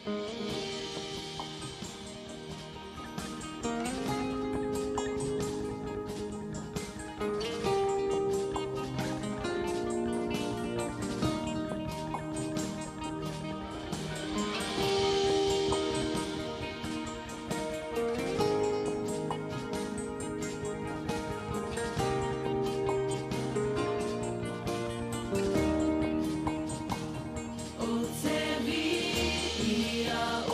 Ou te viia.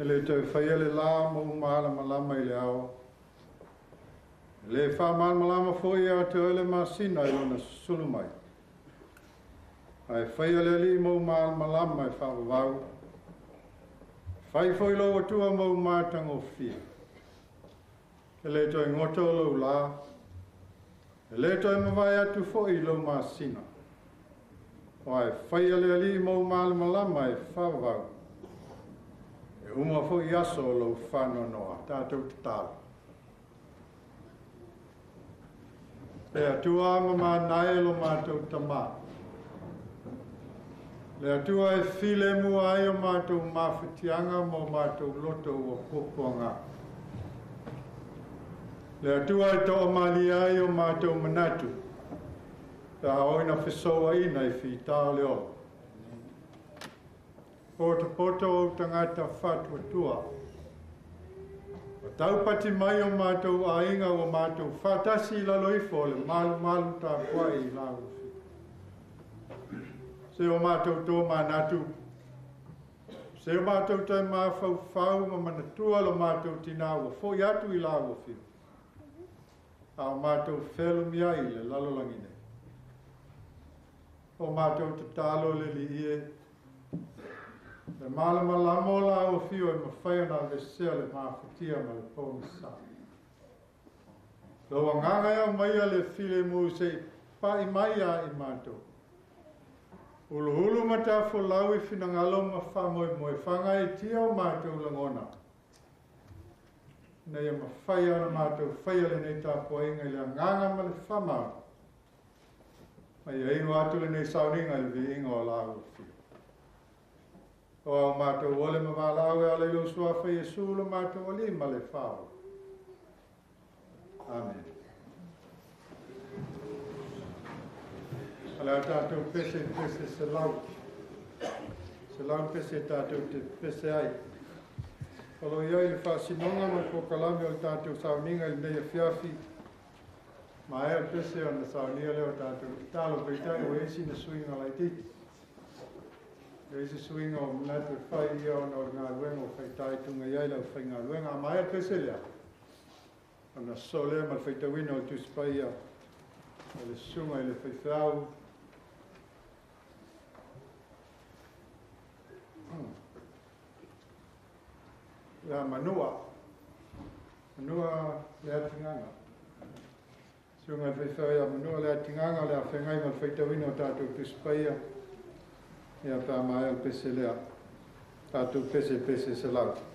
le toe faia le la ma umalamalama i le ao. E le faamalamalama foi ia te oe le masina i lona susulu mai. Ae faia le Alii ma umalamalama e faavavau. Fai foi lou Atua ma umatagofie. E le toe goto o lou la, e le toe mavae atu foi i lou masina. Aua e faia le Alii ma umalamalama e faavavau. E uma foi aso o lou faanoanoa, tatou tatalo. Le Atua ma manae lo matou tamā. Le Atua e file mua ai o matou mafatiaga ma o matou loto ua puapuaga. Le Atua e toamalie ai o matou manatu, pe a oo ina fesouaina i fitā o le ola. Potopoto ou tagata faatuatua. O taupati mai o matou aiga ua matou faatasi i lalo ifo o le malumalu tapuai i lau afio. Se o matou tō manatu, se o matou toe mafaufau ma manatua lo matou tinā ua foi atu i lau afio. A o matou felumi ai i le lalolagi nei. O matou tatalo le Alii e, le malamalama o lau afio e mafai ona aveesea le mafatia ma le pogisa. Lou agaga e aumaia le filemu se i pai mai ia i matou. Uluulu ma tafolau i finagalo ma faamoemoe faagaeetia o matou lagona. Ina ia mafai ona matou faia lenei tapuaiga i le agaga ma le faamaoni. Ma ia iu atu lenei sauniga i le viiga o lau afio. O au matou ole ma valaau e ala i lou suafa Iesu lo matou Alii ma le Faaola. Amen. O le a tatou pese i pese 100. 100 pese tatou te pese ai. O lo o i ai le faasinoga ma le polokalame o le tatou sauniga i lenei afiafi. Maea le pese ona saunia lea o tatou tatalo, peitai ua i ai sina suiga laitiiti. E i ai se suiga o manatu e fai ia ona o le galuega ua faitaituga i ai le aufaigaluega. A maea le pese lea, ona sosoo lea ma le faitauina o le Tusi Paia o le susuga i le faifeau. Ia Manua, Manua Leatigaga. Susuga i le faifeau ia Manua Leatigaga o le a feagai ma le faitauina o tatou Tusi Paia. Ia pe a maea le pese lea. Tatou pese pese 100.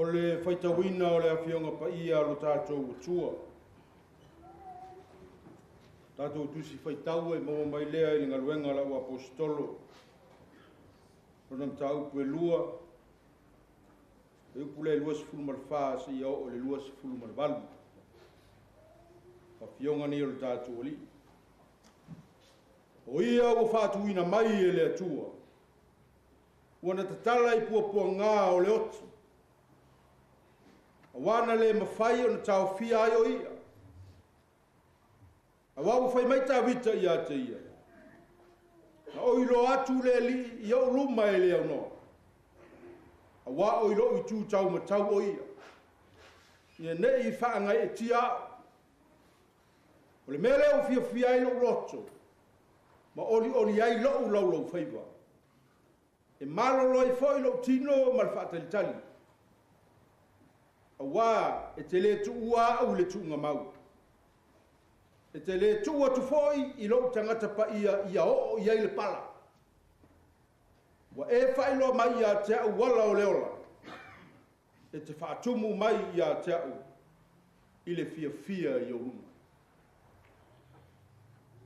O le faitauina o le Afioga Paia a lo tatou Atua. Tatou tusi faitau e maua mai lea i le galuega a lau Aposetolo. Lona mataupu e 2, le upu lea 24 seia oo i le 28. Afioga nei o le tatou Alii. O ia ua faatuina mai e le Atua, ua na tatala i puapuaga o le oti, auā na le mafai ona taofia ai o ia. Auā ua fai mai Tavita ia te ia, na ou iloa atu le Alii i ou luma e le aunoa, auā o i lou itu taumatau o ia, ina nei faagaeetia au. O le mea lea ua fiafia ai lou loto, ma olioli ai lou laulaufaiva, e malolo ai foi lou tino ma le faatalitali, auā e te le tuua au i le tuugamau, e te le tuu atu foi i lou tagata paia ia oo i ai le pala. Ua e faailoa mai ia te au ala o le ola, e te faatumu mai ia te au i le fiafia i ou luma.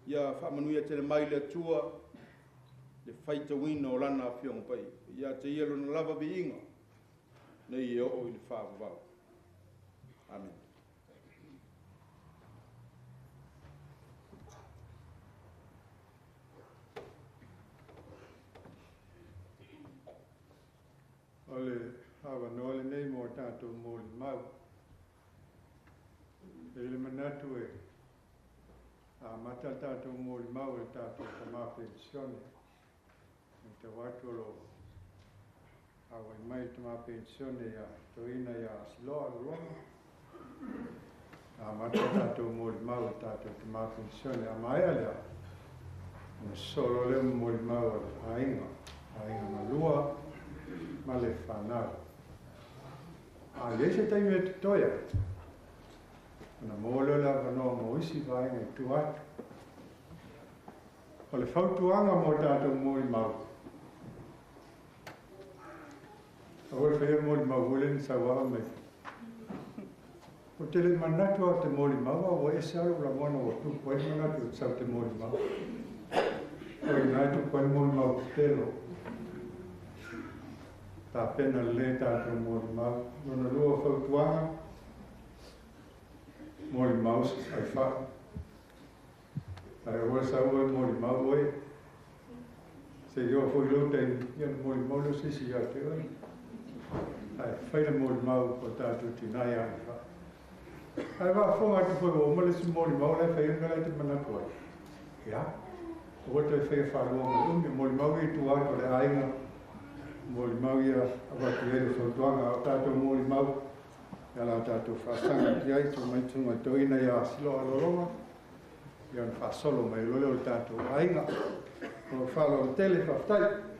Ia faamanuia tele mai le Atua le faitauina o lana Afioga Paia. Ia te ia lona lava viiga, nei e oo i le faavavau. Amen. O le avanoa lenei mo tatou molimau. E le manatu e amata le tatou molimau e le tatou tama penisione. E tau atu o lo auai mai le tama penisione ia Toina ia Siloa Lologa. Amata le tatou molimau e le tatou tama penisione. A maea lea, ona sosolo lea ma molimau a le aiga, aiga malua ma le whanau. A i ai se taimi e totoe ai, ona maua lea o le avanoa mo isi vaega i tua atu. O le fautuaga mo tatou molimau, aua le faia molimau foi lea na sau lava mai. Ou te le manatu lava o te molimau, a ua ese lava lou lagona ua tupu ai le manatu e sau te molimau. O i ina e tupu ai le molimau pepelo. Tapena lelei tatou molimau. Lona lua o fautuaga, molimau aifai. Ae aua le sau oe molimau oe. Se i oo foi lou taimi, ia ona molimau lea o se isi ia te oe. Ae fai le molimau o tatou tinā ia aifai. Ae faafofoga atu foi ua uma le isi molimau la e fai ai le mea la e te manatu ai. Ia, aua le toe faia faalua ma le umi. O molimau ia i tua atu o le aiga, molimau ia avatu i ai le fautuaga. A o tatou molimau, ia la tatou faasaga atu i ai, tuu mai susuga i toeaina ia Siloa Lologa, ia ona faasolo mai loa lea o le tatou aiga. O lou faaaloalo tele, faafetai.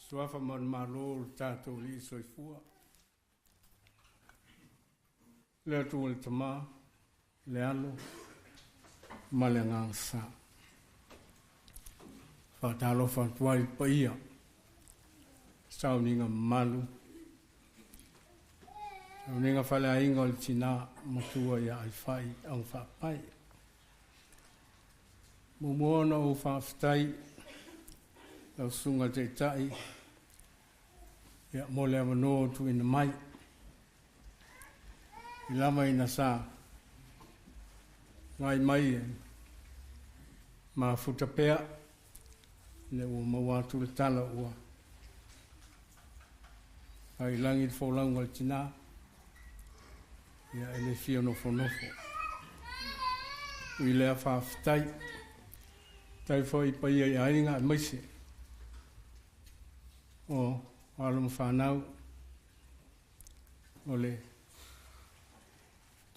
Suafa ma le Malo o le tatou Alii Soifua. Le Atua le Tama, le Alo ma le Agaga Sa. Faatalofa atu ai i le paia, sauniga mamalu, sauniga faleaiga o le tina matua ia Aifai Augafaapae. Muamua ona ou faafetai lau Susuga i le Taitai ia, mo le avanoa ua tuuina mai. I lava ina sa vaai mai e mafuta pea, ina ua maua atu le tala ua faiilagi le folauga a le tina, ia e le fia nofonofo. Ui lea faafetai. Faafetai foi i paia i aiga aemaise o alo ma fanau o le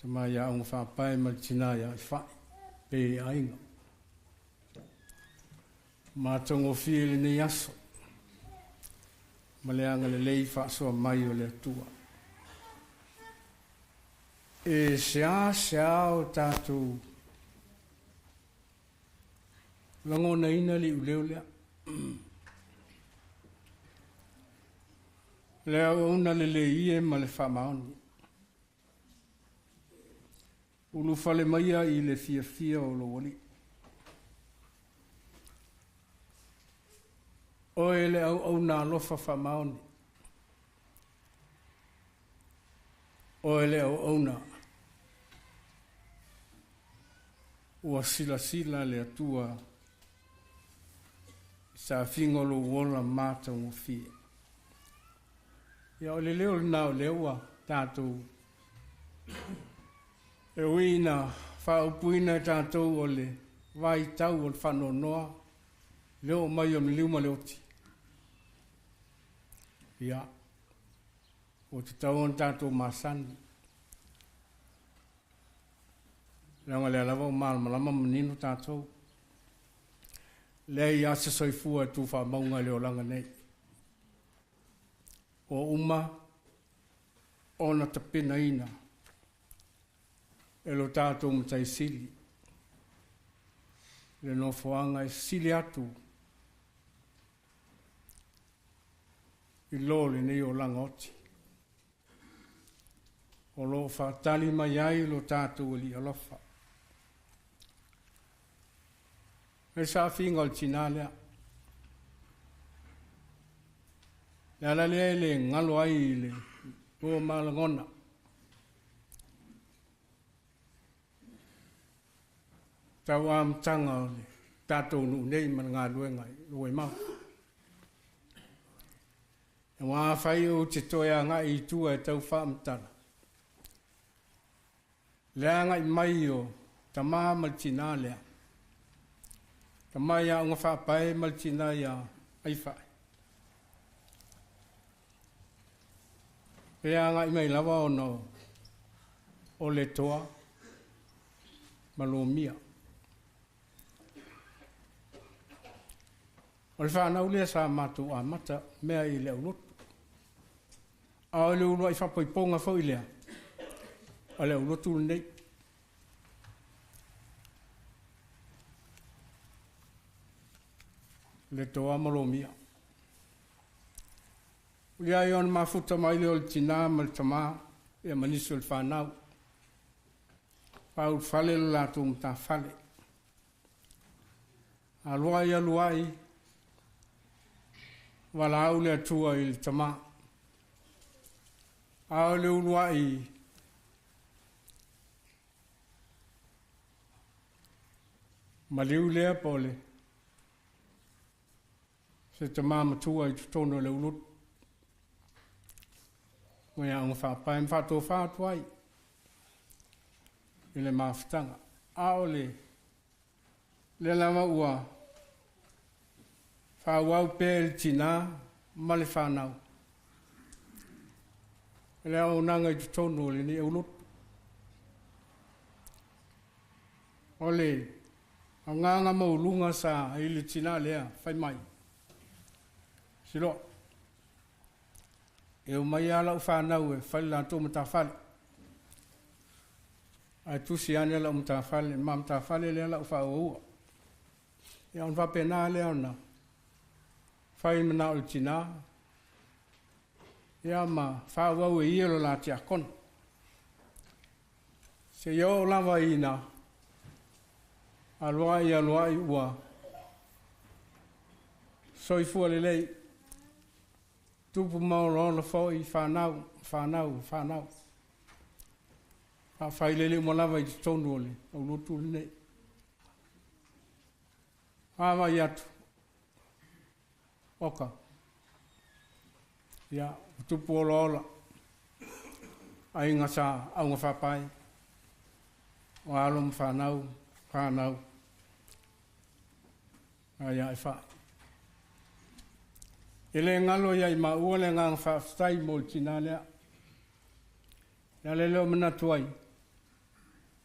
tama ia Augafaapae ma le tina ia Aifai, pe i aiga. Matagofie lenei aso ma le agalelei faasoa mai o le Atua. E seasea o tatou lagonaina le iuleo lea. Le auauna lelei e ma le faamaoni. Ulufale maia i le fiafia o lou Alii. Oe le auauna alofa faamaoni. Oe le auauna ua silasila le Atua i safiga o lou ola matagofie. Ia o le leo lena o lea ua tatou e ui ina faaupuina e tatou o le vaitau o le faanoanoa le oo mai o le maliu ma le oti. Ia, ua tatau ona tatou masani. Leaga o lea lava ua malamalama ma manino tatou. Leai lava se soifua e tu faamauga i le olaga nei. Ua uma ona tapenaina e lo tatou Matai Sili le nofoaga e sili atu i lo lenei olaga oti. O lo o faatali mai ai lo tatou Alii alofa. Le saafiga o le tinā lea. Le ala lea e le galo ai i le lua malagona. Tau amataga o le tatou nuu nei ma le galuega i Loemaga. Aua afai ou te toe agai i tua e tau faamatala, le agai mai o tama ma le tinā lea, tama ia Augafaapae ma le tinā ia Aifai, pe agai mai lava ona o le toa ma lomia. O le fanau lea sa matou amata mea i le aulotu. A o le uluai faapaipoga foi lea, o le aulotu lenei. Le toa ma lomia. Ulia ai ona mafuta mai lea o le tinā ma le tamā, ia ma nisi o le fanau. Faaulufale le latou matafale. Aluai aluai, valaau le Atua i le tamā. A o le uluai maliu lea po o le se tamā matua i totonu o le aulotu. Mo ia Augafaapae ma faatofa atu ai i le mafutaga. A o le lea lava ua faaauau pea e le tinā ma le fanau le auaunaga i totonu o lenei aulotu. O le agaga maualuga sa i le tinā lea fai mai, Siloa, e omai lava lau fanau e fai le latou matafale, ae tusi ane lau matafale, ma matafale lea lau faaauaua. Ia ona faapena lea ona fai manao i le tinā, ia ma faaauau e ia lo la tiakono. Seia oo lava ina aluai aluai ua soifua lelei, tupu ma olaola foi fanau, fanau, fanau. Faafailele uma lava i totonu o le aulotu lenei. Vaavaai atu, oka, ia, ua tupu olaola, aiga sa Augafaapae, o alo ma fanau, fanau ai ai fa. E le galo ia i maua le agaga faafetai mo le tinā lea. Le ala lea o manatu ai,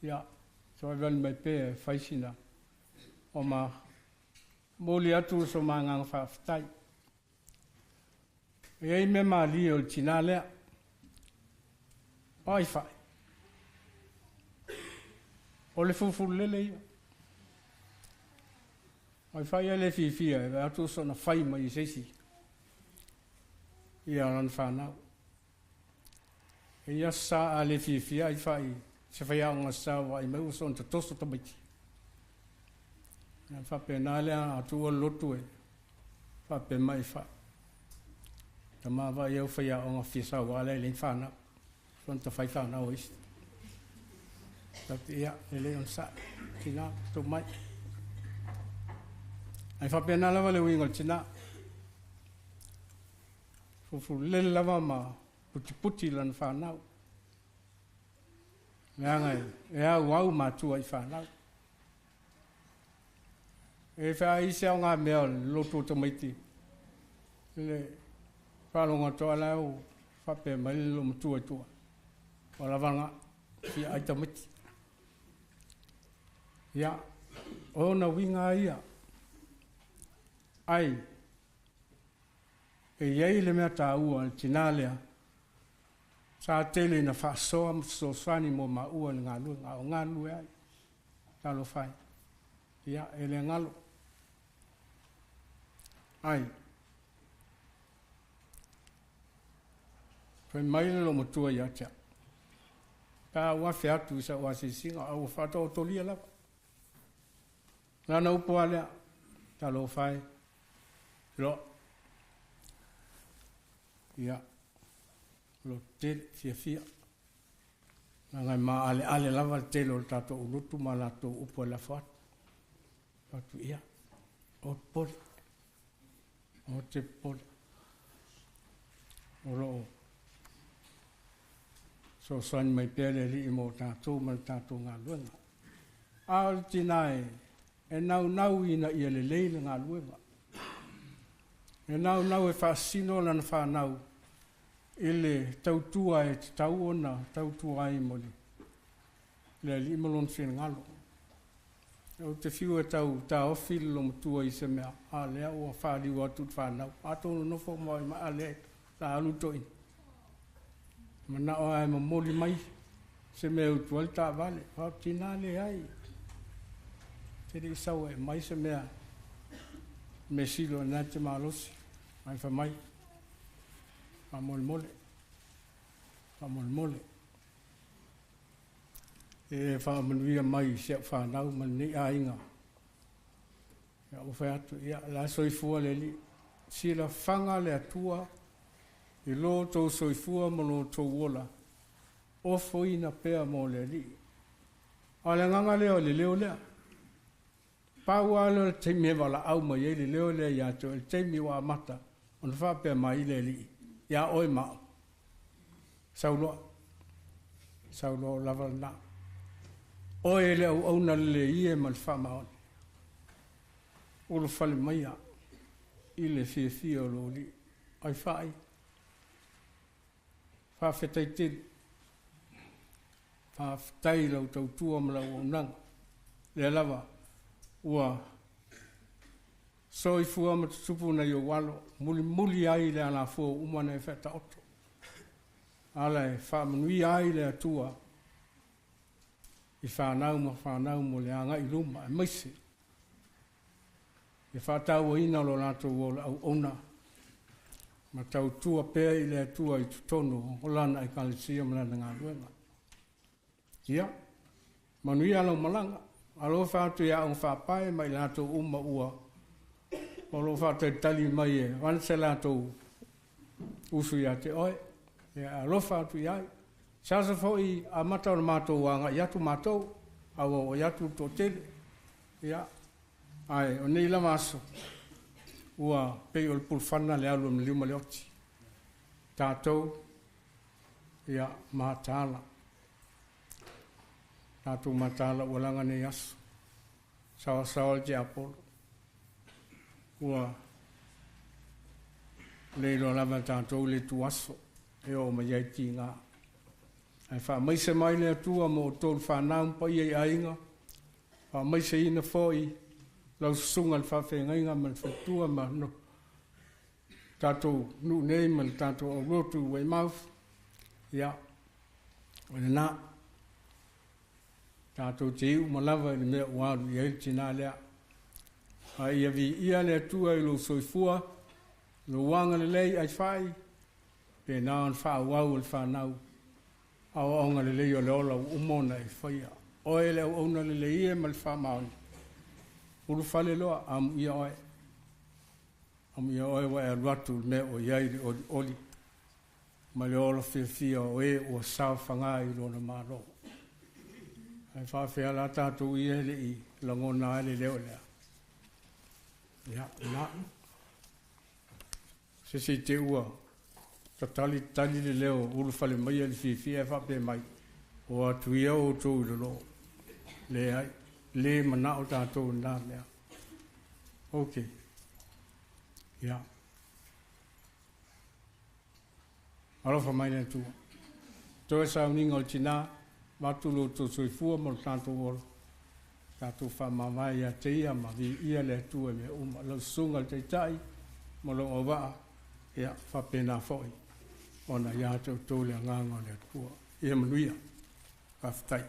ia, soavali mai pea e fai sina o ma momoli atu so ma agaga faafetai. E i ai mea malie o le tinā lea. O ai fai? O le fulufululele ia. O ai fai e le fiafia e vaai atu soona fai mai e se isi ia lana fanau. E i aso sa a le fiafia ai fai se faiaoga sa vaai mai ua soona tatoso tamaiti. Ia faapena lea a tuua le lotu e faapea mai fai. Tama vaai au faiaoga fia sauā lea e leai ni fanau. Soona tafai fanau a isi. Tatou ia, lelei onosai, tinā, tuu mai. Ae faapena lava le uiga o le tinā. Fulufululele lava ma putiputi lana fanau. Leaga e auau matua i fanau. E faaisi aoga mea o le lotu o tamaiti. Le faalogo atu lava la ua faapea mai le loomatua i tua. Ua lava lena, fia ai tamaiti. Ia, o ona uiga lava ia. Ai, e i ai le mea taua i le tinā lea, sa tele ina faasoa ma fesoasoani mo maua i le galuega a o galulue ai. Talofa e. Ia, e le galo. Ai, fai mai le loomatua ia te au, pe a ou afe atu i sau asiasiga, a ua faataotolia lava. Lana upu lava lea, talofa e, loa. Ia, lototele, fiafia. Leaga e maaleale lava le tele o le tatou ulutu ma latou upu e lafo atu. Atu ia, o popole, o te popole. O loo fesoasoani mai pea le Alii mo tatou ma le tatou galuega. A o le tinā e, e naunau ina ia lelei le galuega. E naunau e faasino lana fanau i le tautua e tatau ona tautua ai mo le Alii ma lona finagalo. Ou te fiu e tau taofi le loomatua i se mea, a o lea ua faaliu atu i le fanau. Atonu nofo ma mai a lea la alu toeaina. Manao lava e momoli mai se mea e utu ai le taavale. Fai atu, tinā leai. Te le i sau e aumai se mea. Mea sili o lena e te malosi. Ae fai mai, faamolemole, faamolemole. E faamanuia mai i si au fanau ma lenei aiga. Ia ua fai atu, ia, o la e soifua le Alii. Silafaga le Atua i lo outou soifua ma lo outou ola, ofoina pea mo le Alii. A o le agaga lea o le leo lea. Pau lava lea o le taimi e valaau mai ai le leo lea ia te oe, le taimi ua amata ona faapea mai le Alii ia oe ma au. Sau loa, sau loa o lava lena. Oe le auauna lelei e ma le faamaoni. Ulufale maia i le fiafia o lou Alii. Ai faai, faafetai tele. Faafetai i lau tautua ma lau auaunaga. Lea lava ua soifua ma tutupu nai ou alo, mulimuli ai le alafua ua uma ona e faataoto. Ala e faamanuia ai le Atua i fanau ma fanau mo le agai i luma, aemaise le faatauaina o lo latou ola auauna ma tautua pea i le Atua i totonu o Lana Ekalesia ma Lana galuega. Ia, manuia lau malaga. Alofa atu i Aoga Faapae ma i latou uma ua o lo o faatalitali mai e avane se latou usu ia te oe. Ia, alofa atu i ai. Se aso foi amata ona matou agai atu matou, a ua oo atu le toatele. Ia, ae o nei lava aso, ua pei o le pulufana le alu a maliu ma le oti. Tatou, ia, mataala. Tatou mataala ua laga nei aso. Saosaoa le tiapolo. Ua le iloa lava e tatou le ituaso e oo mai ai tiga. Ae faamaise mai le Atua mo outou le fanau ma paia i aiga, faamaiseina foi lau susuga i le faafeagaiga ma le faletua ma no tatou nuu nei ma le tatou aulotu i Weymouth. Ia, o lena. Tatou te iu uma lava i le mea ua alu i ai le tina lea. A ia viia le Atua i lou soifua, lou agalelei ai fai, pena ona faaauau e le fanau aoaoga lelei o le ola ua uma ona e faia. Oe le auauna lelei e ma le faamaoni, ulufale loa, amuia oe. Amuia oe ua e alu atu i le mea ua i ai le olioli ma le ola fiafia o e ua saofaga i lona Malo. Ae faafefea la tatou ia e le i lagona ai le leo lea? Ia, na. Se se i te ua tatali tali le leo ulufale maia i le fiafia ae faapea mai, o atu ia outou i lalo. Leai, le manao tatou i lena mea. Ok. Ia. Alofa mai le Atua. Toe sauniga o le tina, avatu lo outou soifua ma lo tatou ola. Tatou faamavae ia te ia ma viia le Atua i mea uma. Lau susuga i le Taitai ma lou auvaa, ia faapena foi ona ia te outou le agaga o le Atua. Ia manuia. Faafetai.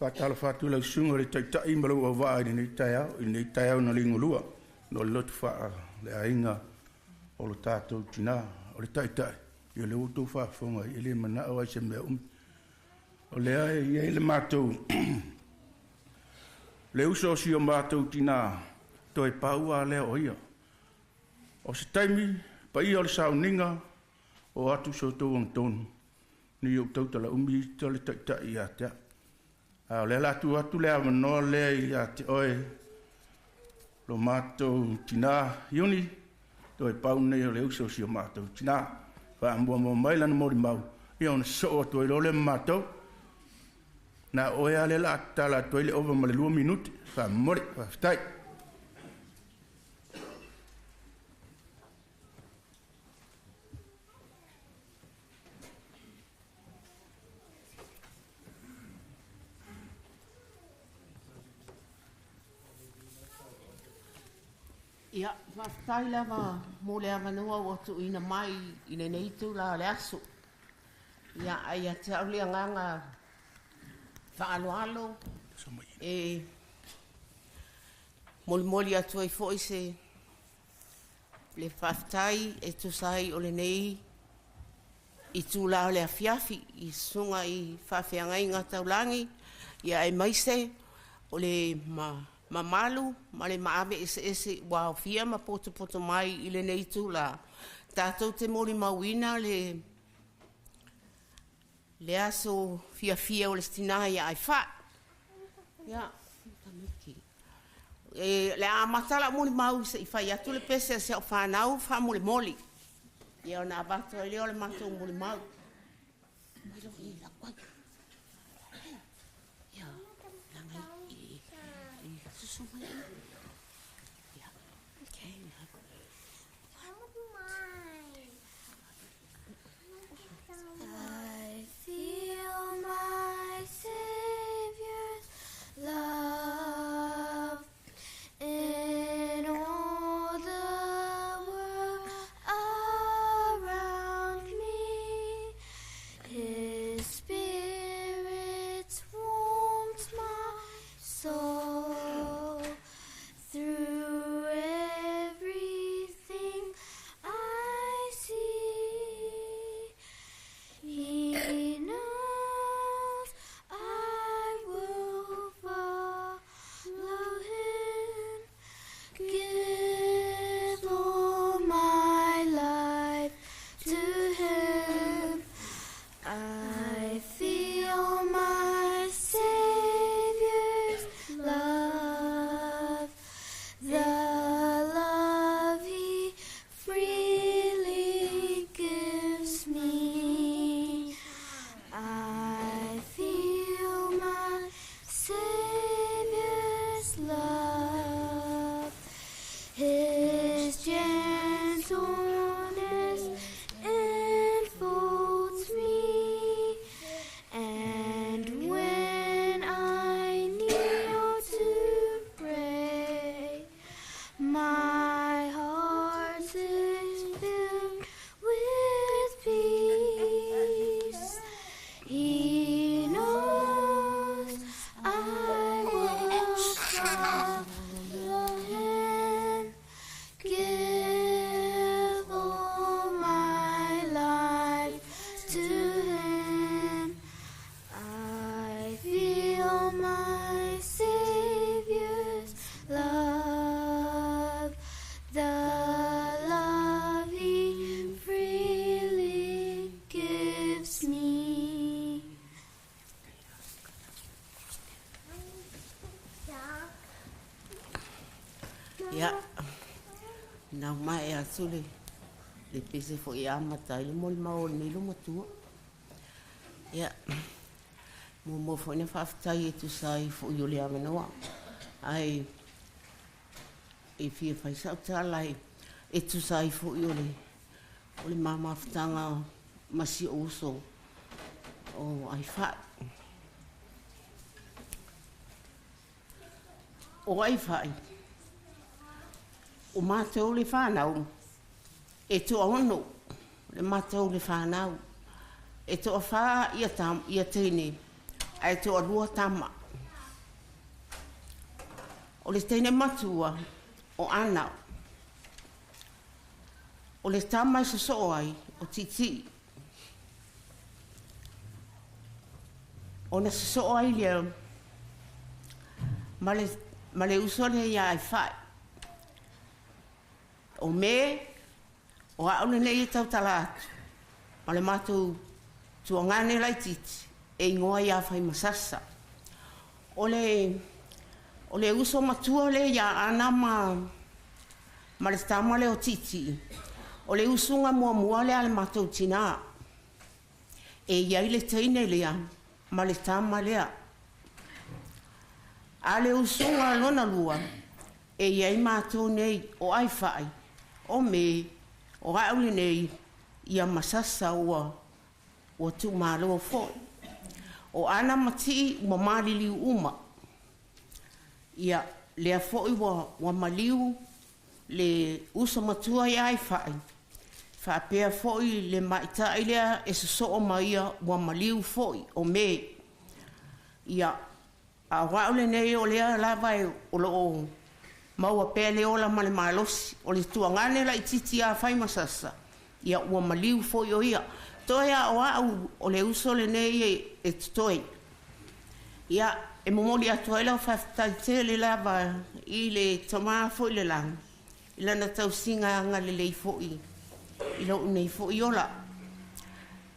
Faatalofa atu i lau susuga i le Taitai ma lou auvaa i lenei taeao, i lenei taeao na ligolua, no le lotu faaleaiga o lo tatou tina, o le Taitai, ia lea ua outou faafofoga ai, e le manao ai se mea umi. O lea e i ai le matou, le uso o si o matou tina, toe pau lava lea o ia. O se taimi, paia o le sauniga, o atu so outou agatonu, ni ou tautala umi ita le Taitai ia te au. A o lea la tuu atu le avanoa lea ia te oe, lo matou tina Iuni, toe pau nei o le uso o si o matou tina. Faamuamua mai lana molimau, ia ona sosoo atu ai loa lea ma matou. Na oe lava lea o le a tatala atu ai le ova ma le 2 minute. Faamomoli, faafetai. Ia, faafetai lava mo le avanoa ua tuuina mai i lenei itula o le aso. Ia, ae ia te au le agaga faaaloalo e molimoli atu ai foi se le faafetai e tusa ai o lenei itula o le afiafi i susuga i faafeagaiga taulagi, ia aemaise o le mamalu ma le maave eseese ua aofia ma potopoto mai i lenei itula, tatou te molimauina le aso fiafia o le tina ia Aifai. Ia, e, le a amata lau molimau se i fai atu le pese a si au fanau faamolemole. Ia ona avatu ai lea o le matou molimau. Mai lo i lau ai. Ia, langa i, i susu mai. Ia, okay. I feel my Savior's love in all the world around me. His Spirit warms my soul. Ia, na mae atu le le pese foi e amata ai le molimau o lenei loomatua. Ia, muamua foi ona faafetai e tusa ai foi o le avanoa, ae e fia fai sau tala e tusa ai foi o le o le ma mafutaga ma si ou uso o Aifai. O Aifai, o matou le fanau, e toaono le matou le fanau. E toafā ia, tam, ia teine, ae toalua tama. O le teine matua o Ana. O le tama e sosoo ai o Tiitii. Ona sosoo ai lea ma le, ma le uso lea iā Aifai. O Me, o a'u lenei e tautala atu, ma le matou tuagane laitiiti e igoa ia Faimasasa. O le, o le uso matua lea iā Ana ma, ma le tama lea o Tiitii, o le usuga muamua lea a le matou tinā. E i ai le teine lea ma le tama lea. A le usuga lona lua, e i ai matou nei o Aifai, o Me, o a'u lenei, ia ma Sasa ua ua tuumalo foi. O Ana ma Tii ua maliliu uma. Ia, lea foi ua, ua maliu le uso matua ia Aifai, faapea foi le ma'ita'i lea e sosoo ma ia ua maliu foi o Me. Ia, a o a'u lenei o lea lava e o loo maua pea le ola ma le malosi. O le tuagane laitiiti ia Faimasasa, ia ua maliu foi o ia. Toe a o a'u o le uso lenei e, e totoe. Ia, e momoli atu ai lau faafetai tele lava i le Tamā foi i le lagi, i lana tausiga agalelei foi i lou nei foi ola.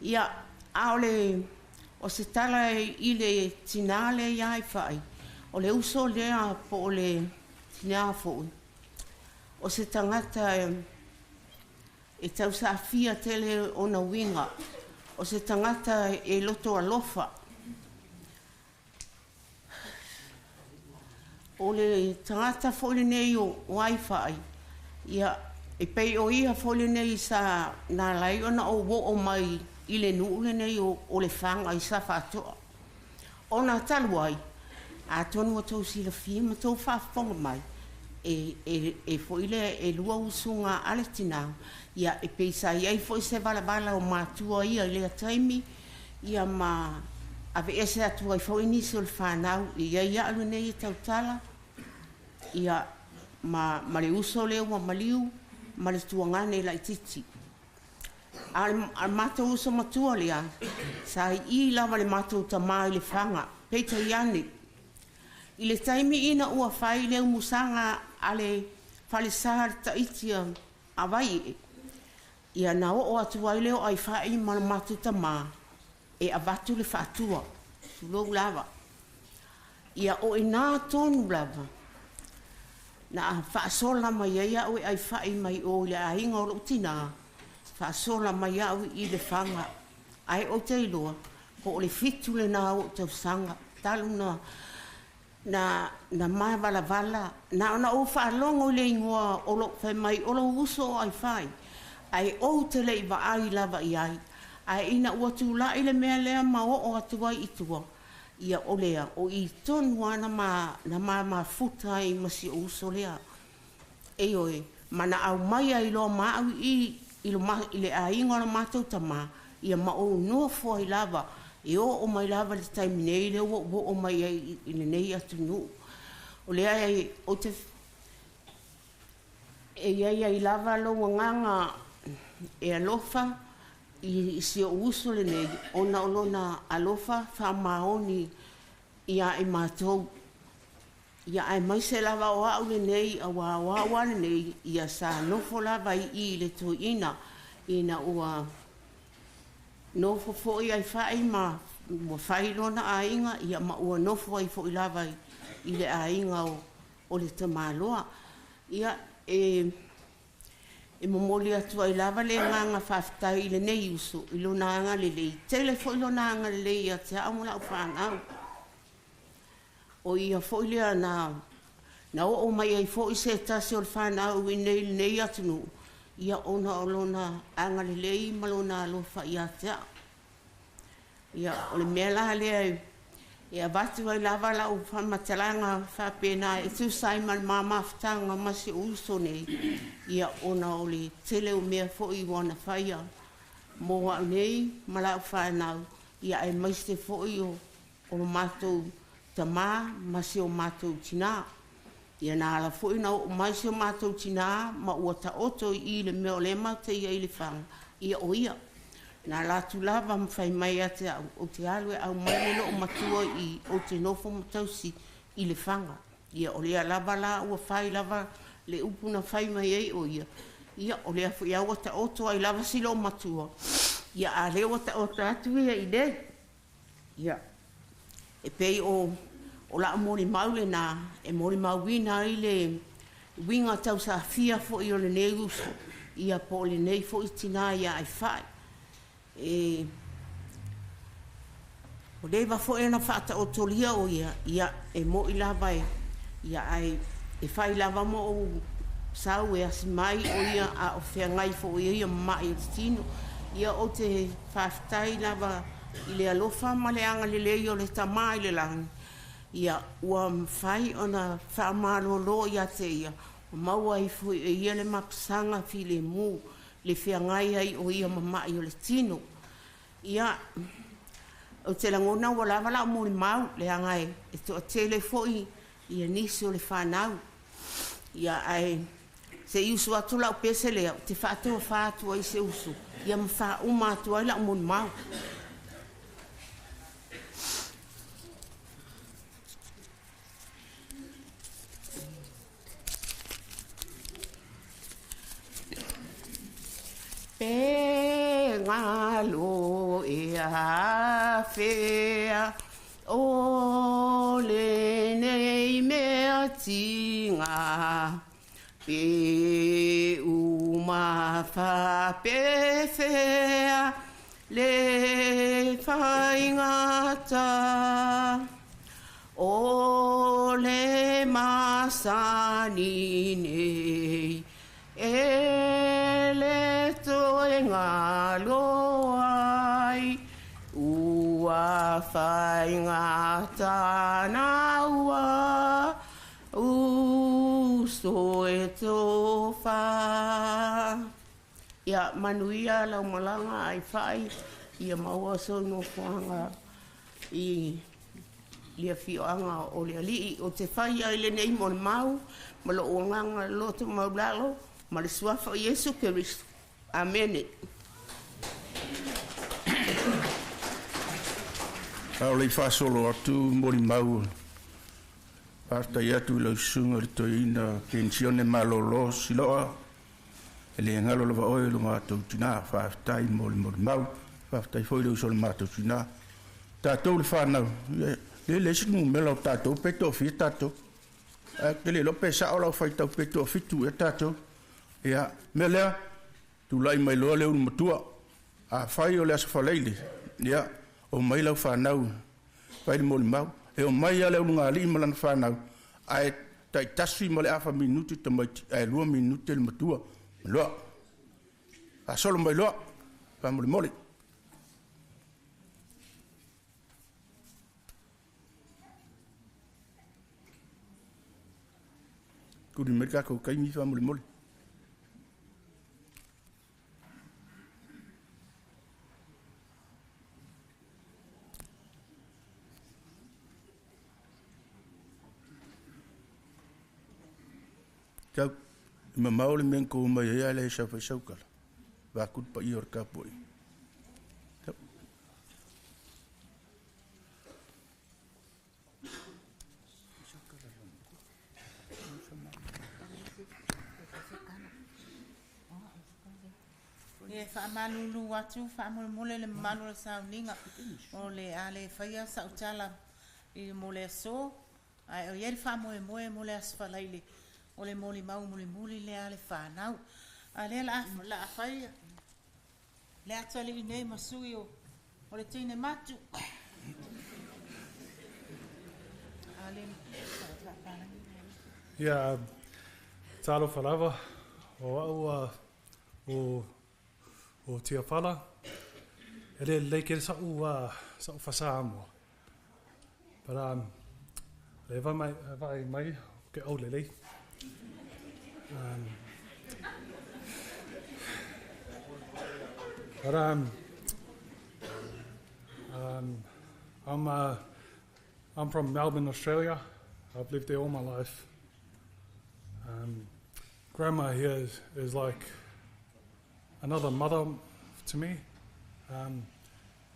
Ia, a o le o se tala i le tinā lea iā Aifai, o le uso lea po o le tinā foi, o se tagata e tausaafia tele ona uiga, o se tagata e loto alofa. O le tagata foi lenei o, o Aifai, ia, e pei o ia foi lenei sa na ala ai ona ou oo mai i le nuu lenei o, o Lefaga i Safaatoa. Ona talu ai, atonu ua tou silafia ma tou faafofoga mai, e, e, e foi lea e lua usuga a le tinā, ia e pei sa i ai foi se valavala o matua ia i lea taimi, ia ma aveese atu ai foi nisi o le fanau. E i ai a'u lenei e tautala, ia ma, ma le uso lea ua maliu ma le tuagane laitiiti. A o le matou uso matua lea, sa i'i lava le matou tamā i Lefaga, peitai ane, i le taimi ina ua fai le umusaga a le falesa le Taiti a Vaiee, ia na oo atu ai lea o Aifai ma le matou tamā e avatu le faatua, tulou lava. Ia o inā tonu lava na faasola mai ai a'u e Aifai mai o i le aiga o lo'u tinā, faasola mai a'u i Lefaga, ae ou te iloa po o le 7 lenā o o'u tausaga talu na na na mavalavala na ona ou faalogo i le igoa o loo fai mai o lou uso o Aifai, ae ou te le'i vaai lava i ai. Ae ina ua tula'i le mea lea ma oo atu ai i tua, ia o lea o i tonu lava na ma na ma mafuta ai ma si ou uso lea. Ioe, ma na aumai ai loa ma a'u i i i le aiga o le matou tamā, ia ma ou nofo ai lava e oo mai lava i le taimi nei lea ua ou oo mai ai i lenei atunuu. O lea e ou te e i ai ai lava lou agaga e alofa i si ou uso lenei ona o lona alofa faamaoni iā i matou. Ia aemaise lava o a'u lenei, auā o a'u a lenei ia sa nofo lava i i le toeaina ina ua nofo foi Aifai ma ua fai lona aiga, ia ma ua nofo ai foi lava i le aiga o, o le tamāloa. Ia, e e momoli atu ai lava le agaga faafetai i lenei uso i lona agalelei, tele foi lona agalelei ia te au ma lau fanau. O ia foi lea na na oo mai ai foi se tasi o le fanau i nei lenei atunuu, ia ona o lona agalelei ma lona alofa ia te au. Ia, o le mea la lea e avatu ai lava lau faamatalaga faapena e tusa ai ma le ma mafutaga ma si ou uso nei, ia ona o le tele o mea foi ua na faia mo au nei ma lau fanau, ia aemaise foi o lo matou tamā ma si o matou tinā. Ia na ala foi ona oo mai si o matou tinā ma ua taoto i i le mea o lea matou te i ai i Lefaga, ia o ia. Na ala atu lava ma fai mai ia te au, ou te alu e aumai le loomatua i i ou te nofo ma tausi i Lefaga. Ia o lea lava la ua fai lava le upu na fai mai ai o ia, ia o lea foi lava ua taoto ai lava si loomatua, ia a o lea ua taoto atu ia i inei. Ia, e pei o o lau molimau lenā e molimauina ai le uiga tausafia foi o lenei uso, ia po o lenei foi tinā ia Aifa'i. E ua leva foi ona faataotolia o ia, ia e mo'i lava e, ia ae e fai lava ma ou sau e asi mai o ia a o feagai foi ia ma ma'i o le tino. Ia ou te faafetai lava i le alofa ma le agalelei o le Tama i le lagi, ia ua mafai ona faamalolo ia te ia, ua maua ai foi e ia le mapusaga filemu, le feagai ai o ia ma ma'i o le tino. Ia, ou te lagona ua lava lau molimau, leaga e toatele foi ia nisi o le fanau. Ia, ae se i usu atu lau pese lea, ou te faatofa atu ai se uso, ia ma faauma atu ai lau molimau. Pe galo e afea o lenei mea tiga, pe uma faapefea le faigata. O le masani nei e le toe galo ai, ua faigata na ua uso e tofa. Ia manuia lau malaga ai fai, ia maua sou nofoaga i le afioaga o le Alii. Ou te fai ai lenei molimau ma lou agaga loto maulalo ma le suafa o Iesu Keriso. Amene. A o le i faasolo atu molimau, faafetai atu i lau susuga i le toeaina penisione malolo Siloa, e le galo lava oe i lo matou tinā. Faafetai mo le molimau, faafetai foi i le uso o le matou tinā. Tatou le fanau, le le isi numera o tatou pe toafia tatou. Ae ou te le iloa pe sao lau faitau pe toafitu ea tatou. Ia, mea lea, tulai mai loa le ulu matua. Afai o le Aso Faraile, ia, omai lau fanau fai le molimau. E omai lava le ulugalii ma lana fanau, ae taitasi ma le afa minute tamaiti, ae 2 minute le matua. Loa. Faasolo mai loa, faamolemole. Tuli mai le tatou taimi faamolemole. Tau, e mamao le mea na tou omai ai ae leai sau fai sau tala. Vaeatu le paia o le tapuaiga. Tau. E faamalulu atu faamolemole le mamalu o le sauniga o le a le faia sau tala i mo le aso, ae o i ai le faamoemoe mo le Aso Faraile. O le molimau mulimuli lea a le fanau. A lea o le a fai le atalii nei ma sui o le teine matu. A le Ia, talofa lava, o au o Tiafala. E le lelei tele sa'u faa-Samoa. But le va mai, vai mai ke au lelei. But I'm from Melbourne, Australia. I've lived there all my life. Grandma here is like another mother to me.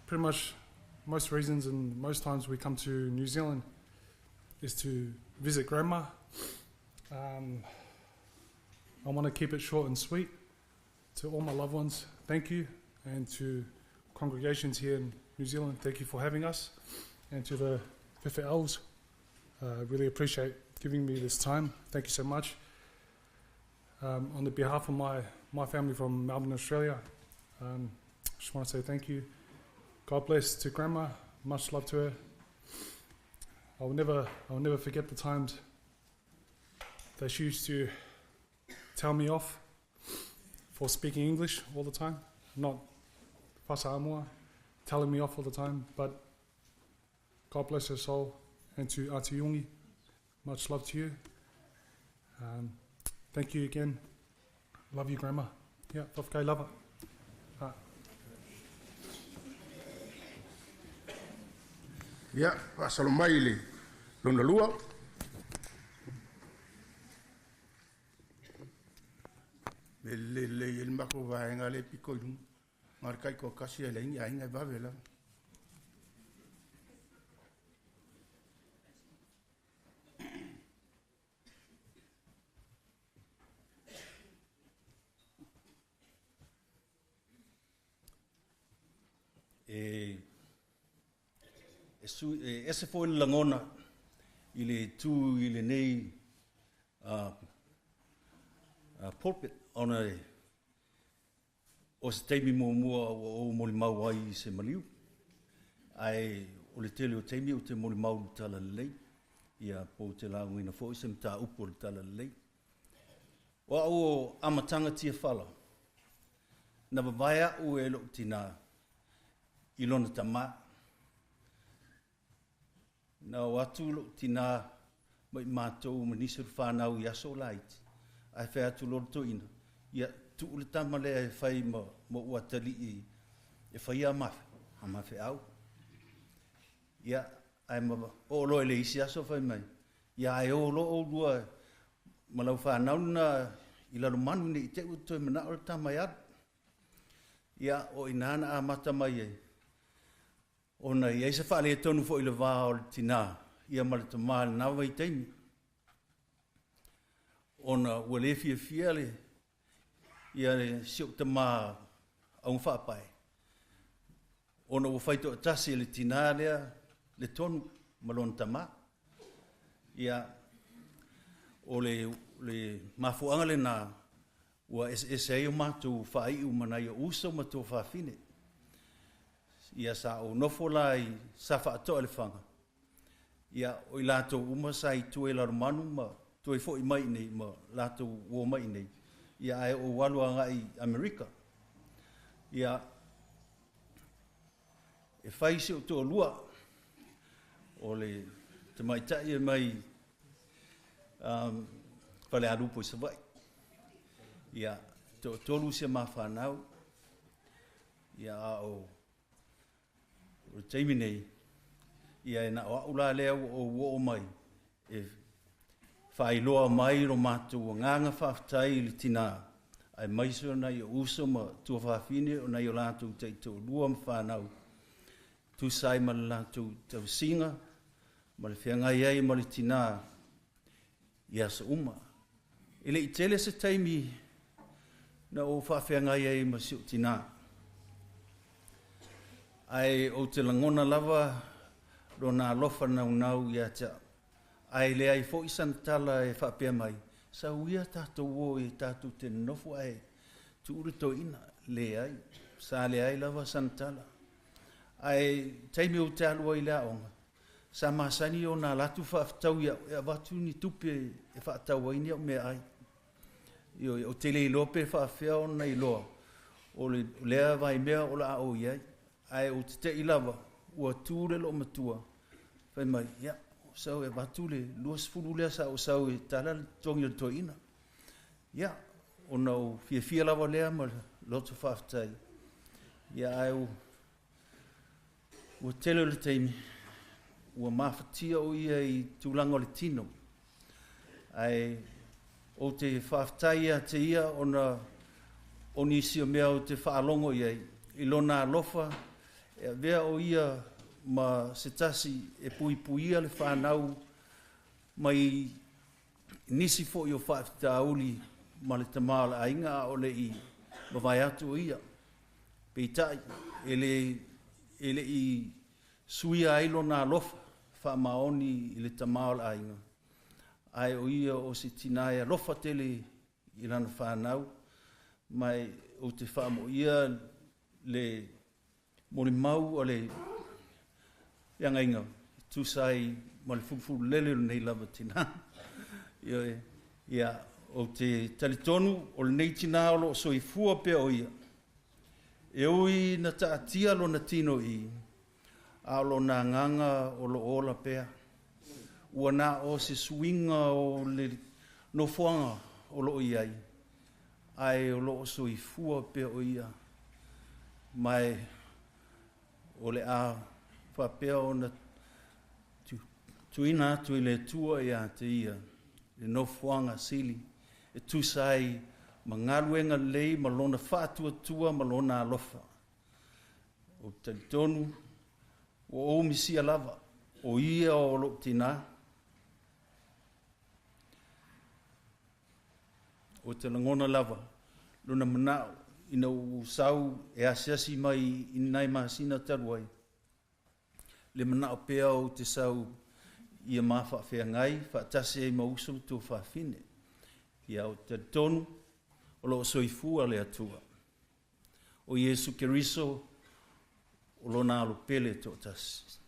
Pretty much most reasons and most times we come to New Zealand is to visit grandma. I want to keep it short and sweet. To all my loved ones, thank you. And to congregations here in New Zealand, thank you for having us. And to the Faifeaus, really appreciate giving me this time. Thank you so much. On the behalf of my family from Melbourne, Australia, just want to say thank you. God bless to Grandma. Much love to her. I will never forget the times that she used to tell me off for speaking English all the time, not faa-Samoa, telling me off all the time. But God bless her soul, and to Auntie Yungi, much love to you. Thank you again. Love you, Grandma. Yeah, faafetai lava. Ah. Ia, faasalo mai i le lona lua. Me lelei e le matou vaega le pito i luga. Ma le taitoatasi e leai ni aiga e vave lava. E ese foi le lagona i le tu i lenei pulpit ona e o se taimi muamua ua ou molimau ai i se maliu. Ae o le tele o taimi ou te molimau i le talalelei. Ia po ou te laugaina foi se mataupu o le talalelei. O au o Amataga Tiafala, na vavae a'u e lo'u tinā i lona tamā. Na o atu lo'u tinā ma i matou ma nisi o le fanau i aso laiti. Ae fai atu loa le toeaina, ia tuu le tama lea e fai ma ou atalii e faia a mafe au. Ia, ae ma oo loa i le isi aso fai mai, ia ae o loa oulua ma lau fanau lena i Lalomanu ne i te i ua toe manao le tama e alu. Ia, o i ina na amata mai ai, ona i ai se faaletonu foi i le va o le tinā, ia ma le tamā i lena vaitaimi. Ona ua le fiafia le, ia le si ou tamā augafaapae, ona ua faitoatasi e le tinā lea le tonu ma lona tamā. Ia, o le mafuaaga lenā, ua eseese ai o matou faaiu ma nai ou uso ma tuafafine. Ia sa ou nofo la i Safaatoa i Lefaga, ia o i latou uma sa i tua i Lalomanu ma toe fo'i mai iinei ma latou uo mai iinei, ia ae ou alu agai i Amerika. Ia, e fai si ou toalua, o le tamaitai e mai Falealupo i Savaii. Ia, toatolu si a ma fanau, ia a o le taimi nei, ia e na o a'u la lea ua ou oo mai, e faailoa mai lo matou agaga faafetai i le tinā, aemaise o nai ou uso ma tuafafine o nai o latou taitoalua ma fanau, tusa ai ma le latou tausiga, ma le feagai ai ma le tinā i aso uma. E le i tele se taimi na ou faafeagai ai ma si ou tinā. Ae ou te lagona lava lona alofa naunau ia te au. Ae leai foi sana tala e faapea mai, Sau ia tatou o e tatou te nonofo ae tuu le toeaina. Leai, sa leai lava sana tala. Ae taimi ou te alu ai i le aoga, sa masani ona alu atu faafetau ia'u e avatu ni tupe e faatau ai ni au meaai. Ioe, ou te le iloa pe faafefea ona iloa o lea vaimea o le a ou i ai. Ae ou te te'i lava ua tu le loomatua fai mai, ia, sau e avatu le 20 lea sa ou sau e tala le totogi o le toeaina. Ia, ona ou fiafia lava lea ma loto faafetai. Ia, ae ua tele o le taimi, ua mafatia o ia i tulaga o le tino. Ae ou te faafetai ia te ia ona o nisi o mea ou te faalogo i ai, i lona alofa e avea o ia ma se tasi e puipuia le fanau mai nisi foi o faafitauli ma le tama o le aiga a o le i mavae atu o ia. Peitai, e le i suia ai lona alofa faamaoni i le tama o le aiga, ae o ia o se tinā e alofa tele i lana fanau, ma ou te faamoia le molimau a le feagaiga e tusa ai ma le fulufululele o lenei lava tinā. Ioe, ia, ou te talitonu o lenei tinā o lo o soifua pea o ia, e ui na taatia lona tino i, a o lona agaga o lo o ola pea. Ua na o se suiga o le nofoaga o lo o i ai, ae o lo o soifua pea o ia, ma o le a faapea ona tuuina atu i le Atua ia te ia le nofoaga sili e tusa ai ma galuega lelei ma lona faatuatua ma lona alofa. Ou te talitonu ua ou misia lava o ia o lou tinā. Ou te lagona lava lona manao ina ua sau e asiasi mai i nai masina talu ai, le manao pea ou te sau ia ma faafeagai faatasi ai ma uso ma tuafafine. Ia ou te talitonu o lo o soifua le Atua. O Iesu Keriso o lona alo pele toatasi.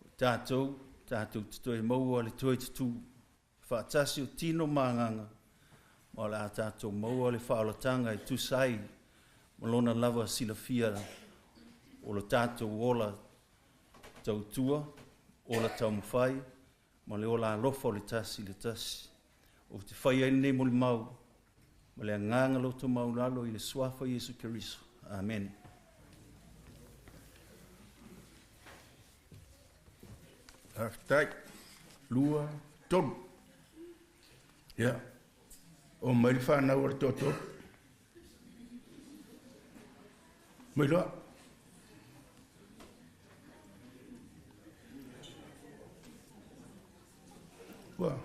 O tatou, tatou te toe maua le toe tutū faatasi o tino ma agaga, ma o le a tatou maua le faaolataga e tusa ai ma lona lava silafia o lo tatou ola tautua, ola taumafai, ma le ola alofa o le tasi i le tasi. Ou te fai ai lenei molimau ma le agaga loto maualalo i le suafa o Iesu Keriso. Amene. Faafetai. Lua, tolu. Ia, oo mai le fanau a le toatolu. Mai loa. Ua.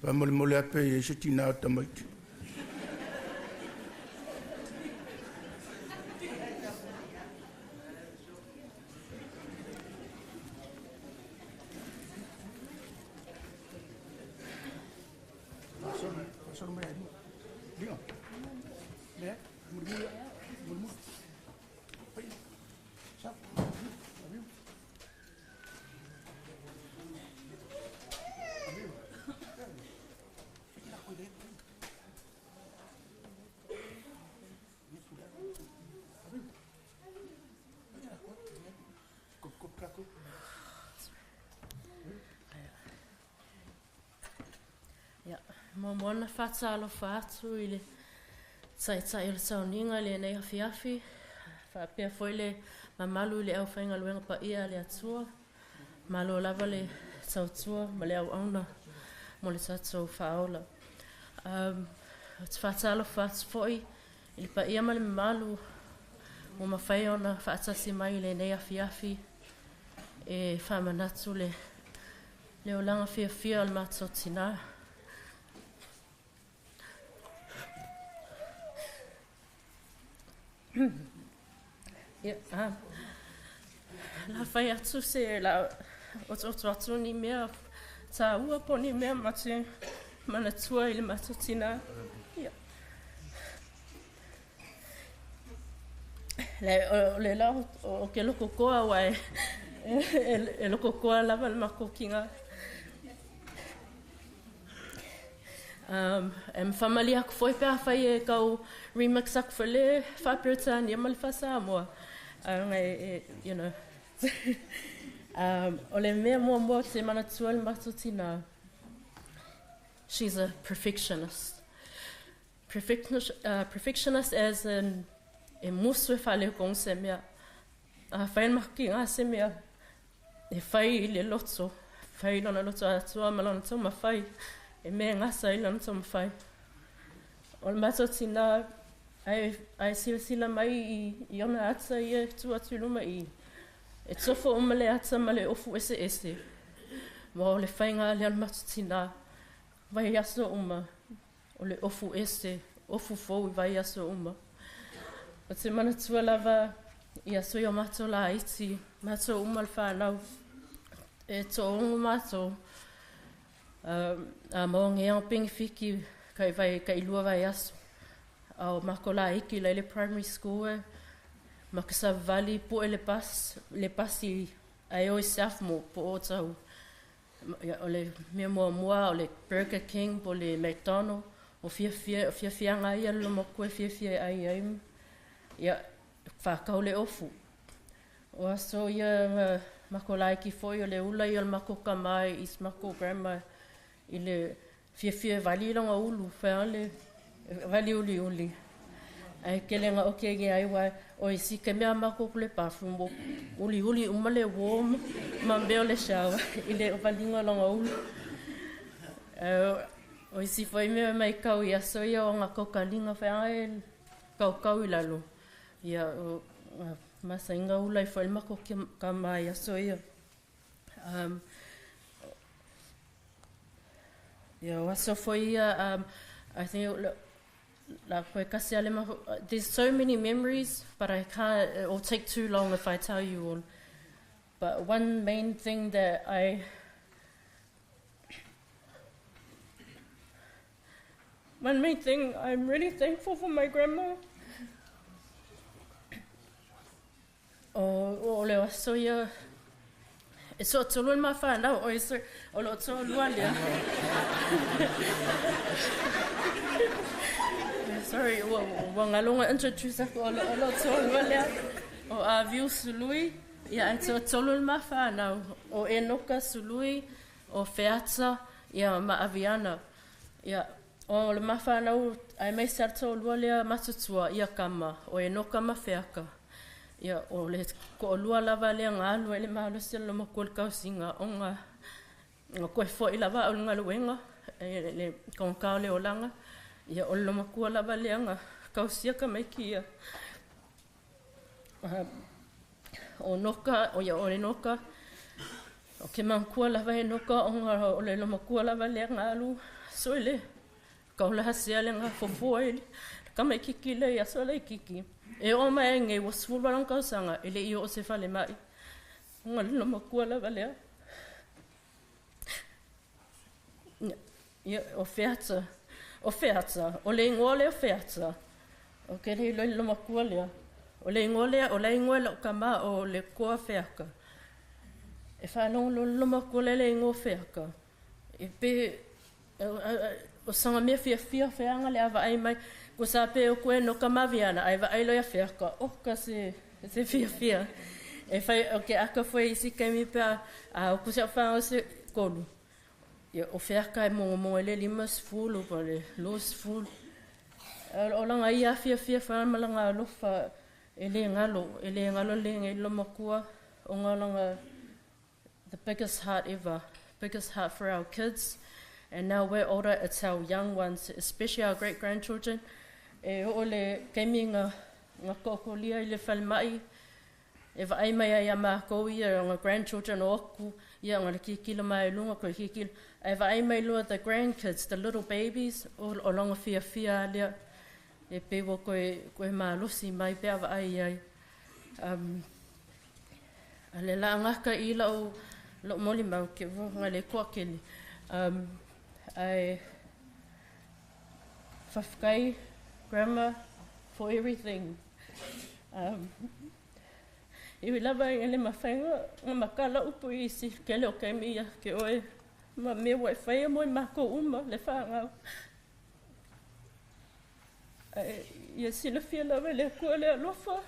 Faamolemole lava pe i ai se tinā o tamaiti. Ia, muamua ona faatalofa atu i le Taitai o le Tauniga i lenei afiafi, faapea foi le mamalu i le aufaigaluega paia a le Atua. Malo lava le tautua ma le auauna mo le tatou faaola. Ou te faatalofa atu foi i le paia ma le mamalu ua mafai ona faatasi mai i lenei afiafi e faamanatu le olaga fiafia o le matou tinā. Ia, la fai atu se la otooto atu ni mea tāua po ni mea ma te manatua i le matou tinā. Ia. Le, o le la o ke loko koa wa e loko koa lava le makokinga. E mawhamali aku foi pe a whai e kau remix aku fele wha-Peretania ma le wha-Samoa. You know. O le mea mua te manatua le matou tinā. She's a perfectionist. Perfectionist as in e musu e whale kong se mea. A whai maki ngā se mea. E whai i le loto. Whai lona loto atua ma lona tau mawhai. E mea ngasa i lona tau mawhai. O le matou tinā, ai silasila mai i ona ata ia e tu atu luma i. E tofo o le ata ma le ofu ese ese. Ma o le whainga le al matou tinā. Vai aso uma. O le ofu ese, ofu fou i vai aso uma. O te manatua lava i aso i o mātou la iti, mātou uma le whanau, e tō ongo mātou. A mo ngea o pingi fiki kai vai, kai lua vai aso. A o mako la iki la le primary school e, ma ka sa vali po e le pasi a e o i South mo po o tau. Ia, o le mea mua mua, o le Burger King, po le McDonald, o fia fia ngā ia lo mo koe fia fia ai ai. Ia, whakau le ofu. O aso ia mako laiki foi o le ula ia o le mako kamai, is mako grandma, i le fia fia vali longa ulu, whea le vali uli uli. Ai kele ngā oke ge ai wai, o isi ke mea mako kule bathroom, o uli uli uma le warm, ma mea o le shower, i le valinga longa ulu. O isi foi mea mai kau i aso ia o ngā kaukalinga whea e kau kau i lalo. Ia, o masa inga ula i foi mako ki ka mai aso ia. Ia, o aso foi ia, I think la koe kasi ale ma, there's so many memories, but I can't, it will take too long if I tell you all. But one main thing that one main thing, I'm really thankful for my grandma. O le aso ia, e so tolu ma whanau, o iso, o lo tolu alia. Sorry, wa ngalonga introduce aku o lo tolu alia. O a viu sului, ia e so tolu ma whanau, o Enoka sului, o Feata, ia ma Aviana. Ia, o le ma whanau, ai mei se tolu alia matutua, ia kama, o Enoka ma Feaka. Ia, o le ko lua lava le ngā lua le malo se lo makua le kausinga o ngā koe foi lava o ngā luenga, e le kongkao le olanga. Ia, o le makua lava le ngā kausia ka mai ki ia. O noka, o ia o le noka, o ke mankua lava e noka o ngā o le makua lava le ngā lu, so le, kaula hasia le ngā fofua e le, ka mai kiki le ia so le kiki. E o mai ngai o sfulu lang kausanga e le i o se fale mai. Nga le makua lava lea. Ia, o feata. O feata. O le ingoa le o feata. O ke le lo makua lea. O le ingoa lea, o le ingoa le o kama o le koa feaka. E whanong lo makua le le ingoa feaka. E pe, o sanga mea fia fia feanga le ava ai mai. Ko sa pe o koe no ka maviana, ai va ai loia feaka, o ka se fia fia. E whai, o ke aka foi isi kaimi pea, a o kusia whanga se kolu. Ia, o feaka e mongo mongo ele lima sfulu, pa le lo sfulu. O langa ia fia fia whanga malanga alofa, E le galo, e le galo le ngai lo makua o ngalanga the biggest heart ever, biggest heart for our kids. And now we're older, it's our young ones, especially our great-grandchildren. E o le kaimi nga, nga kokolia i le whalemai, e vaai mai ai a mākou ia nga grandchildren o aku, ia nga le kikila mai lunga ko kikila. E vaai mai lua the grandkids, the little babies, o, o longa fia fia alia, e pewa koe, koe malosi mai pea vaai ai. A le la ngaka i lau, lau moli mau ke nga le kua keli. I whawhikai, grandma, for everything. I lava i le mawhainga, ngā makala upu i si kele o kei mia ke oe, ma me wai whaia moi mako uma le whangau. Ai, ia sila fia lava le kua le alofa.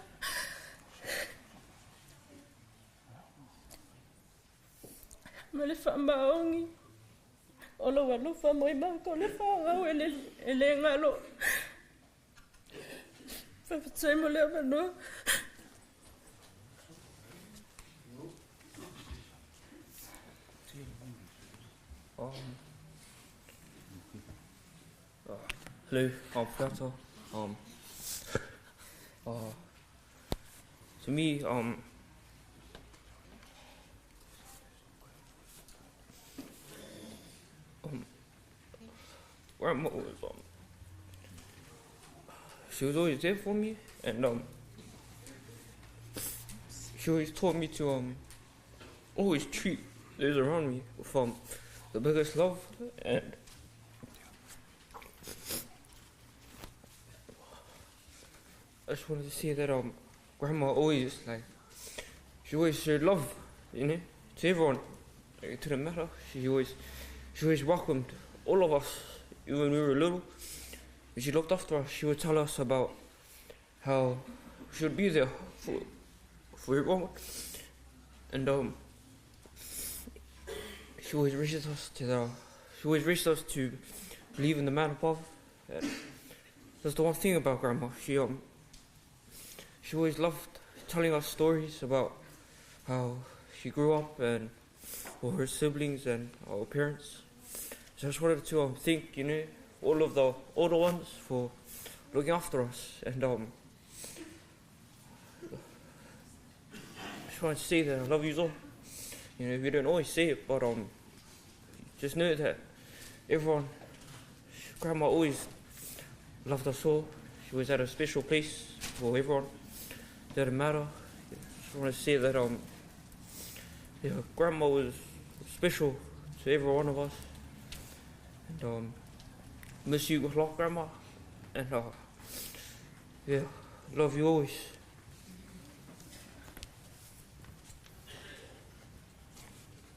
Ma le whaamaongi. O lo alofa moi mako le whangau e le, e le ngalo. Whawhatai mo le awanoa. Hello, I'm Flutter. To me, grandma was, she was always there for me, and she always taught me to always treat those around me with the biggest love, and I just wanted to say that grandma always, like, she always showed love, you know, to everyone. Like, it didn't matter. She always welcomed all of us, even when we were little. When she looked after us, she would tell us about how she would be there for everyone. And she always raised us to she always raised us to believe in the man above. And that's the one thing about grandma. She always loved telling us stories about how she grew up and all her siblings and our parents. So I just wanted to thank, you know, all of the older ones for looking after us. And I just wanted to say that I love you all. You know, we don't always say it, but just know that everyone, grandma always loved us all. She was at a special place for everyone. Didn't matter. Just want to say that yeah, grandma was special to every one of us. And miss you a lot, grandma. And yeah, love you always.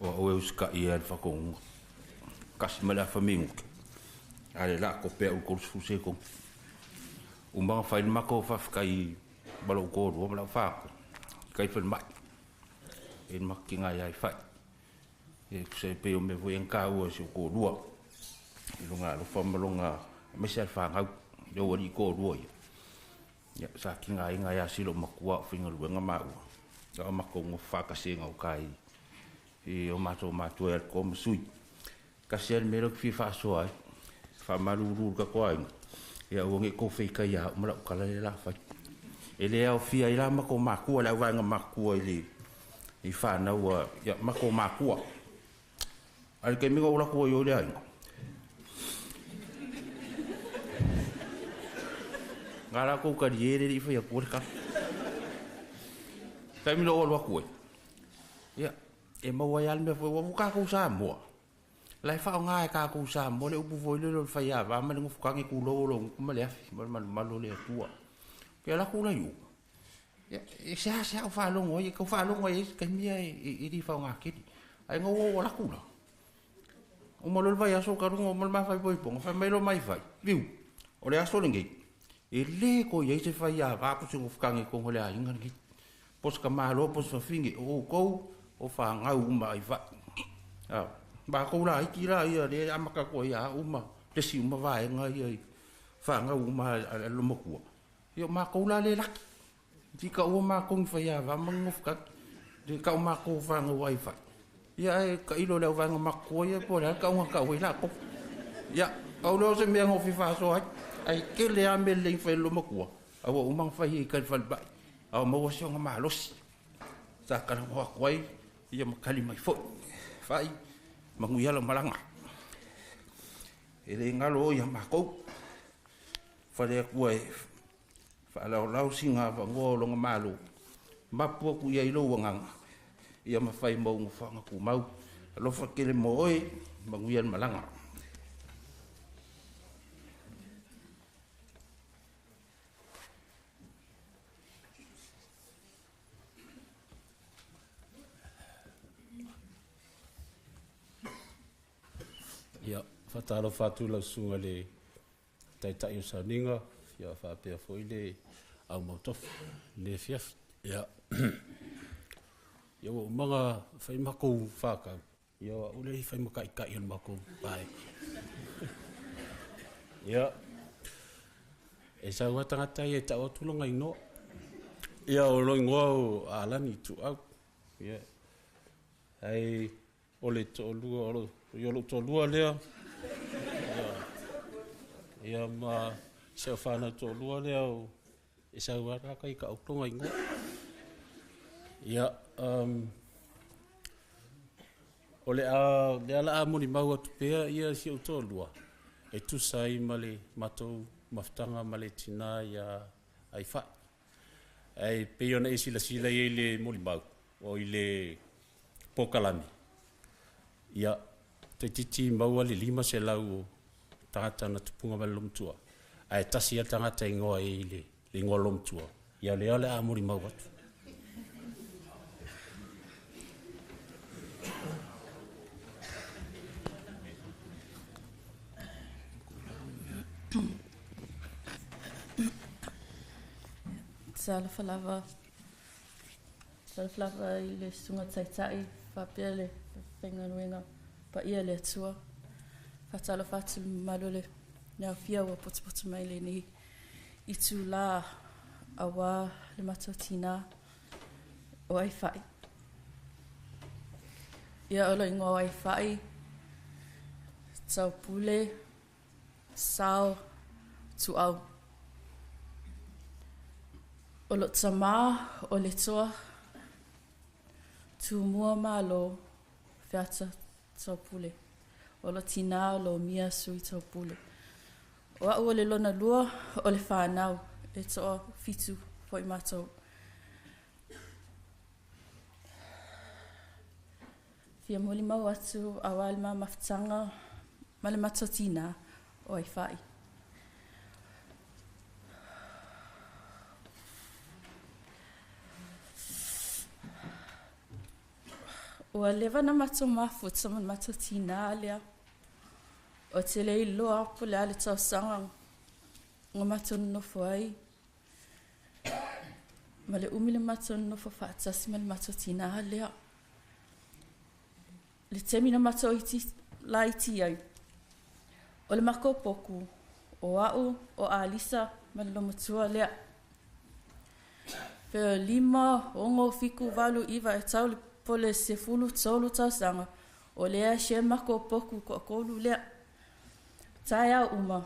O au e uska ia le whakonga. Kasi ma le awhaminguke. A le la ko pea ul kolu se kong. Umanga whain mako whawhikai malo kōrua ma lau whāko. Kai whai mai. E maki ngā iai whai. E kuse pe o me voi en kāua si o kōrua. I runga alofa malonga mese al whāngau. Leo wari kōrua ia. Ia, sa ki ngā inga ia silo makua o whinga luenga maua. Ia o mako ngō whākase ngau kai. I o mātou mātua e al kō masui. Kasi al mero ki whaasoa ai. Whaamaruru ka koa inga. Ia uange kō whika ia umara ukala le la whai. E le au fia i la mako mākua, le au vaenga mākua i le i whānau ia mako mākua. Ai kei minga ora kua i o le ainga. Ngā rā kou kari e rere i whai a kua le kara. Tai mina o alua kua. Ia, e maua i almea fwoi, wapu kākou sā moa. Lai whao ngā e kākou sā moa, le upu fwoi lelo le whai a wā, ma le ngufukange ku lo lo nguku le afi, ma le malu malu le atua. Ke ala kula iu. Ia, e sea sea o whaalongo ai, e kau whaalongo ai, kai mia e ri whao ngā keri. Ai ngau o ala kula. O malo le vai aso karunga o malo mawhai poi ponga, whai mai lo mai whai. Viu, o le aso lengei. E le ko iai se whai a wā po se ngufukange kongo le a inga lengei. Pos ka malo, pos whawhinge, o kou, o whangau uma ai whai. Ba kou la iki la ia le amaka ko ia uma, le si uma vaenga ia i whangau uma a lomakua. Ia ma kou la le laki. Ti ka ua mākou ni whai awa ma ngofu ka. Le ka o mākou whanga wai whai. Ia e ka ilo le au vaenga makua ia po le a ka unga ka ui la ko. Ia, au leo se mea ngofi whaso ai. Ai ke le a me le whai lo makua. Aua umang whai i kai whai bai. Au maua se onga malosi. Sa kana hoa kuai, ia makali mai foi. Whai, mangu ia malanga. E le ngalo o ia mākou. Whare akua e whaalau lau singa whangoa o longa malo. Mapu aku ia i lo wanganga. Ia mawhai mau ngawhanga ku mau. Alofa kele mo oe, mangu ia malanga. Ia, whataro whātū lau sunga le taitai o sauninga, ia whaapea foi le au mautofu, le fiaf. Ia, ia ua umanga whai makou whākau, ia ua ule i whai makai kai o makou pai. Ia, e sau tangata ia e tau atulanga inoa. Ia o lo ingoa o alani tu au. Ia, hei o le to'olua o lo o to'olua lea. Ia, ia ma se o whanau to'olua lea o e sau raka i ka autonga ingoa. Ia, o le a, le ala a moni mau atu pea ia si o to'olua. E tusa ai ma le matou mafutaga ma le tinā ia ai fa'i. Ai pei ona e silasila i ai le molimau o i le pokalame. Ia, te titi maua le 500 o tagata na tupunga ma le lomatua. Ae tasi a tagata ingoa i le ingoa lomatua. Ia lea o le a molimau atu. Talofa lava. Talofa lava i le susuga taitai, faapea le faigaluega paia le Atua. Faatalofa atu le mamalu o le leafia ua potopoto mai lenei itulā auā le matou tinā o ai fa'i. Ia o lo ingoa o ai fa'i, taupule, sao, tu'au. O lo tamā o le toa, tumua malo, feata taupule. O lo tinā o lo mia sui taupule. O a'u o le lona lua o le whānau, e toa fitu foi mātou. Fia moli mau atu a wā le mafutaga ma le matou tinā o ai fa'i. Ua leva na matou mafuta ma le matou tinā lea. O te le iloa po le a le tausaga ga matou nonofo ai. Ma le umi le matou nonofo fa'atasi ma le matou tinā lea. Le taimi na matou iti laiti ai. O le makou poku, o a'u, o Alisa ma le lomatua lea. Pe o 5, 6, 7, 8, 9 e tau le po le 13 tausaga, o lea se makou poku to'atolu lea. Taeao uma.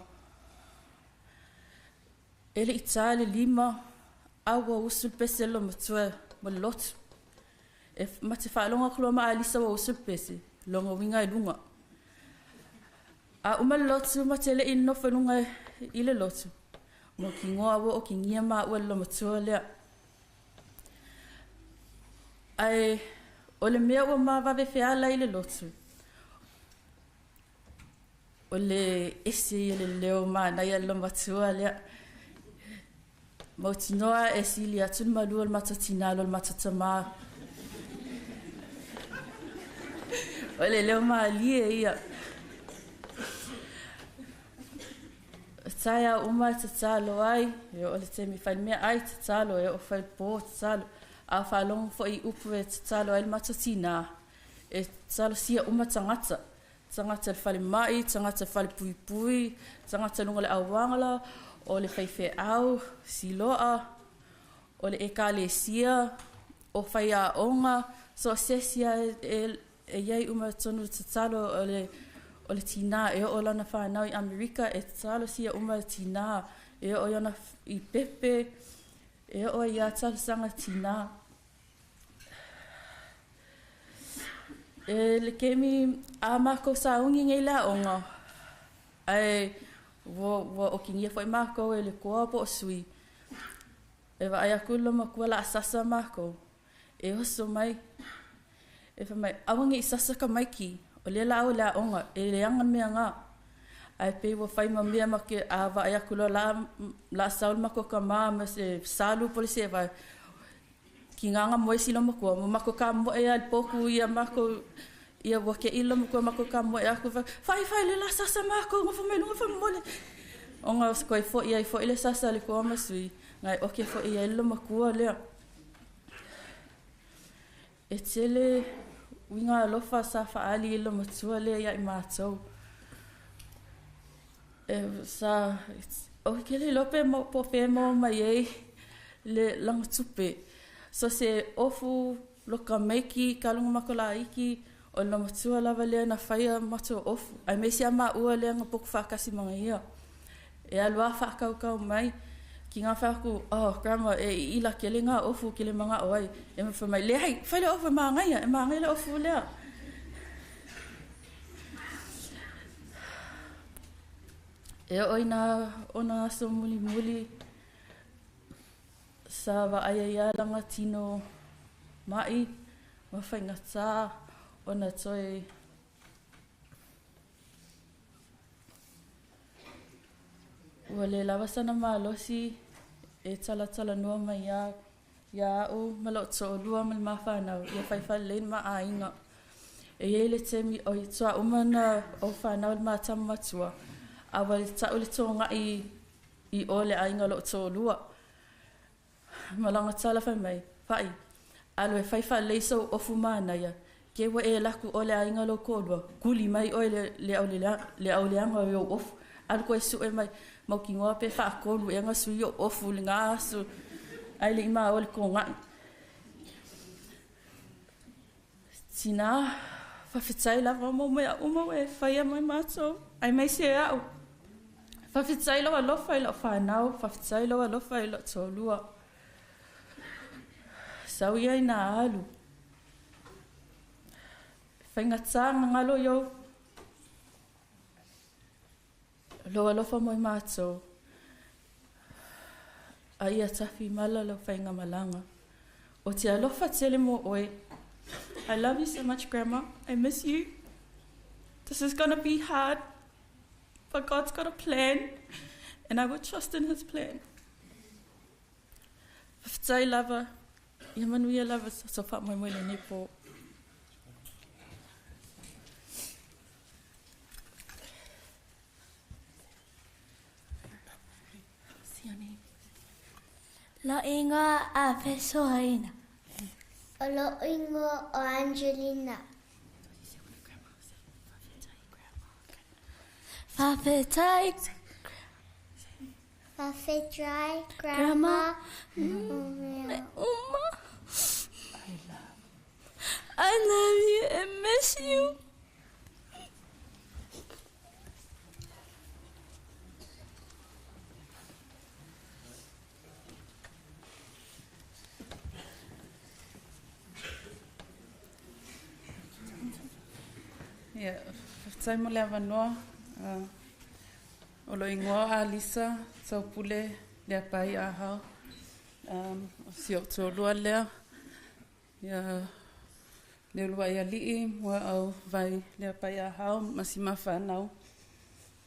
E le'i tā le 5, a ua usu le pese lomatua ma le lotu. E ma te faalogo atu loa ma Alisa ua usu le pese, loga uiga e luga. A uma le lotu ma te le'i nonofo i luga i le lotu. Mo kigoa ua okigia maua e le lomatua lea. Ae o le mea ua mavave feala i le lotu. O le ese ia le leo manaia le lomatua lea. Mautinoa e sili atu le malua o le matou tinā i lo le matou tamā. O le leo mālie ia. Taeao uma e tatalo ai, e oo le taimi fai le meaai tatalo, e oo fai le pō tatalo. A faalogo foi i upu e tatalo ai le matou tinā, e tatalosia uma tagata. Tagata i le falemai, tagata i le falepuipui, tagata i luga o le auala, o le faifeau, siloa, O le ekalesia, o faiaoga, so o se isi lava e, e i ai uma tonu tatalo o le tinā e oo lana whānau i Amerika, e tatalo sia uma tinā e oo i ona i pepe, e oo i a talosaga tinā. E le kemi a mākou sauni nei le aoga, ae ua okigia foi mākou e le koa po o sui. E vaai aku le matua la sasa mākou. E oso mai, e fai mai, aua nei sasa ka maiki, o lea la au le aoga, e leaga le mea gā. Ae pei ua fai ma mea ma ke a vaai aku loa la la sau le makou kamā ma se salu po o le sevae. Ki gaga moe si matua, ma makou kamoe a i le poku ia makou ia ua keʻi le matua makou kamoe aku fai, fai fai le la sasa mākou gofo mai luga faamolemole. Ona koe foʻi ai foʻi le sasa a le koa ma sui, gae oke foʻi ai le matua lea. E tele uiga alofa sa faaali i le matua lea ia i mātou. E sa o ke le iloa pe mo po o fea e maua mai ai le lagatupe. So se ofu lo ka maiki ka luga mako laiki o le matua lava lea na faia matou ofu. Aemaise a maua lea na poku faatasi ma ia. E alu a faakaukau mai ki ngā fai aku, oh grandma e i ila kele ngā ofu kele manga'o ai. E fai mai, leai, fai le ofu e māgaia, e māgaia le ofu lea. E oo i nā ona aso mulimuli, sa vaai ai ia lana tino maʻi ma faigata ona toe ua le lava sana malosi e talatalanoa mai ia ia a'u ma lo'u to'alua ma le mafanau ia faifalelei le maʻaiga. E iai le taimi oi toauma na o fanau le matama matua, a ua ta'u le toga'i i o le aiga o lo'u to'alua. Ma lana tala fai mai, Fa'i, alu e fai faalelei sou ofu manaia, ke ua e alu aku o le aiga lou toalua, kuli mai oe le, le, le auleaga o ou ofu. Alu koe suʻe mai, mautinoa pe faatolu ea na sui o ofu i lena aso, ae leʻi maua le togaʻi. Tinā, faafetai lava mo mea uma ua e faia mai mātou, aemaise e a'u. Faafetai lou alofa i la'u fanau, faafetai lou alofa i lo'u toalua. Sau ia ina alu. Faigata gagalo i ou lou alofa mo i mātou. A ia tafi mala lau faigamalaga. O te alofa tele mo oe. I love you so much, Grandma. I miss you. This is gonna be hard, but God's got a plan, and I will trust in His plan. Faafetai lava, ia manuia lava so faamoemoe i lenei po. Lou ingoa a Fesoaina. O lou ingoa o Angelina. Faafetai. Faafetai Grandma. Uma. I love you and miss you. Ia, faafetai mo le avanoa. O lou igoa o Alisa Taupule Leapai Ahau. O si ou toalua lea. Ia, le uluai alii Muaau Vai Leapai Ahau ma si mafanau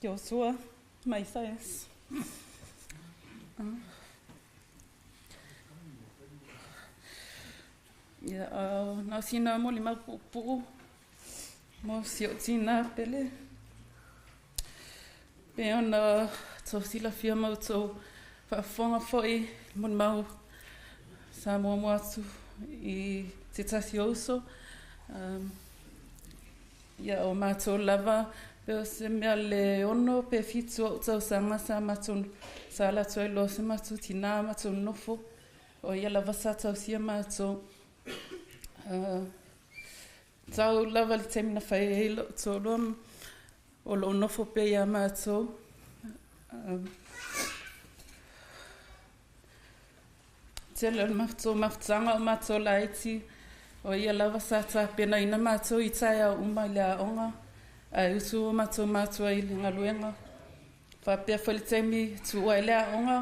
Iosua ma Isaias. Ia, na o sina molimau puupuu mo si ou tinā pele. Pe ona tou silafia ma outou faafofoga foi molimau sa muamua atu i te tasi o uso. Ia, o matou lava, pe o se mea le 6 pe 7 o'u tausaga sa matou sa alu atu ai loa se matou tinā matou nonofo. O ia lava sa tausia matou. Tau lava le taimi na fai ai lo'u toalua o lo'o nofo pea iā matou. Tele o le matou mafutaga o matou laiti, o ia lava sa tapenaina matou i taeao uma i le aoga, ae usu o matou matua i le galuega. Faapea foi le taimi tuua ai le aoga,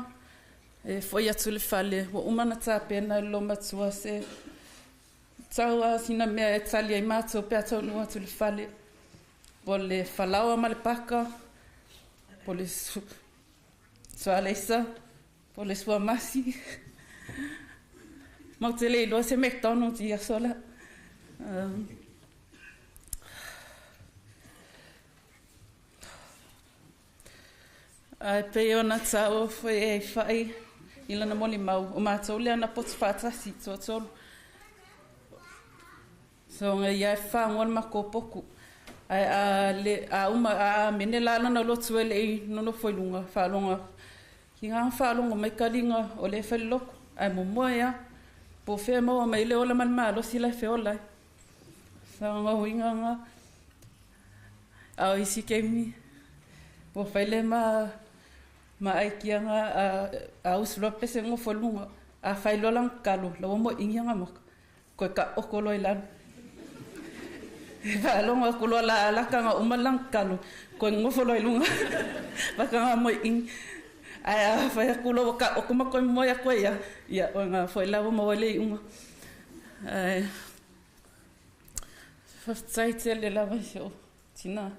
e fo'i atu i le fale, ua uma ona tapena e le loomatua se tau a sina mea e tali ai matou pe a taunuu atu i le fale, po o le falaoa ma le paka, po o le sualeisa, po o le suamasi. Matou te le iloa se McDonald's i aso la. Ae pei ona taua foi e Fa'i i lana molimau, o matou lea na poto faatasi, toatolu. Soga ia e fagoa le makou poku. Ae a le a uma a amene la lana lotu e le'i nonofo i luga faalogo ki ga faalogo mai kaliga o lē fai le loku ae momoe a po o fea e maua mai ai le ola ma le malosi lae feola ai saoga uiga ga a o isi keimi ua fai le ma ma aikiaga a a usu loa pese gofo i luga a fai loa lana kalo la ua moeʻigi aga maka koe kaʻoko loa i lalo. E faalogo aku loa la alaka uma lana kalo koe gofo loa i luga vakaga moeʻigi. Ae a fai aku loa ua kaʻoko ma koe moe aku ai ia, ia o ga foi la ua maua ai le iʻuga. Ae faafetai tele lava i si ou tinā.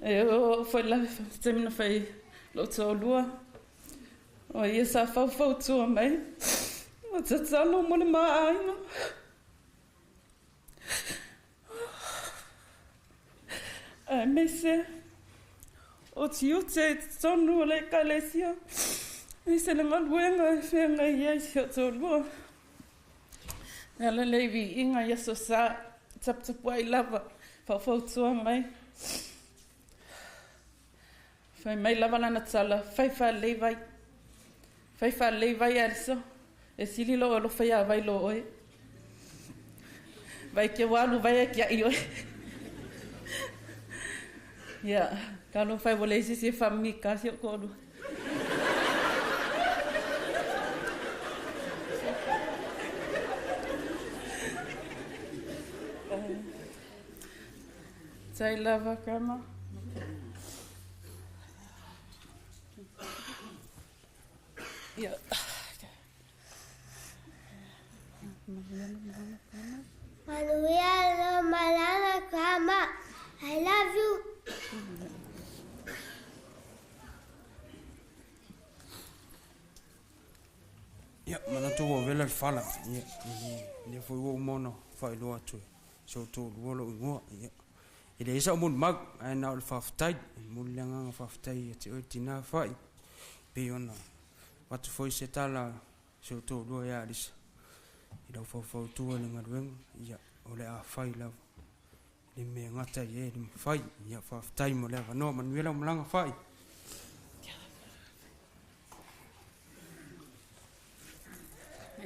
E oo foi lava i taimi na fai lo'u toalua, o ia sa faufautua mai ma tatalo mo le maaiga. Aemaise o tiute i totonu o le Ekalesia, aemaise le galuega e feagai ai si ou toalua. E ala lea i viiga i aso sa taputapuai lava faufautua mai. Fai mai lava lana tala, fai faalelei vai. Fai faalelei vai Alisa, e sili lou alofa iā vai lo oe. Vai ke ua alu vai e kiaʻi oe. Ia, talofa e ua leai se isi e faamimikā si ou toalua. Tai lava, Grandma. Ia. Manuia lo malanga, Grandma. I love you. Ia, manatu ua vela le fala. Ia, lea foi ua uma ona faailoa atu e si ou toalua lou igoa. Ia, e leai sa'u molimau, ae na o le faafetai. E momoli le agaga faafetai ia te oe le tinā fa'i, pei ona avatu foi se tala a si ou toalua ia Alisa i lau faufautua i le galuega. Ia, o le a fai lava le mea e gata i ai e le mafai. Ia, faafetai mo le avanoa. Manuia lau malaga fa'i.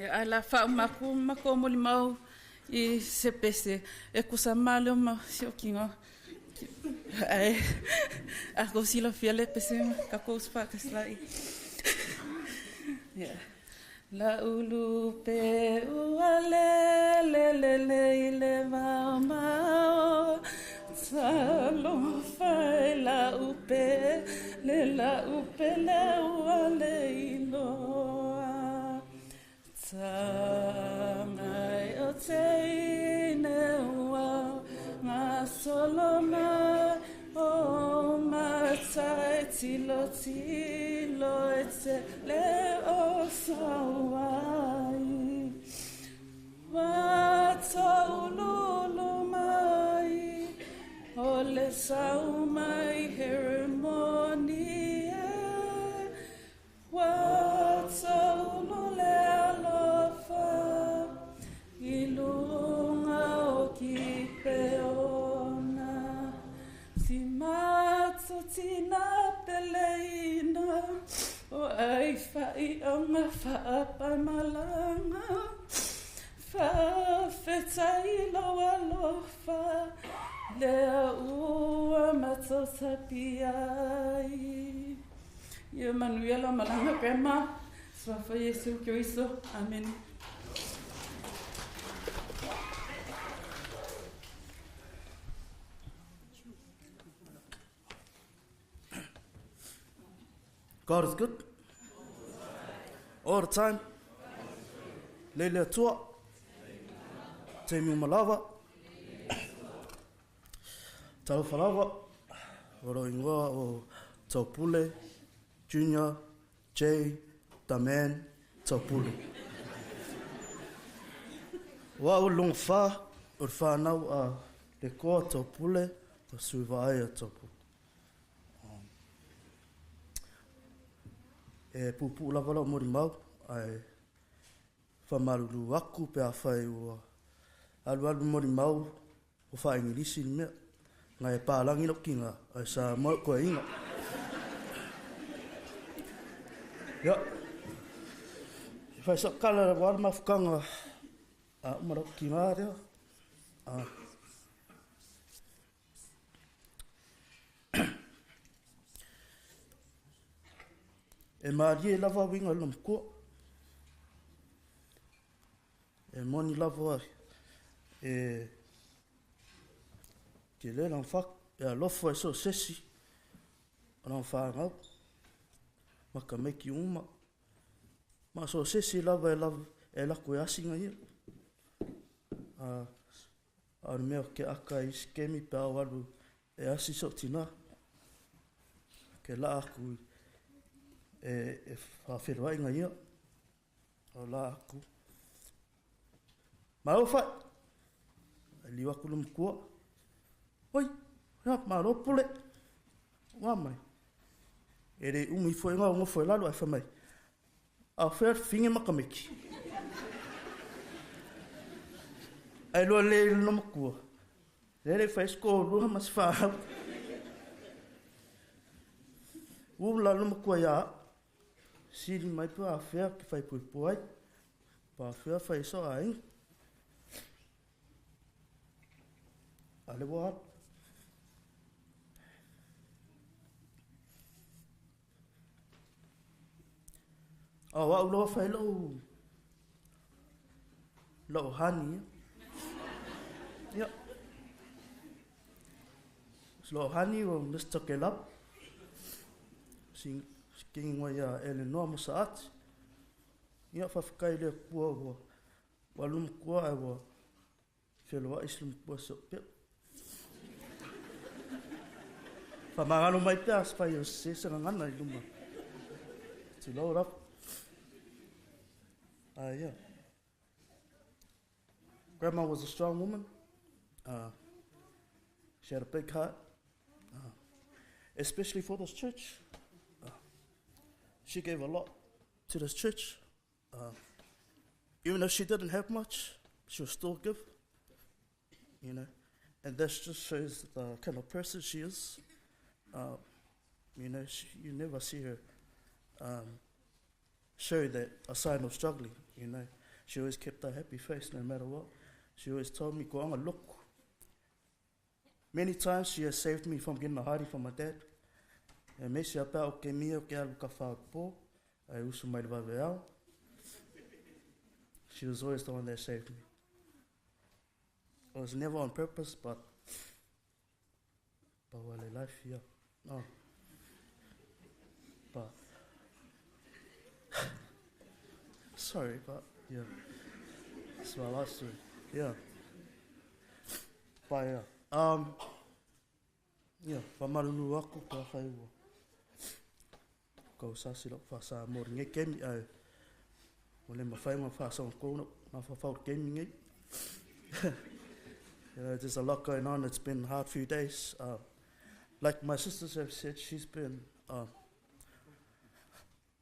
Ia, ae la faauma atu matou molimau i se pese e kusa ma leo ma siokiga. Ae a kou silafia le pese tatou uso faatasi laia. Ia. La ulu pe ua le le le le i le vao mao talofa e la upe le la upe le ua le iloa Tāngai o te ine ua ngasolo mai o matai tilo tilo e te le o sauai Ua taululu mai o le sau mai Heremoni e Ua taulu le alofa i luga o Kipeona. Si matou tina peleina o Fai o ngā whaapamalanga Whawhetai lau alofa Lea ua matotapi ai. Ia manuia lau malaga Grandma. Suafa Iesu Keriso. Amen. God is good. All the time. Lele atua. Taimi uma lava. Talofa lava. O lou igoa o Taupule Junior J. The Man Taupule. O au le logo fa o le whanau a Lekoa Taupule, o Suivaaia Taupule. E puupuu lava lau molimau, ae faamalulu aku pe afai ua alualu molimau ua faa-Igilisi le mea. Ngai e palagi lou kiga, ae Samoa lou koeaiga. Ia, e fai sau kala aua le mafukaga a uma lau kiga lea. E malie lava uiga i lona matua. E moni lava e tele lana fatu, e alofa i so o se isi o lana fanau ma tamaiti uma. Ma so o se isi lava e alu atu e asi ia. A o le mea ou te aka ai i isi taimi pe a ou alu e asi so'u tinā, ke la'a aku e faafeiloaiga ia, o la aku. Malo fa'i, ae liu atu le matua, oi, ia, malo pule, ua mai. E le umi foi ona ou nofo i lalo ae fai mai, a o fea le fafine ma tamaiti? Ae lua lelei i lona matua, lea e le i fai se toalua ma se fanau. Ua la lona matua ia au, sili mai pe afea ou te faaipoipo ai, pe afea fai ai sou aiga. A lea ua alu. A o au loa fai lou lou hani ia. Ia. Lou hani o Mr. Kelap. Si kingi ngoa ia Eleanor ma Saati. Ia faafetai i le Atua ua ua alu matua ae ua feloai si matua si o'u pea. Faamagalo mai pea a fai o se se gagana i luma. Tulou lava. Yeah. Grandma was a strong woman. She had a big heart, especially for this church. She gave a lot to this church. Even though she didn't have much, she would still give, you know. And that just shows the kind of person she is. You know, she, you never see her show that a sign of struggling, you know. She always kept a happy face no matter what. She always told me, go on, look. Many times she has saved me from getting a hiding from my dad. E me si a pea o ke mia o ke alu ka whaopo, ai usu mai le vaveao. She was always the one that saved me. It was never on purpose, but wale life, yeah. Oh. But sorry, but yeah. That's my last story. Yeah. But yeah. Yeah, whamaruru aku ka whai ua. Kau sasi lau whasa mori ngai kemi ai. O le mawhai ngā whasa o kōna, ngā whawhau kemi ngai. You know, there's a lot going on. It's been a hard few days. Like my sisters have said, she's been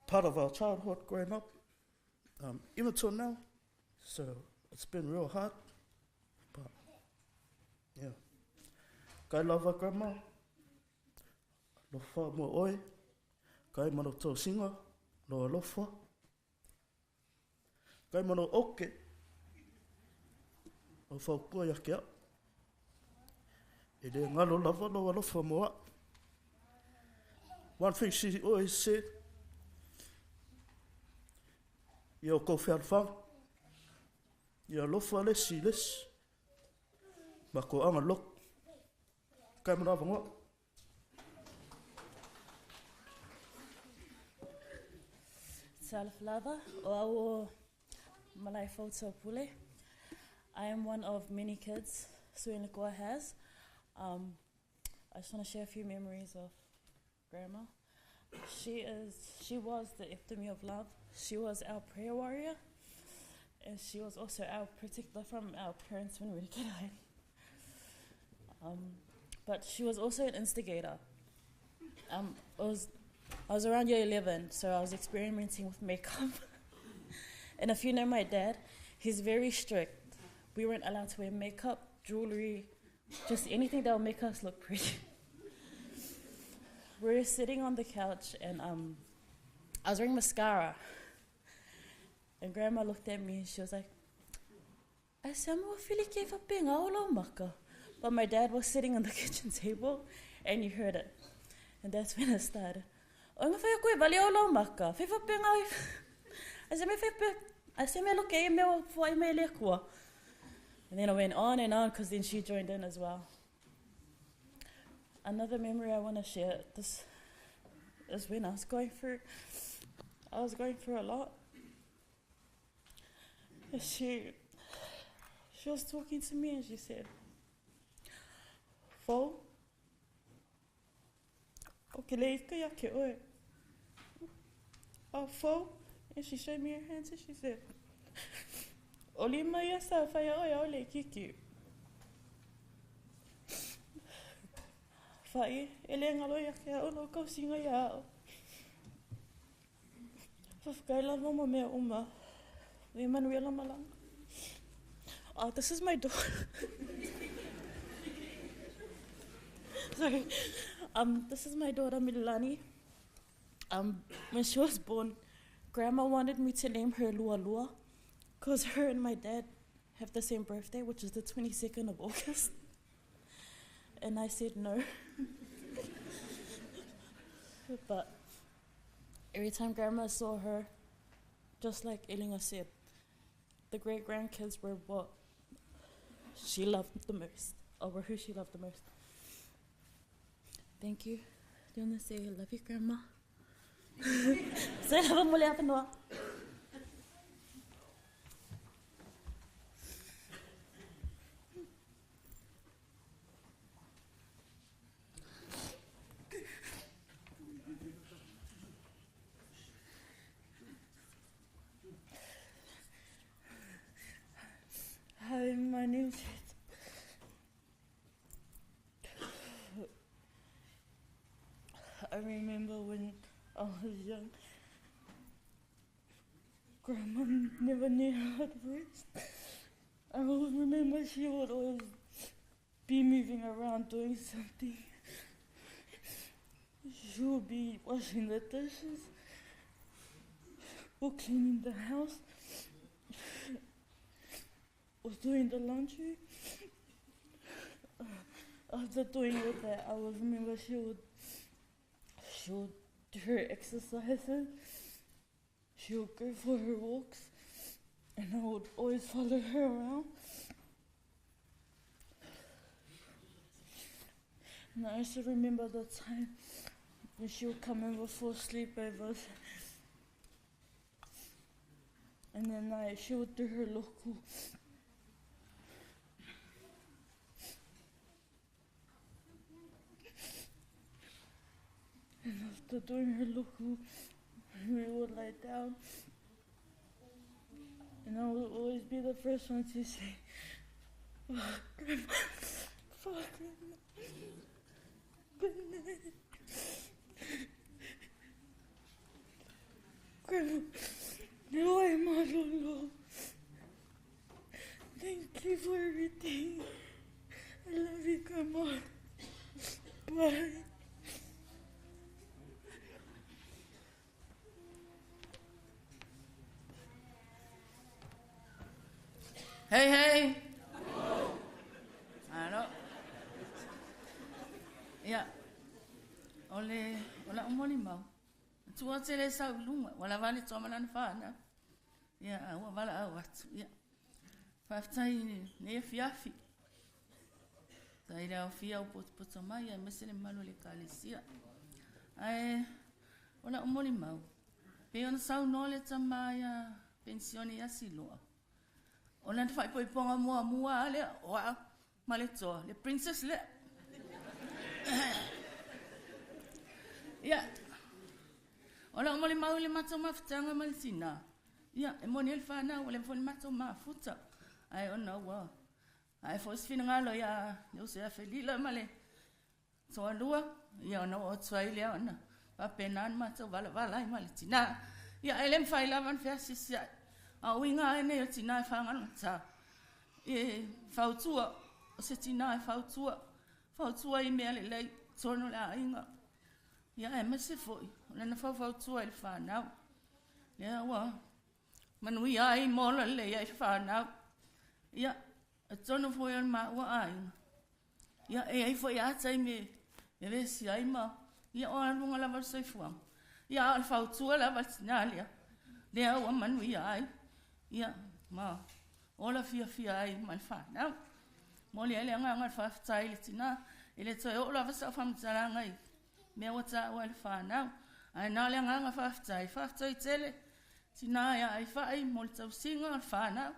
part of our childhood growing up, even till now. So it's been real hard. But yeah. Kai lava grandma, lofa mo oe, kai mano tau singa, Lo alofa. Kai ma lou oke. O fautua ia ke au. E le galo lava lou alofa mo a'u. One thing she always said, ia outou fealofaga, ia alofa le isi i le isi, ma toaga lotu. Kai ma le avanoa. Talofa o au o Malaefou Taupule. I am one of many kids Suenikoa has. I just want to share a few memories of Grandma. She was the epitome of love. She was our prayer warrior, and she was also our protector from our parents when we were get But she was also an instigator. I was around year 11, so I was experimenting with makeup. And if you know my dad, he's very strict. We weren't allowed to wear makeup, jewelry, just anything that would make us look pretty. We were sitting on the couch, and I was wearing mascara. And Grandma looked at me, and she was like, I said, I'm feeling ke whapenga o lau maka. But my dad was sitting on the kitchen table, and he heard it. And that's when it started. O ngā whai koe wale o lau maka. Whai whapenga o I said, me whai I said, me look e me o fuai me le kua. And then I went on and on, because then she joined in as well. Another memory I want to share, this is when I was going through a lot. And she was talking to me and she said, Fo, o ke leika ia ke oe. Oh, fo. And she showed me her hands and she said, O lima ia sa whaia oe au le kiki. Whai, e le ngalo ia ke au lau kausinga ia au. Whawhakai lava mo mea uma. Le Manuela Malanga. Oh, this is my daughter. Sorry. This is my daughter, Milani. When she was born, Grandma wanted me to name her Lua Lua, because her and my dad have the same birthday, which is the 22nd of August. And I said no. But every time Grandma saw her, just like Elinga said, the great-grandkids were what she loved the most, or were who she loved the most. Thank you. Do you want to say I love you, Grandma? Say love mo le apanoa. Hi, my name's I remember when I was young, Grandma never knew how to rest. I always remember she would always be moving around doing something. She would be washing the dishes or cleaning the house or doing the laundry. After doing all that, I would remember she would do her exercises, she would go for her walks, and I would always follow her around. And I also remember the time when she would come over for sleepovers, and then she would do her local. And after doing her local, we would lie down. And I would always be the first one to say, oh, Grandma, fuck, Grandma, good night. Grandma, thank you for everything. I love you, Grandma. Bye. Hei hei. Alo. Ia. O le o la'u molimau, tua tele sau i luga, ua lava le toa ma lana fanau. Ia, a ua valaau atu. Ia. Faafetai i lenei afiafi. Faafetai i le aofia o potopoto mai aemaise le mamalu o le Ekalesia. Ae o la'u molimau, pei ona saunoa le tama ia penisione ia Siloa, o lana faaipoipoga muamua lava lea, o au ma le toa, le princess lea. Ia, o la'u molimau i le matou mafutaga ma le tinā, ia, e moni ai le fanau, ua leva foi le matou mafuta. Ae ona ua ae foi se finagalo ia le uso ia Felila ma le toalua, ia ona oo atu ai lea ona faapena ona matou valavala ai ma le tinā. Ia, ae le mafai lava ona feasiasiai. A o uiga lava nei o tinā e fagalogata, e fautua, o se tinā e fautua, fautua i mea lelei i totonu o le aiga. Ia aemaise foi o lana faufautua i le fanau. Lea ua manuia ai ma ola lelei ai le fanau. Ia, o totonu foi o le maua aiga, ia, e i ai foi lava taimi e vevesi ai ma, ia, o aluga lava o le soifuaga. Ia, a o le fautua lava a le tinā lea, lea ua manuia ai, ia, ma ola fiafia ai ma le fanau. Momoli ai le agaga o le faafetai i le tinā. E le toe oo lava sau faamatalaga i mea ua taua e le fanau. Ae na o le agaga faafetai, faafetai tele tinā ia Aifa'i mo le tausiga o le fanau.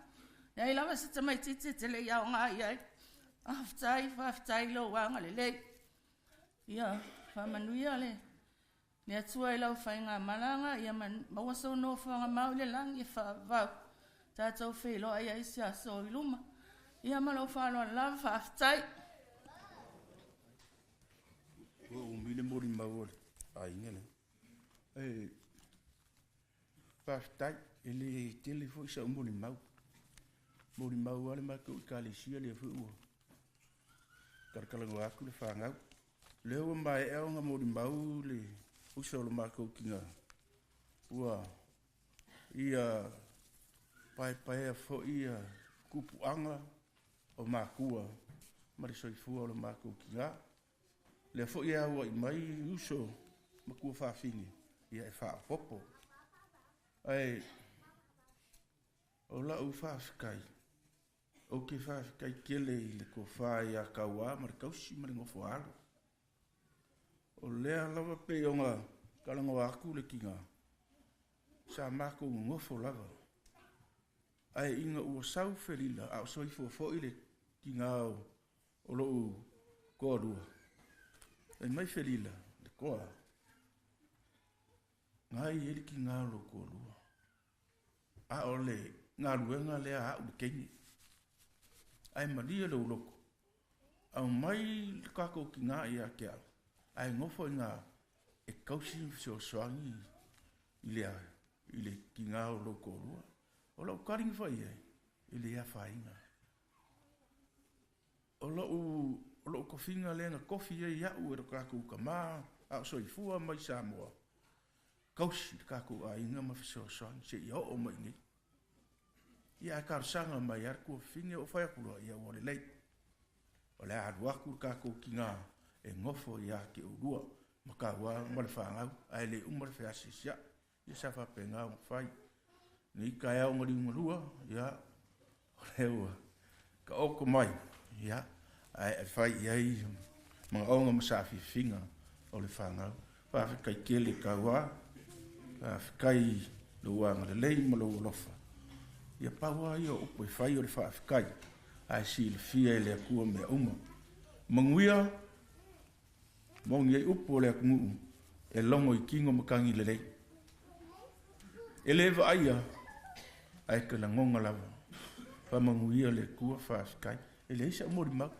Leai lava se tamaitiiti e te le i aoga i ai. Faafetai, faafetai i lou agalelei. Ia faamanuia le Le Atua i lau faigamalaga, ia maua sou nofoaga mau i le lagi e faavavau, tatou feiloai ai se aso i luma. Ia ma lou faaaloalo lava, faafetai. Ua umi le molimau o le aiga lea. E, faafetai, e le tele foi sau molimau. Molimau lava le matou ekalesia lea foi ua talatalanoa atu le fanau. Lea ua maea ona molimau le uso o le matou tina ua ia paepaea foi ia tupuaga o matua ma le soifua o le matou tina. Lea foi e auai mai uso ma tuafafine ia e faaopoopo. Ae o lau faafetai, Ou te faafetai tele i le tofa ia Tauā ma le tausi ma le nofo a alo. O lea lava pei ona talanoa atu le tina, sa matou nonofo lava, ae ina ua sau Felila a o soifua foi le tina o lou toalua, fai mai Felila, le toa, na e i ai le tina o lou toalua. A o le galuega lea a au le teine. Ae malie lou loto, aumai le tatou tina ia te au, ae nofo i ina e tausi ma fesoasoani i le, i le tina o lou toalua. O lau tali na fai ai, e le afaina. O lou, o lou tofiga lea na tofi ai au e lo tatou tama a o soifua mai Samoa, tausi le tatou aiga ma fesoasoani seia oo mai i nei. Ia ae talosaga mai lava le tuafafine ou fai atu loa, ia ua lelei. O le a alu atu le tatou tina e nofo ia te oulua ma Tauā ma le fanau, ae le uma le feasiasiai. Ia sa faapena ona fai. Nei taeao na liugalua, ia, o lea ua taoto mai, ia, ae fai i ai manaoga ma saafiafiga o le fanau. Faafetai tele Tauā, faafetai i lou agalelei ma lou alofa. Ia pau lava ia o upu e fai o le faafetai, ae silafia e le Atua mea uma. Manuia, moni ai upu o le atunuu e logo i tino matagi lelei. E le vaaia, ae te lagona lava. Faamanuia le Atua, faafetai. E leai sau molimau.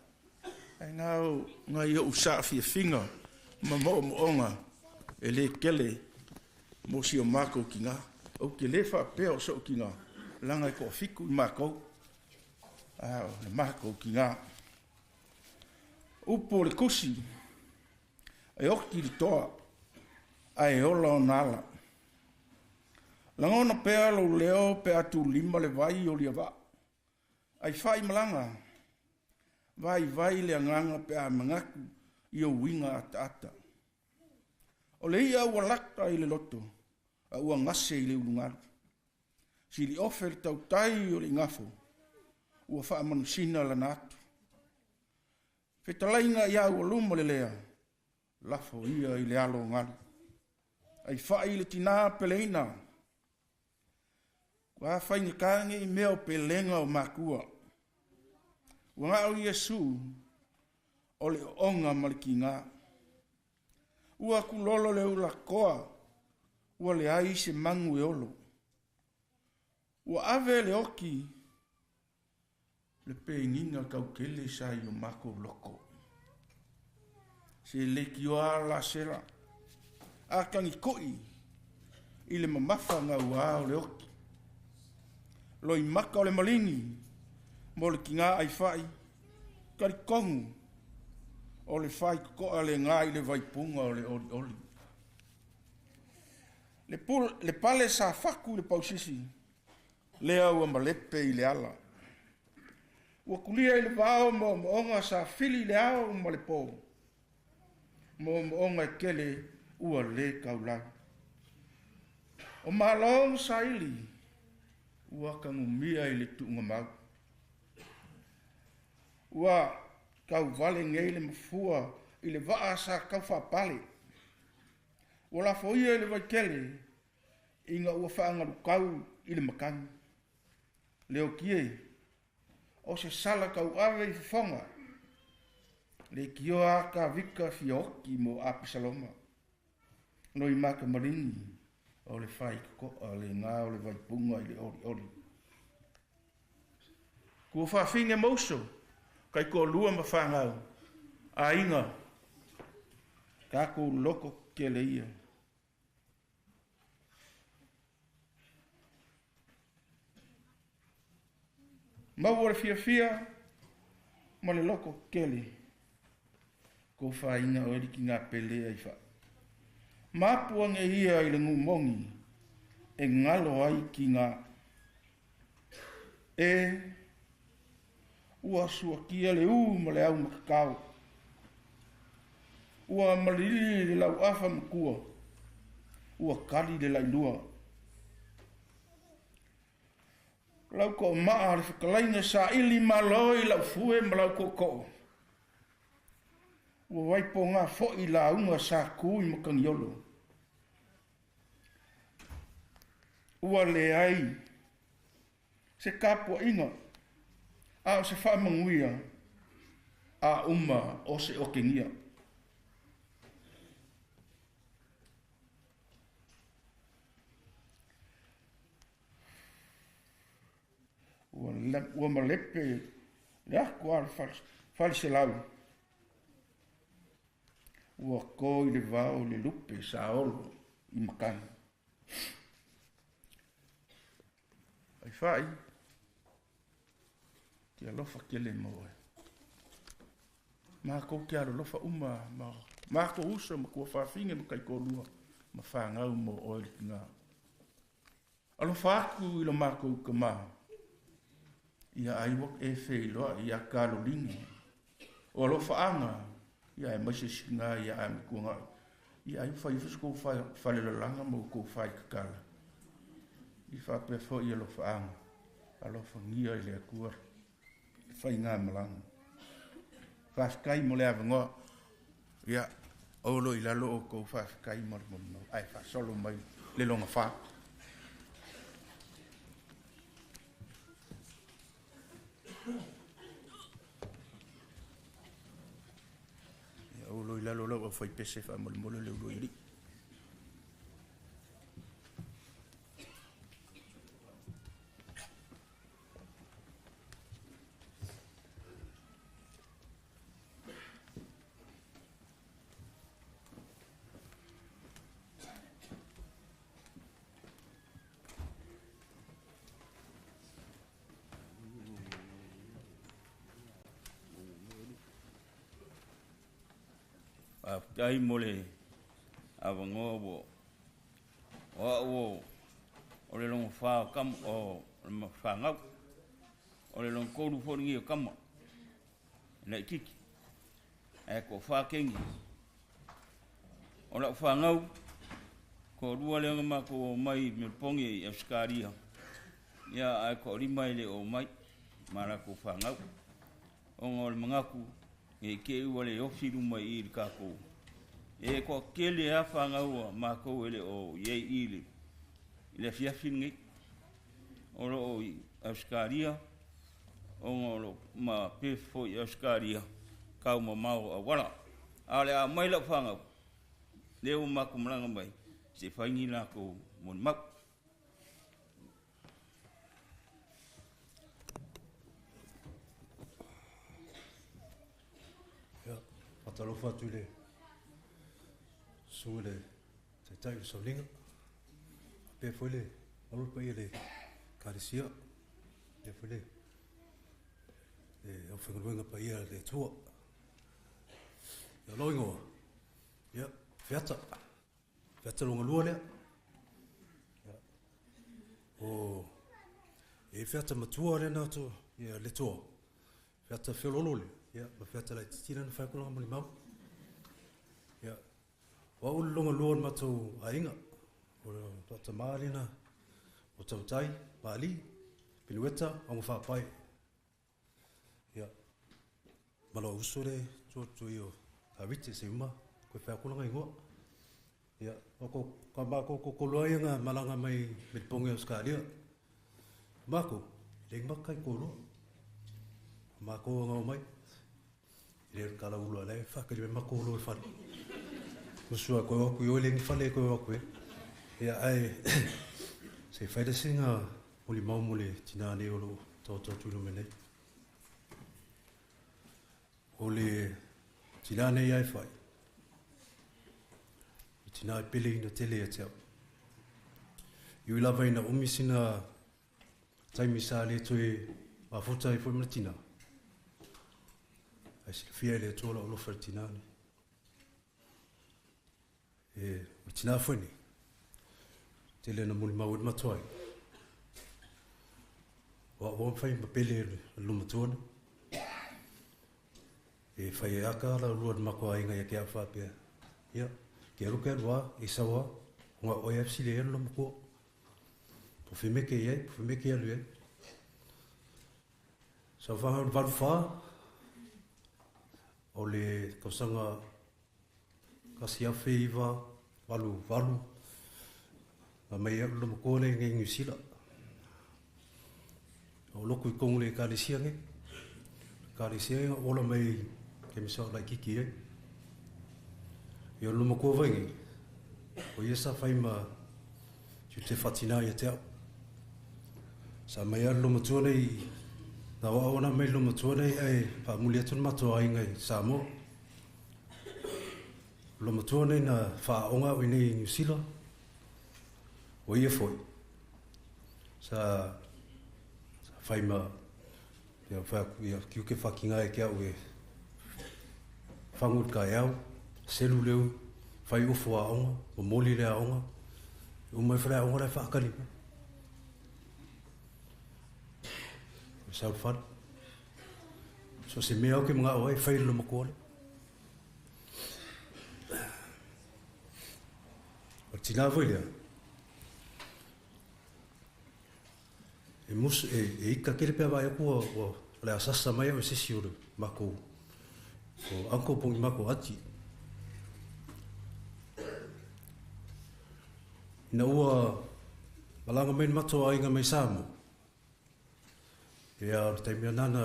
Ae na o nai ou saafiafiga ma moomooga e le tele mo si o matou tina. Ou te le faapea o so'u tina, leaga e toafitu i matou, a o le matou tina. Upu o le Tusi, E oti le toa, ae ola ona ala. Lagona pea lou leo pe a tulima le vai o Liavaa. Ai whai malanga, vai vai le anganga pe a mangaku i o winga ata ata. O le ia ua laka i le loto, a ua ngase i le ulungalu. Sili ofe le tautai o le ingafo, ua wha manusina lana atu. Fetalainga ia ua luma le lea, lafo ia i le alo ngalu. Ai whai le tina peleina, Ua whainga kānge i mea o pelenga o makua. Ua ngao Iesu o le onga ma le ki ngā. Ua kulolo le ula koa, ua le ai se mangu e olo. Ua ave le oki, le penginga kaukele sa i o mako loko. Se le ki o ala sela, a kangi koi, i le mamafa ngā ua o le oki. Loi maka o le malini, mo le ki ngā ai whai, kari kongu, o le whai koa le ngā i le vaipunga o le oli oli. Le pale sa faku le pausisi, lea ua malepe i le ala. Ua kulia i le vao mo moonga sa fili le ao ma le pō. Mo moonga e kele ua le kaulau. O malong sa ili, ua kangumia i le tuunga mau. Ua kau vale ngei le mafua i le vaa sa kau whapale. Ua lafo ia i le vaikele, inga ua whaangalukau i le makangi. Leo kie, o se sala kau ave i fafonga, le kioa ka vika fioki mo Apisaloma. Noi maka maringi, o le whai koa le ngā o le vaipunga i le ori ori. Kua whawhinge mauso, kai ko lua ma whangau, a inga, kako loko ke le ia. Mau o le fia fia, ma le loko kele, ko whainga o eriki ngā pele ai wha. Māpua nge ia i le ngumongi, e ngalo ai ki ngā. E, ua suakia le u ma le au makakau. Ua malili le lau afa makua, ua kali le lailua. Lau ko maa le whakalainga sa ili maloi lau fue ma lau koko. Ua waipo ngā foi la unga sa kui makangiolo. Ua le ai se kapua inga, a o se whaamanguia, a uma o se okengia. Ua malepe le ako a le faliselau. Ua ko i le vao le lupe sa olo i makani. Ai whai, te alofa ke le moe. Mā ko ke alo lofa uma, mā ko uso ma kua whawhinge ma kai kōlua, ma whāngau mo oe li ki ngā. Alofa aku i lo mākou ka mā. Ia ai wak e wheiloa, ia Karolina. O alofa anga, ia e maise singa, ia ai makuanga. Ia ai whai whasko whalelalanga mo kou whai kakala. I whapea fo i alofa anga. Alofa ngia i le akua. Whai ngā malanga. Whawhikai mo le awangoa. Ia, olo i lalo o kou whawhikai mo le molimau. Ai whasolo mai le longa wha. Ia, olo i lalo lau au whai pese wha molimolo le ulo i. Ai mo le awangoa wo o au o le longo wha o kam o le mawhangau. O le lona tolu foi lenei o tama e laitiiti, ae toafa teine. O lau fanau, toalua lea na matou omai i Melepone i Ausetalia, ia ae toalima e le o omai ma latou fanau, ona o le manatu ne i te i ua le ofi i luma i i i le tatou. E toatele lava fanau a matou e le o i ai i i le afiafi lenei, o lo o i Ausetalia, ona o lo o ma Perth foi i Ausetalia, taumamao auala. A o le a aumai lau fanau, lea ua matou malaga mai, se i fai ni latou molimau. Ia, faatalofa atu i le susuga i le Taitai o le Sauliga, faapea foi le mamalu o le paia o le Ekalesia, faapea foi le aufaigaluega paia a le Atua. Ia, lou igoa, ia, Feata, Feata lona lua lea. Ia, o e Feata matua lea na atu, ia, le toa, Feata feololo lea, ia, ma Feata laitiiti lea na fai atu lana molimau. Ia, o au le lona lua o le matou aiga, o le tama lena, o Tautai, Maali, Penueta, Augafaapae. Ia, ma lou uso le tuatui o Taviti se uma, koe fai atu lana igoa. Ia, o ko ka mākou kokolo ai nga malaga mai Melbourne Australia. Mākou, le maka i kolo. Mākou nga mai. Le kala ulo le fa ke le mako lo e fale. Musua koe waku i ole ngi fale koe waku e. Ia ai se fai le singa o le mau mo le tina nei o lo tau tau tulu me nei. O le tina nei ai fai. O tina e pele ina tele e te au. I ui lava ina umi sina taimi sa le toe mafuta i foi ma le tina. Ai silafia e le Atua lau alofa i le tina nei. E, o le tina foi nei. Tele na molimau e le matua ai. O au ua mafai ma pele le lumatua nei. E fai e aka la lua le matua aiga ia ke au faapea. Ia, ke alu ke alu a, i sawa, o ngā oe afsile e alu la matua. Po whimeke i ai, po whimeke alu i ai. Sa whanga o valu whā, o le tausaga kasi afe iva valu valu, na mai alu la matua nei ngai New Zealand. O loku i kongu le ekalesia nge. Ekalesia nga ola mai ke misa o laikiki ai. I o luma kua vai nge. O ia sa whai ma tu te whatina ia te au. Sa mai alu luma tua nei, na wa ona mai luma tua nei ai wha muli atu ni matua ai ngai Samoa. Luma tua nei na whaonga o nei New Zealand. O ia foi. Sa whai ma ia whai ia kiu ke whakinga e ke au e whangu ka e au, selu leu, whai ufo a onga, o moli le a onga, o mai whare a onga lai whaakari. O sau whare. So se mea au ke mga oe, whai lo makoa le. O tina voi lea. E mus, e ika kere pea vai aku o le asasa mai o sisi o le mako, o uncle pongi mako ati. Ina ua malanga mai matua ainga mai Samoa. E a o le taimi nana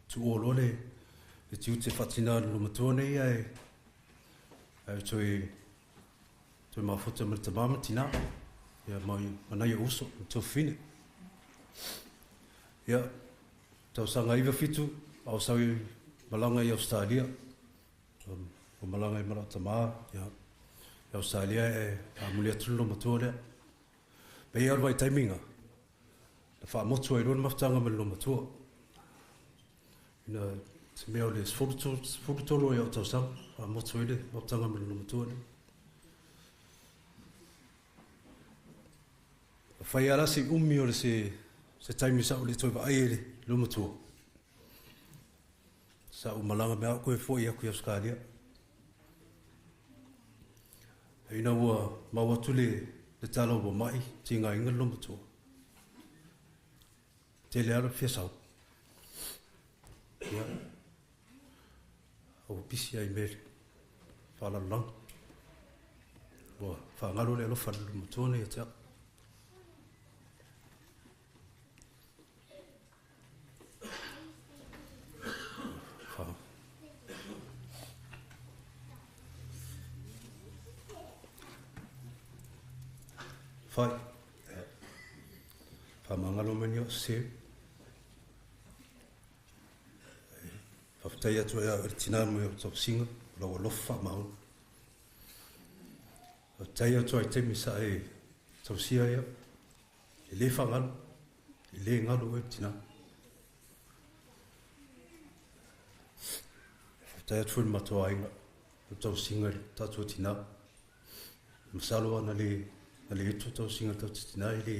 tu o lole le tiute whatina lo matua nei ai ai toi toi mafuta ma le tamama tina. Ia mai manai o uso, o tō whine. Ia, tausaga iwa fitu, au sau i malanga i Australia. O malanga i mara tamā, ia, i Australia e a muli atu lo matua lea. Me ia vai taiminga, na whaamotu ai rona mafutanga me lo matua. Ina te mea o le sfurutoro i o tausaga, whaamotu ai le mafutanga me lo matua lea. Whai ara se umi o le se se taimi sa o le toe vaai e le lomatua. Sa ou malaga me au koe fo'i aku i Ausetalia. Ina ua mau atu le le tala ua ma'i tigaina le lomatua. Tele lava le fia sau. Ia, ua pisi ai me le faalalolagi. Ua faagalo le alofa i le lomatua nei ia te au. Fai. Faamagalo mai ni o sese. Faafetai atu ai au i le tinā mai o tausiga, o lau alofa faamaoni. Faafetai atu ai i taimi sa e tausia ai au. E le faagalo, e le galo oe le tinā. Faafetai atu foi i le matou aiga, o tausiga i le tatou tinā. Masalo ana le na le etu tausiga i le tatou tinā e le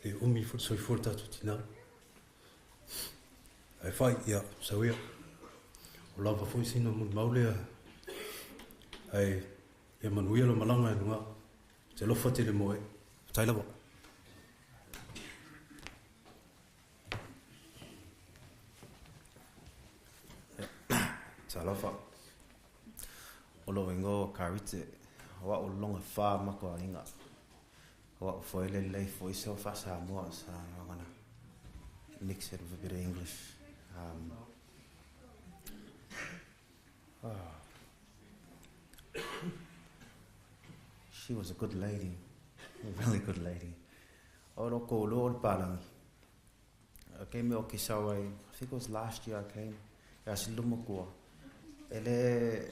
le umi foi le soifua o le tatou tinā. Ae fai, ia, sau ia. O lava foi sina molimau lea, ae ia manuia lau malaga e luga. Ou te alofa tele mo oe. Faafetai lava. Talofa. O lou igoa o Karite, o a'u lologa fa ma ko aiga. O a'u foi le lelei foi se o faa-Samoa, so I'm gonna mix it with a bit of English. Oh. She was a good lady, a really good lady. O lo ko lo o le palangi. Okay, me o ke sau ai, I think it was last year I came, ia se luma kua. E le,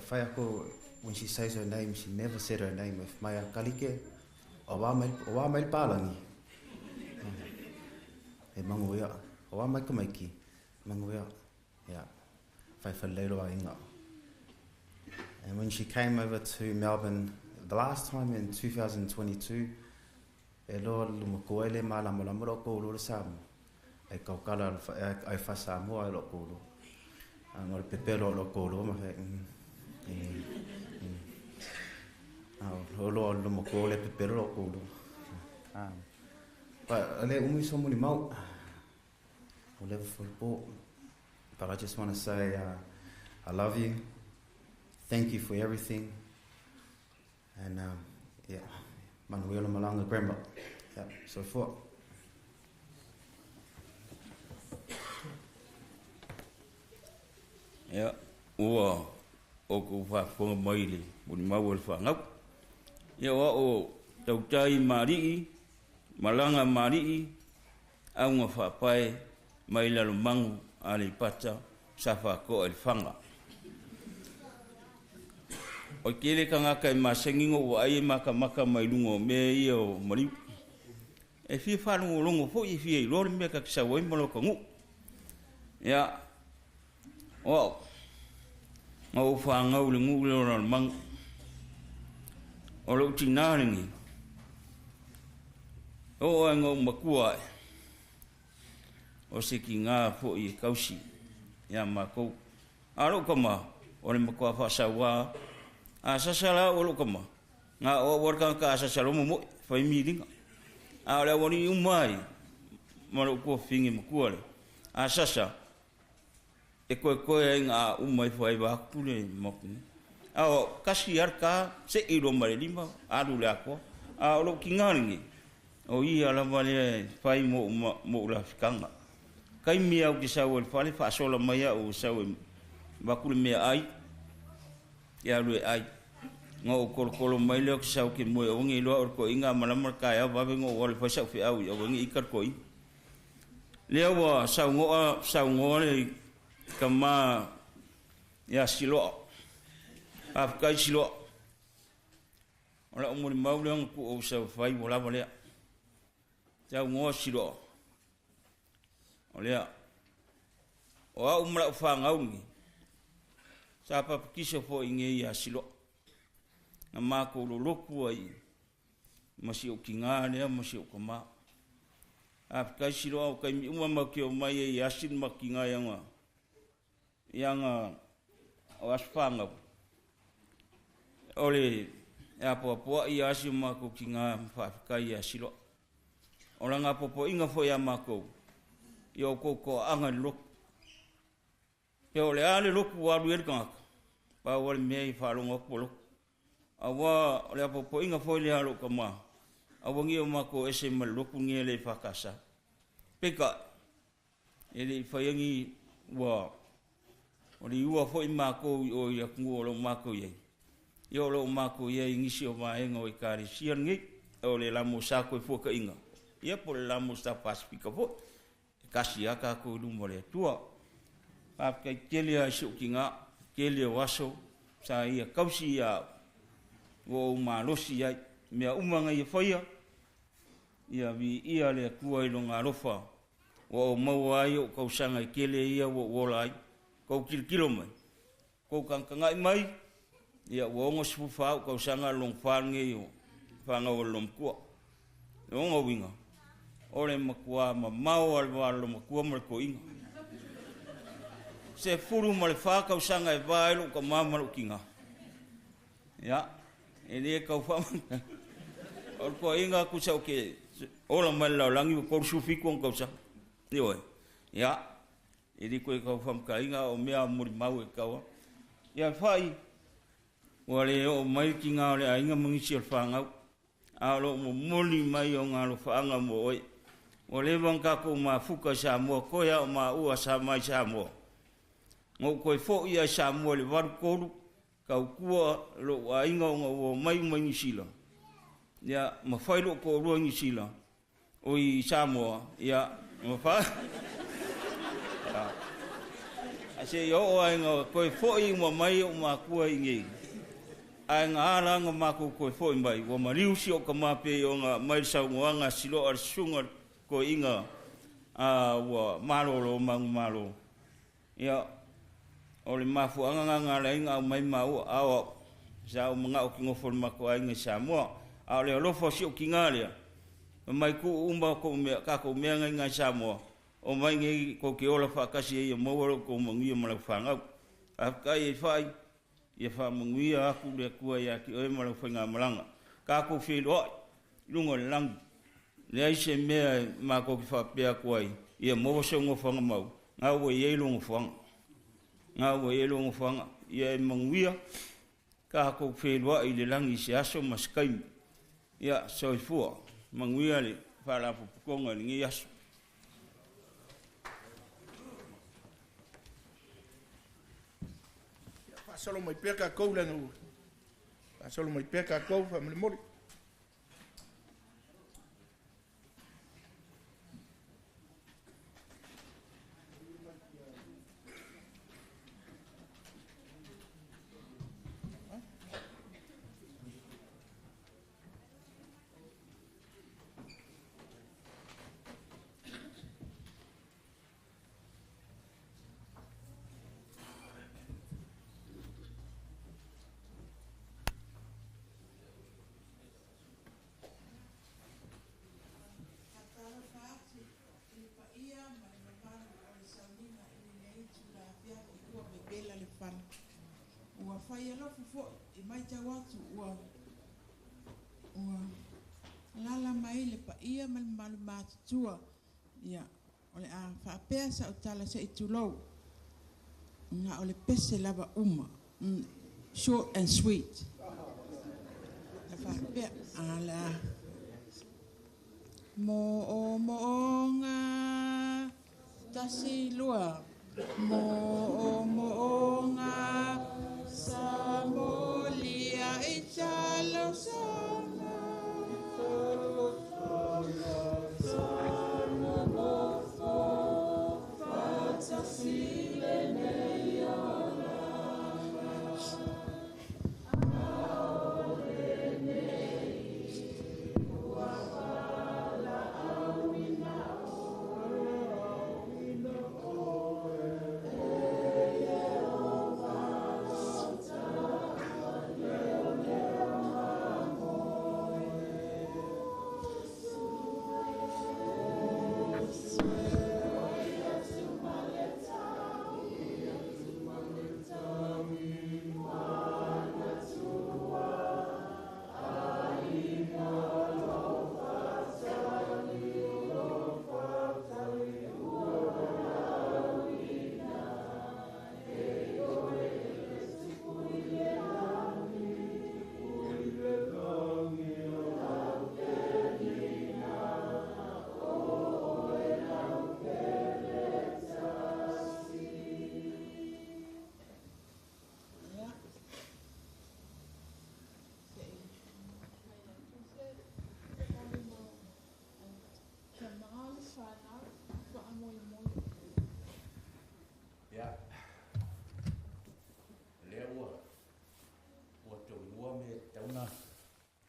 whai ako, when she says her name, she never said her name. If mai a kalike, o wā mai, o wā mai le palangi. E mangu ia, o wā mai ka maiki, mangu ia, ia, whai whaleiro a inga. And when she came over to Melbourne, the last time in 2022, e loa le luma koa e le malamalama lo koulu le Samoa. Ai kaukala ai fa Samoa ai lo koulu. A ngo le pepelo lo koulu ma fe. A o loa le luma koa le pepelo lo koulu. But le umi so muli mau. O level for po. But I just want to say I love you. Thank you for everything. And yeah, Manuela Malanga Grandma. Yeah, so far. Ia, ua o kou faafofoga mai i le molimau a le fanau. Ia, o a'u tautai ma alii, malaga ma alii, auga faapae mai Lalomanu, Aleipata, Safatoa i Lefaga. O le tele tagata e masani ona ou vaai e matamata mai luga o mea ia o maliu. E fia faalogologo foi e fia iloa le mea ta te sau ai ma lota nuu. Ia, o au, na ou fanau i le nuu lea o Lalomanu. O lou tinā lenei, e oo lava ina ou matua ae, o se tiga foi e tausi iā matou. A o lou tama, o le matua faasauā, a sasa la au e lou tama, na o au lava le tagata a sasa loa momoe, fai miliga. A o le aualii uma ai ma lou tuafafine matua lea, a sasa, e koekoe ai ina a uma ifo ai vaeatu le maotu nei. A o tasi lava le ta, sei loa ma le lima, alu i le atoa. A o lou tiga lenei, o ia lava lea e fai mo ou lafitaga. Taimi lava ou te sau ai i le fale, faasola mai au e sau e avatu le meaai, e alu e ai. Na ou tolotolo mai lea ou te sau ou te moe aua ne i iloa au e le toeaina a malama le taeao vave ona ou alu e fai sau feau i aua ne i ita le toeaina. Lea ua saunoa saunoa le tama ia Siloa. Faafetai Siloa. O lau molimau lea na tuu ou sau e fai ua lava lea. Saunoa Siloa. O lea. O au ma lau fanau lenei, sa papatiso foi i nei ia Siloa. Na matou lolotu ai Ma si ou tigā lea ma si ou tamā. Faafetai Siloa o taimi uma matou te omai ai e asi le matou tigā i aga o aso fanau, o le apoapoai ia asi o matou tigā ma faafetai ia Siloa. O lana apoapoaiga foi ia matou, ia outou toaaga i le lotu. Pe o le a le lotu ua alu i ai le tagata, pau lava le mea ia faalogo atu ua lotu. Auā o le apoapoaiga foi lea a lou tamā, aua ne i o matou ese ma le lotu lenei a le EFKS. Peitai, e le i faia ni ua o liua foi matou i o i atunuu o lo o matou i ai, ia o lo o matou i ai i nisi o vaega o Ekalesia lenei, o le La Mosā Toefuataiga, ia po o le La Mosā Pasefika foi, e tasi lava tatou i luma o le Atua. Faafetai tele lava i si ou tina, tele o aso sa ia tausi ia au, ua ou malosi ai. Mea uma na ia faia, ia viia le Atua i Lona alofa, ua ou maua ai ou tausaga e tele ia ua ou ola ai. Tou tilotilo mai, tou tagatagai mai, ia ua 64 ou tausaga le logofa lenei o fanau a le loomatua. O lona uiga, o le matua mamao lava o le va o le loomatua ma le toeaina. 14 tausaga e va ai lou tama ma lou tina. Ia, e le tau faamatalaina. O le toeaina tusa ou te ola mai le lalolagi ua 37 ona tausaga. Ioe. Ia, e le toe tau faamatalaina o mea molimau e tatau lava. Ia fai, ua le oo mai le tiga o le aiga ma nisi o le fanau, a o lo o momoli mai ona alofaaga mo oe. Ua leva ona tatou mafuta i Samoa, toe lava o maua sa mai Samoa. Na ou toe foi lava i Samoa i le 83, tautua lou aiga ona ua omai uma i Niu Sila, ia, ma fai lou toalua i Niu Sila, o i Samoa, ia, ma fa... Ae se i oo lava ina toe foi uma mai ou matua i inei, ae na ala ona matou toe foi mai, ua maliu si ou tama pei ona aumai le saunoaga a Siloa le susuga i le toeaina ua malolo manumalo. Ia, o le mafuaaga lena na ala ai ona aumai maua, a o au, sa ou manao ou te nofo i le matou aiga i Samoa. A o le alofa o si ou tina lea, fai mai tuu uma tatou mea na i ina i Samoa, omai nei tou te ola faatasi ai ia maua lo outou manuia ma lau fanau. Faafetai e fai, ia faamanuia atu le Atua ia te oe ma lau faigamalaga. Tatou feiloai i luga o le lagi. Leai se mea e matou te faapea atu ai, ia maua sou nofoaga mau, na ua i ai lou nofoaga. Na ua i ai lou nofoaga. Ia e manuia, tatou feiloai i le lagi i se aso ma se taimi. Ia, soifua, manuia le faalapotopotoga i lenei aso. Faasolo mai pea tatou leaga ua faasolo mai pea tatou faamolemole. Faatalofa atu i le paia ma le mamalu o le sauniga i lenei itula afiafi ua vevela le fala. Ua fai alofi foi e matau atu ua ua alaala mai le paia ma le mamalu matutua. Ia, o le a faapea sau tala se i tulou. Na o le pese lava uma. Short and sweet. E faapea, ala. Mo o mo o ngā, tasi lua. Mo o mo o ngā, sa mo lia i talo sanga. Sa nonofo, faatasi lenei olaga. A o lenei ua valaauina oe, e Ieova, leoleo mamo.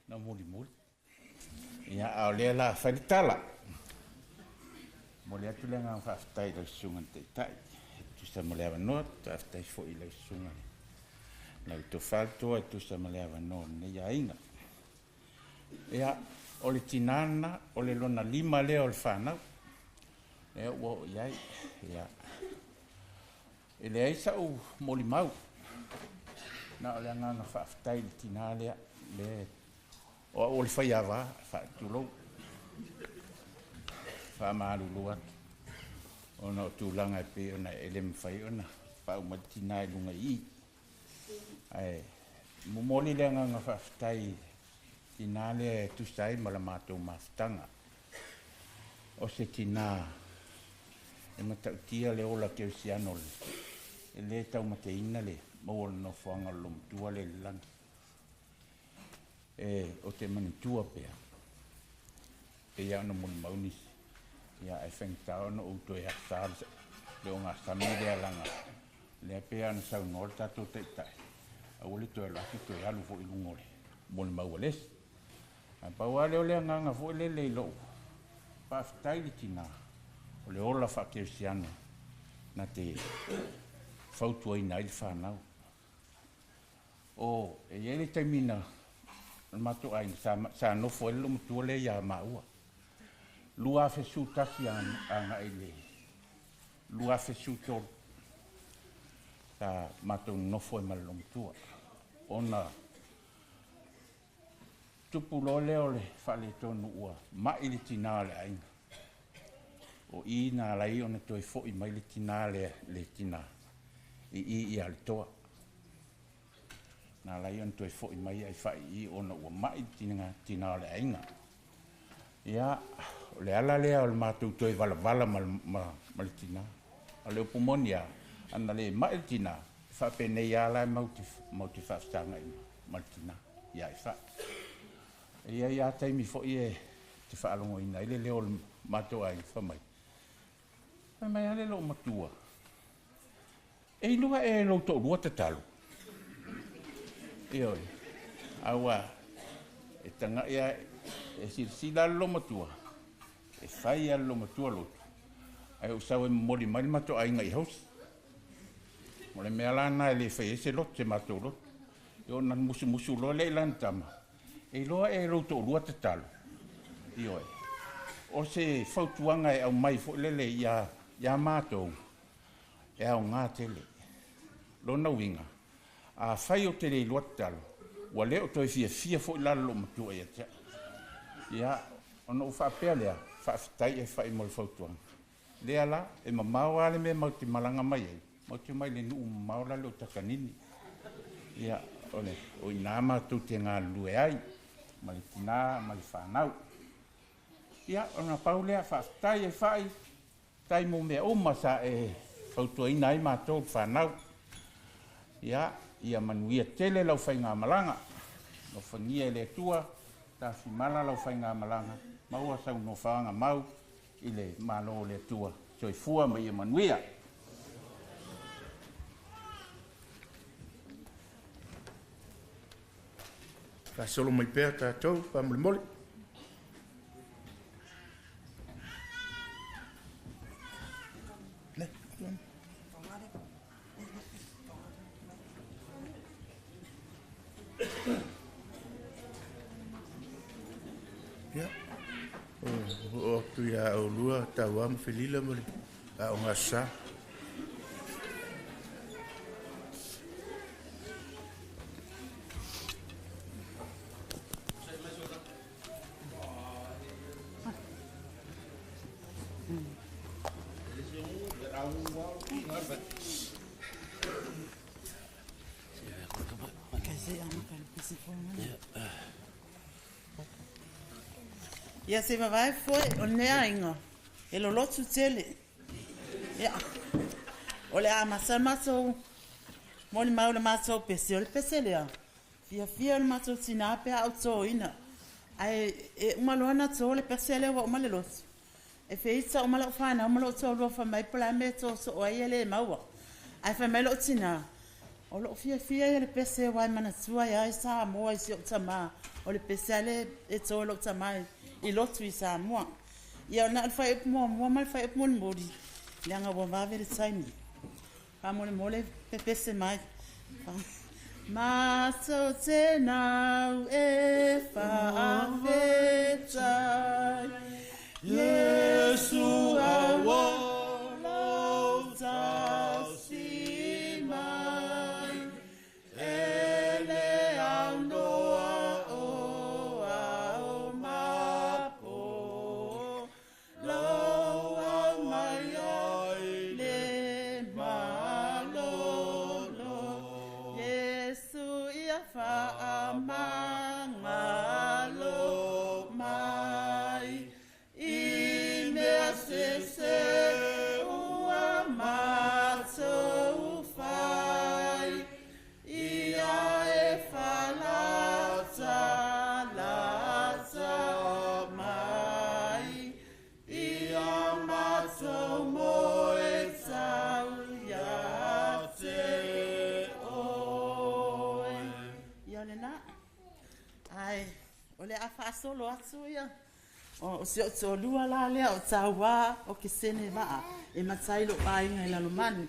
na mulimuli. Ia, a o lea la fai le tala. Momoli atu le agaga faafetai i lau Susuga i le Taitai e tusa ma le avanoa, faafetai foi i lau Susuga i lau Tofa le Toa e tusa ma le avanoa o lenei aiga. Ia, o le tinā lena, o le lona lima lea o le fanau, lea ua oo i ai. Ia, e leai sa'u molimau, na o le agaga faafetai i le tinā lea, le o au o le faiava, faatulou, faamalulu atu ona o tulaga e pei ona e le mafai ona paau mai le tinā i luga i i. Ae momoli le agaga faafetai i le tinā lea e tusa ai ma la matou mafutaga. O se tinā e matautia le ola kerisiano e lē taumateina le maua o le nofoaga o le Lomatua lea i le lagi. E o te manatua pea, pei lava ona molimau nisi, ia ae faigata ona ou toe asa le ogasami lea laga lea pei lava ona saunoa le tatou Taitai, aua le toe alu atu toe alu foi i luga o le molimau a le isi. Ae pau lava lea o le agaga foi lele i lou faafetai i le tinā, o le ola faakerisiano na te fautuaina ai le fanau. O, e i ai le taimi na le matou aiga sa nofo ai le loomatua lea ia maua. 2011 agai i le 2013 sa matou nonofo ai ma le loomatua. Ona tupu loa lea o le faaletonu ua mai le tinā o le aiga. O i na ala ai ona toe foi mai le tinā lea, le tinā i i ia le toa. Na ala ai ona toe foi mai ai fai i ona ua mai le tinā o le aiga. Ia, o le ala lea o le matou toe valavala ma le tinā. O le upu moni lava, ana le mai le tinā, e faapenei lava la e matou te faafesagai ma le tinā ia i fai. E i ai lava taimi foi e te faalogoina ai le leo o le matou aiga fai mai, fai mai lava le loomatua, e iloa ea e lou toalua tatalo. Ioe, aua e tagai lava, e silasila lava le loomatua, e fai lava le loomatua lotu, ae ou sau e momoli mai le matou aiga i hausi. O le mea la lena e le fai ai se lotu, se matou lotu. Ia ona musumusu loa lea i lana tama, e iloa ea e lou toalua tatalo. Ioe, o se fautuaga e aumai foi lele ia matou, e aoga tele. Lona uiga, afai ou te le iloa tatalo, ua le o toe fiafia foi la le loomatua ia te au. Ia, ona ou faapea lea, faafetai e fai mo le fautuaga. Lea la, e mamao lava le mea matou te malaga mai ai, matou te omai i le nuu mamao la lea o Takanini. Ia, o le o i ina matou te galulue ai, ma le tinā ma le fanau. Ia, ona pau lea, faafetai e fai, faafetai mo mea uma sa e fautuaina ai matou le fanau. Ia, ia manuia tele lau faigamalaga. Alofagia e le Atua, tafimala lau faigamalaga, maua sau nofoaga mau i le Malo o le Atua. Soifua ma ia manuia. Faasolo mai pea tatou, faamolemole. Ia, oo atu ia oulua Tauā ma Felila ma le Aoga Aso Sa. Ia se vavae foe o lenei aiga e lolotu tele. Ia, o le a amata le matou molimau i le matou pese. O le pese lea, fiafia le matou tinā pe a ou tōina. Ae e uma loa ona tō le pese lea ua uma le lotu. E feita uma lau fanau ma lou toalua fai mai po o le a le mea e tō soo ai e le maua. Ae fai mai lou tinā, O loo fiafia ia le pese aua e manatua ai a Samoa i si ou tamā. O le pese a lea e to e lou tamā i lotu i Samoa. Ia na o le fuaiupu muamua ma le fuaiupu mulimuli leaga ua vave le taimi. Faamolemole pepese mai. Matou te nau e faafetai Iesu auā lou tausi mai E le aunoa o ao ma po Lou aumai ai le malolo Iesu ia faamagalo mai I mea sese ua matou fai Ia e faalatalata mai Ia matou moe tau ia te oe. Ia o lena. Ae o le a faasolo atu ia. O si ou toalua la lea o Tauā o Kesene Vaa e matai lou aiga i Lalomanu.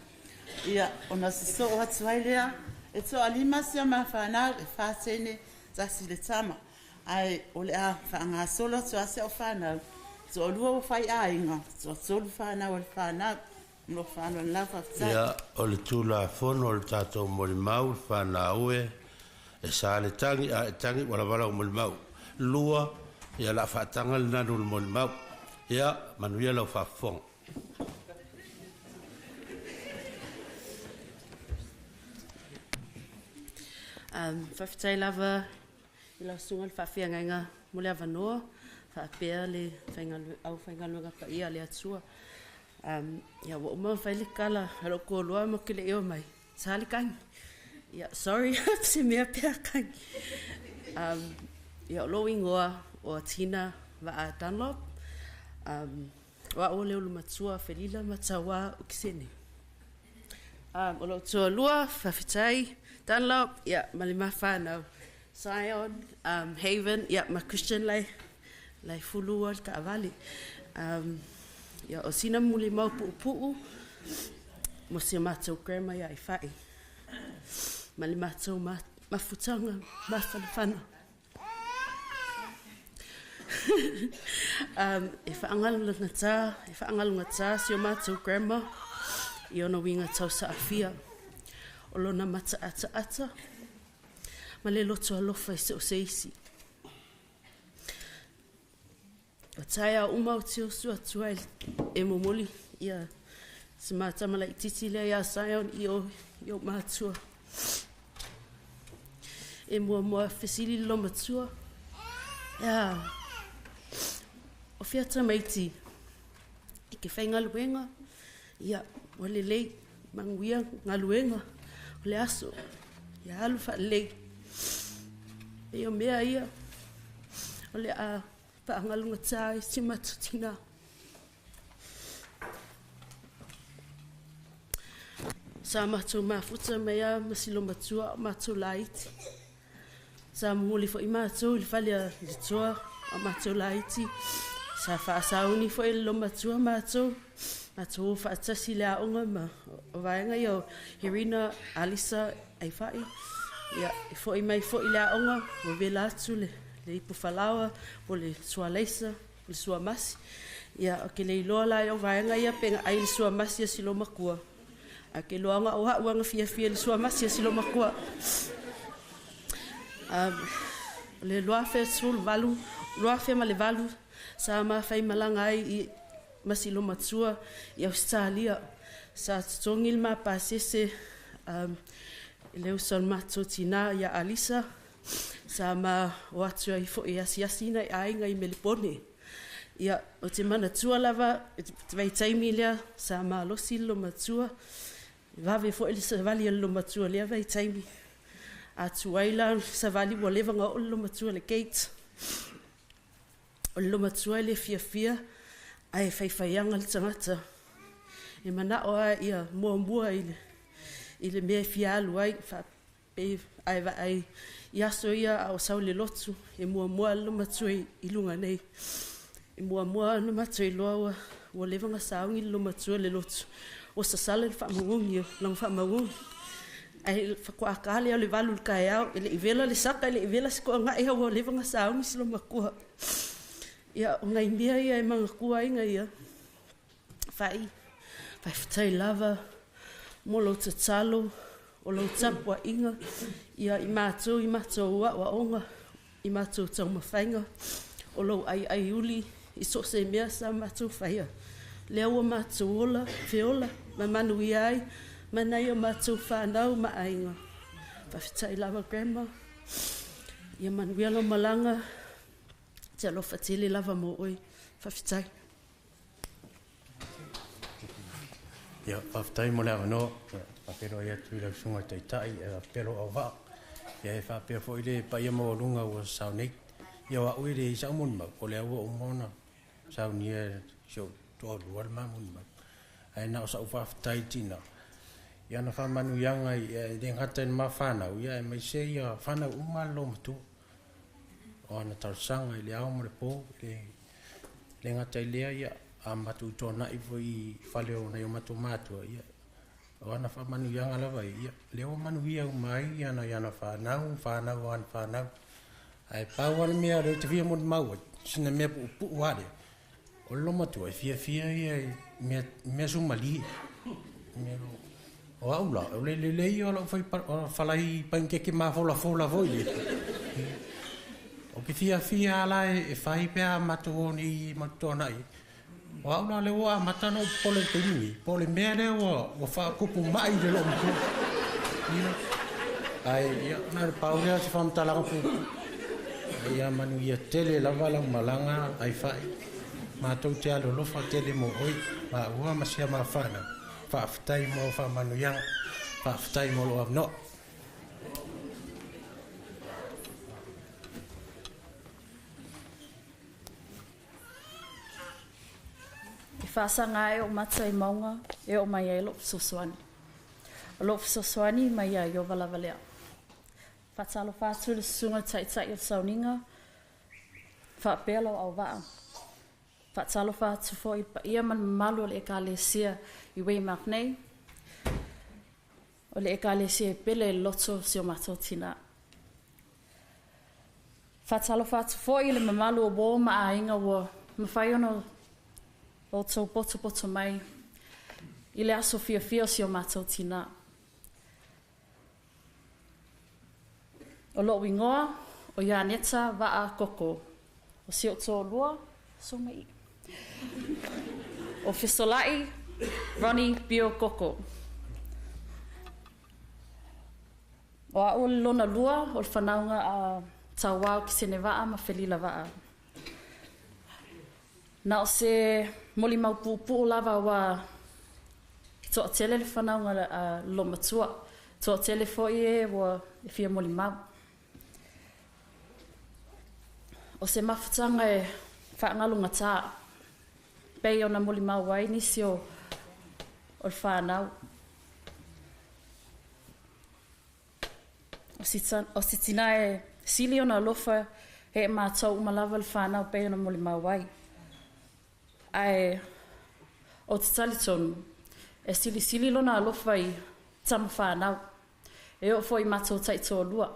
Ia, ona sosoo atu ai lea, e toalima si a ma fanau, e 4 teine, 1 le tama. Ae o le a faagasolo atu lava si au fanau, toalua ua fai aiga, toatolu fanau a le fanau. Ma lou faaaloalo lava, faafetai. Ia, o le Tulafono o le tatou molimau le fanau e, e sa le tagi, a e tagi ua lava lau molimau. Lua, ia la faataga le nanu le molimau. Ia, manuia lau faafofoga. Faafetai lava i lau susuga i le faafeagaiga mo le avanoa faapea le aufaigaluega paia a le Atua. Ia ua uma ona fai le tala a lou toalua ma ou te le i oo mai, sa le tagi. Ia sorry se mea pe a tagi. Ia o lou igoa o Tina Vaa Dunlop. O au o le ulumatua Felila ma Tauā o Kisene. O lou toalua, faafetai Dunlop, ia ma le ma fanau Zion, Haven, ia ma Christian lai lai fulua le taavale. Ia o sina molimau puupuu mo si a matou grandma ia i Whai. Ma le matou mafutaga mafanafana. E faagalugatā, e faagalugatā si o matou grandma i ona uiga tausaafia. O lona mataataata ma le loto alofa i so o se isi. O taeao uma ou te usu atu ai e momoli ia si ma tama laitiiti lea ia Zion i o i ou matua. E muamua fesili le olomatua, ia, o fea tamaiti i ke faigaluega, ia, ua lelei, manuia galuega o le aso, ia alu faalelei. E o mea ia, o le a faagalugatā ai si matou tinā. Sa matou mafuta mai lava ma si olomatua a o matou laiti. Sa momoli foi matou i le fale a le toa a o matou laiti. Sa faasauni foi e le olomatua matou, matou o faatasi i le aoga ma o vaega ia o Herina, Alisa, Aifai. Ia, e foi mai foi i le aoga, ua vela atu le ipu falaoa po o le sualaisa, o le suamasi. Ia, ou te le iloa la i au vaega ia pe na ai le suamasi a si olomatua. Ae ou te iloa o au na fiafia i le suamasi a si olomatua. O le 2018, 2008, sa mafaimalaga ai i ma si olomatua i Ausetalia. Sa totogi le ma pasese i le uso a le matou tinā ia Alisa. Sa ma o atu ai foi e asiasi nai aiga i Melepone. Ia, ou te manatua lava i le vaitaimi lea sa malosi le olomatua. Vave foi le savali a le olomatua i lea vaitaimi. A tuai la savali ua leva ona oo le olomatua i le gate. O le olomatua e le fiafia ae faifaiaga le tagata. E manao lava ia muamua i le i le mea e fia alu ai, faapei a e vaai i aso ia a o sau le lotu, e muamua lava le matua i luga nei. E muamua ona matou iloa ua ua leva ona sauni le lomatua i le lotu, ua sasala le faamagogi o lana faamagogi. Ae faatoa ta lea o le 8 i le taeao, e le i vela le saka, e le i vela se toaga'i a ua leva ona sauni si lomatua. Ia, o nai mea ia e manatua ai na ia fa'i, faafetai lava mo lou tatalo, o lau tapua'iga ia i matou i matou aoaoga, i matou taumafaiga, o lou aiaiuli i so o se mea sa matou faia, lea ua matou ola, feola ma manuia ai ma nai o matou fanau ma aiga. Faafetai lava Grandma, ia manuia lau malaga, te alofa tele lava mo oe. Faafetai. Ia, faafetai mo le avanoa. Ia, faafeiloai atu i lau susuga i le Taitai, e faapea lou auvaa. Ia, e faapea foi le paia maualuga ua sao nei. Ia, o au e leai sa'u molimau, o lea ua uma ona saunia e si ou toalua le ma molimau. Ae na o sa'u faafetai tina i ana faamanuiaga e le gata i le ma fanau, ia aemaise ia fanau uma a le loomatua. O ana talosaga i le ao ma le po, e le gata i lea, ia, a matou tuanai foi i fale o nai o matou matua, ia, o ana faamanuiaga lava ia, lea ua manuia uma ai ana fanau, fanau o ana fanau. Ae pau lava le mea o lea ou te fia molimau ai, sina mea puupuu lava lea, o le loomatua e fiafia ia i mea sumalie. O au la, o le lelei o lau fai falai panikeke mafolafola foi lea. Ou te fiafia lava la e fai pe a matou o nei matou tuanai. O au la lea ua amata ona ou popole i le taimi lenei, po o le mea lea ua faakupu mai i le loomatua. Ia, ae ia, na o le pau lea o se faamatalaga puupuu. Ia manuia tele lava lau malaga ai fai. Matou te alolofa tele mo oe, maua ma sia ma fanau. Faafetai mo faamanuiaga, faafetai mo lou avanoa. E faasaga ae ou mata i mauga e oo mai ai lou fesoasoani. O lou fesoasoani mai ia Ieova lava lea. Faatalofa atu i le Susuga i le Taitai o le Sauniga, faapea lau auvaa. Faatalofa atu foi i le paia ma le mamalu o le Ekalesia i Weymouth nei, o le Ekalesia e pele i le loto o si o matou tinā. Faatalofa atu foi i le mamalu o uō ma aiga ua mafai ona outou potopoto mai i le aso fiafia o si o matou tinā. O lo'u igoa o Ianeta Vaa Koko. O si o'u toalua, Soma'i. O Fesola'i Ronnie Bio Koko. O a'u o le lona lua o le fanauga a Tauao Kisene Vaa ma Felila Vaa. Na o se molimau puupuu lava aua toatele le fanauga a le loomatua, toatele foi e ua e fia molimau. O se mafutaga e faagalugatā, pei ona molimau ai nisi o o le fanau. O se tinā e sili ona alofa e matou uma lava le fanau pei ona molimau ai. Ae ou te talitonu, e silisili lona alofa i tama fanau, e oo foi i matou taitoalua.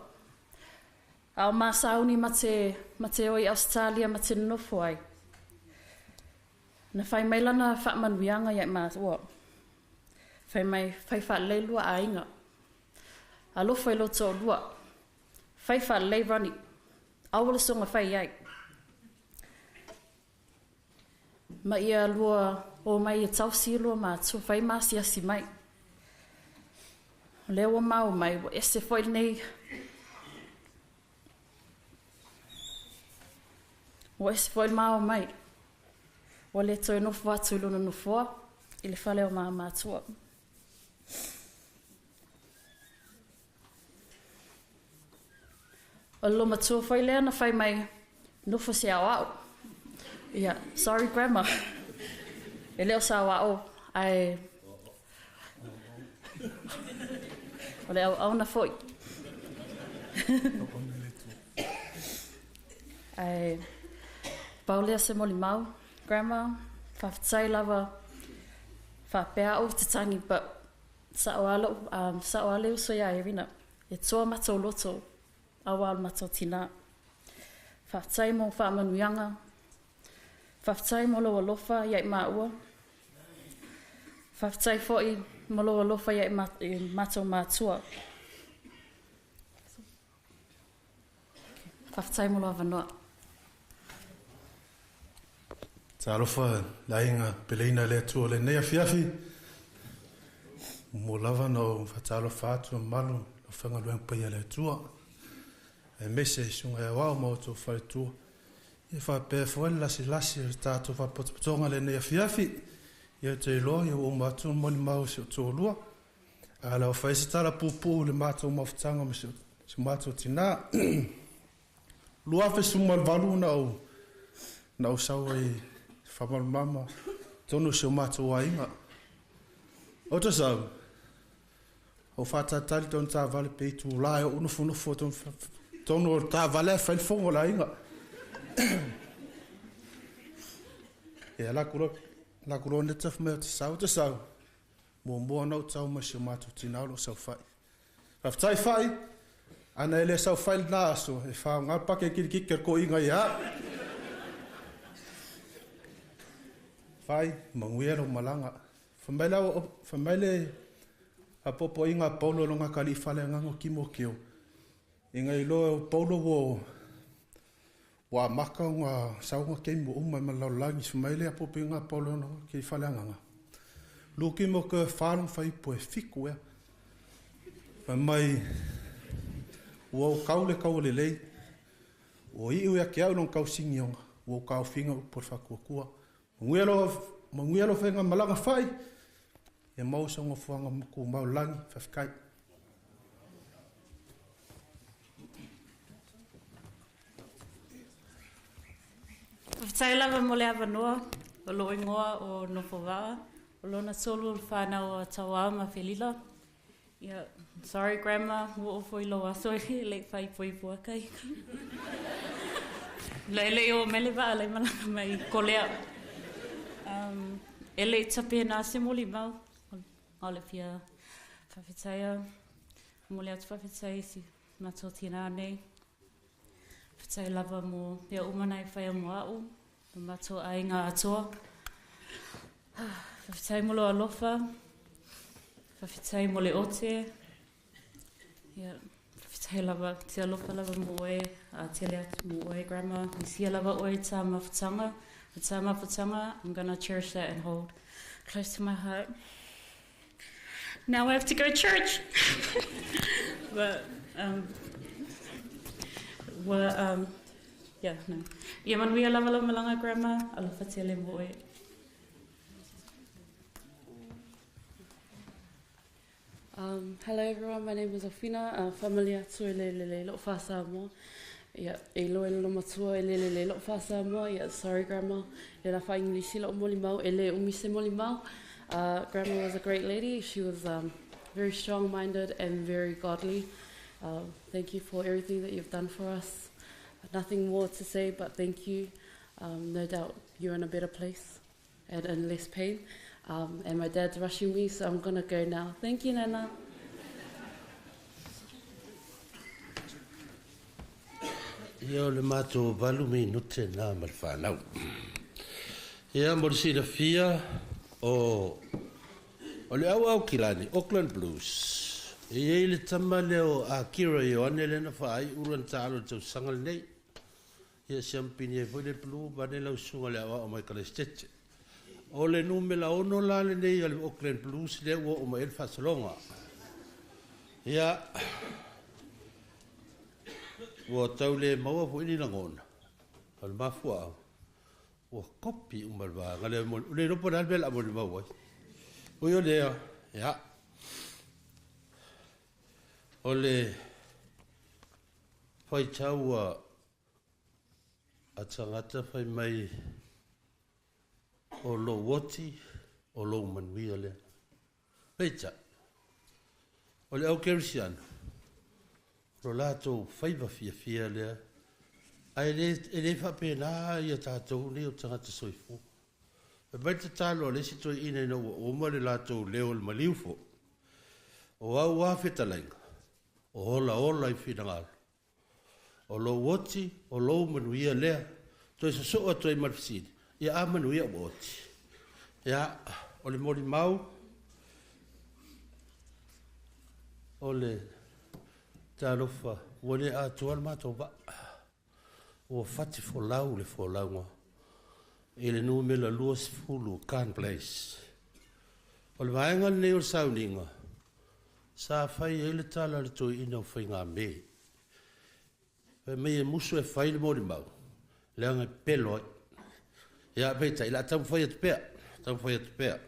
A o ma sauni ma te, ma te o i Ausetalia ma te nonofo ai, na fai mai lana faamanuiaga ia i maua, fai mai, Fai faalelei lua aiga. Alofa i lou toalua. Fai faalelei Ronnie. Aua le soga fai ai. Ma ia lua o mai e tausi i lua matua, fai ma asiasi mai. O lea ua ma o mai, ua ese foi lenei. Ua ese foi le ma o mai. Ua le toe nofo atu i lona nofoa i le fale o ma matua. O le loomatua foi lea na fai mai, nofo se aoao. Ia, sorry grandma. E le o sa aoao, ae O le auauna fo'i. Ae pau lea se molimau. Grandma, faafetai lava faapea a'u ou te tagi but sa'o a lo'u um sa'o a le uso iā Erina e toa matou loto auā o le matou tinā. Faafetai mo faamanuiaga. Faafetai mo lou alofa ia i maua. Faafetai fo'i mo lou alofa ia i matou matua. Faafetai mo lou avanoa. Talofa le aiga peleina le Atua lenei afiafi. Muamua lava ona ou faatalofa atu i le mamalu o le aufaigaluega paia a le Atua, aemaise i susuga i aoao ma outou faletua, ia faapea foi le lasilasi o le tatou faapotopotoga lenei afiafi. Ia ou te iloa ia ua uma atu le molimau a si ou toalua. A o le a fai se tala puupuu i le matou mafutaga ma si o matou tinā. 2018 na ou na ou sau ai faamalamalama tonu o si o matou aiga. Ou te sau, ou faatalitali tonu taavale pe itulā e ou nofonofo tonu o le taavale ae fai le fono a le aiga. Ia alu atu loa, alu atu loa neta fai mai ou te sau, ou te sau, muamua ona ou tau mai si o matou tinā o lo o saofai. Faafetai Fai, ana e le saofai i lena aso, e faaaoga le pake kilikiki a le toeaina ia au. Fai, manuia lau malaga. Fai mai la, fai mai le faapoapoaiga a Paulo i lona atalii faaleagaga o Timoteo, ina iloa e Paulo ua ua amata ona sau ona taimi ua uma ai ma le lalolagi. Fai mai le apoapoaiga a Paulo i lona atalii faaleagaga, Luki mo ke 4 lona fuaiupu e 7 ea. Fai mai, ua ou tau le taua lelei, ua iu ia te au lona tausigioga, ua ou taofiga upu o le faatuatua. Manuia lau, manuia lau faigamalaga fai, ia maua sau nofoaga tumau i le lagi. Faafetai. Faafetai lava mo le avanoa. O lou igoa o Nofovaa, o lona tolu o le fanau a Tauā ma Felila. Yeah, sorry grandma, ua oo foi i lou aso e le i faaipoipo aka i. Le le i oo mai le vaa lai malaga mai i Kolea. E le i tapena se molimau, o le fia faafetaia, momoli atu faafetai i si matou tinā nei. Faafetai lava mo mea uma na e faia mo a'u, ma matou aiga atoa. Faafetai mo lou alofa, faafetai mo le ote. Ia, faafetai lava, te alofa lava mo oe, a tele atu mo oe, grandma. Misia lava oe i tā mafutaga, o tā mafutaga, I'm gonna cherish that and hold close to my heart. Now I have to go to church. But, ua, yeah, no. Ia manuia lava lau malaga, grandma, alofa tele mo oe. Hello everyone, my name is Ofina, faamalie atu e le lelei lo'u faa-Samoa. Ia, e iloa e lona matua e le lelei lo'u faa-Samoa. Ia, sorry grandma, le la faa-English lo'u molimau, e le umi se molimau. Grandma was a great lady. She was very strong-minded and very godly. Thank you for everything that you've done for us. Nothing more to say but thank you. No doubt you're in a better place and in less pain. And my dad's rushing me, so I'm going to go now. Thank you, Nana. Ia o le matou 8 minute na ma le fanau. Ia mo le silafia o o le au Aukilani, Auckland Blues. E i ai le tama lea o Akira Ioane lea na faaiu lana taalo i le tausaga lenei. Ia siamupini ai foi le Blue ma le lausuga le aoao mai Kalaisitete. O le numera 6 la lenei o le Auckland Blues lea ua oo mai ai le faasologa. Ia, ua tau le maua foi ni lagona, o le mafuaaga, ua kopi uma le vaega lea, ua le iloa po o le a le mea o le a molimau ai. Ui o lea, ia, o le faitau a tagata fai mai o lou oti, o lou manuia lea. Peitai, O le au kerisiano, o lo latou faiva fiafia lea, ae le, e le faapena ia tatou nei o tagata soifua. Fai mai le tatalo a le isi toeaina ina ua uma le latou leo o le maliu foi, O au lava fetalaiga, o olaola i finagalo. O lou oti, o lou manuia lea. Toe sosoo atu ai ma le fesili, Ia a manuia ua oti? Ia, o le molimau, o le talofa, ua le atoa le matou vaa. Ua fati folau le folauga i le numera 20 Carn Place. O le vaega lenei o le sauniga, sa fai ai le tala a le toeaina o Faigame. Fai mai e musu e fai le molimau, leaga e pelo ai. Ia, peitai, o le a taumafai atu pea, taumafai atu pea.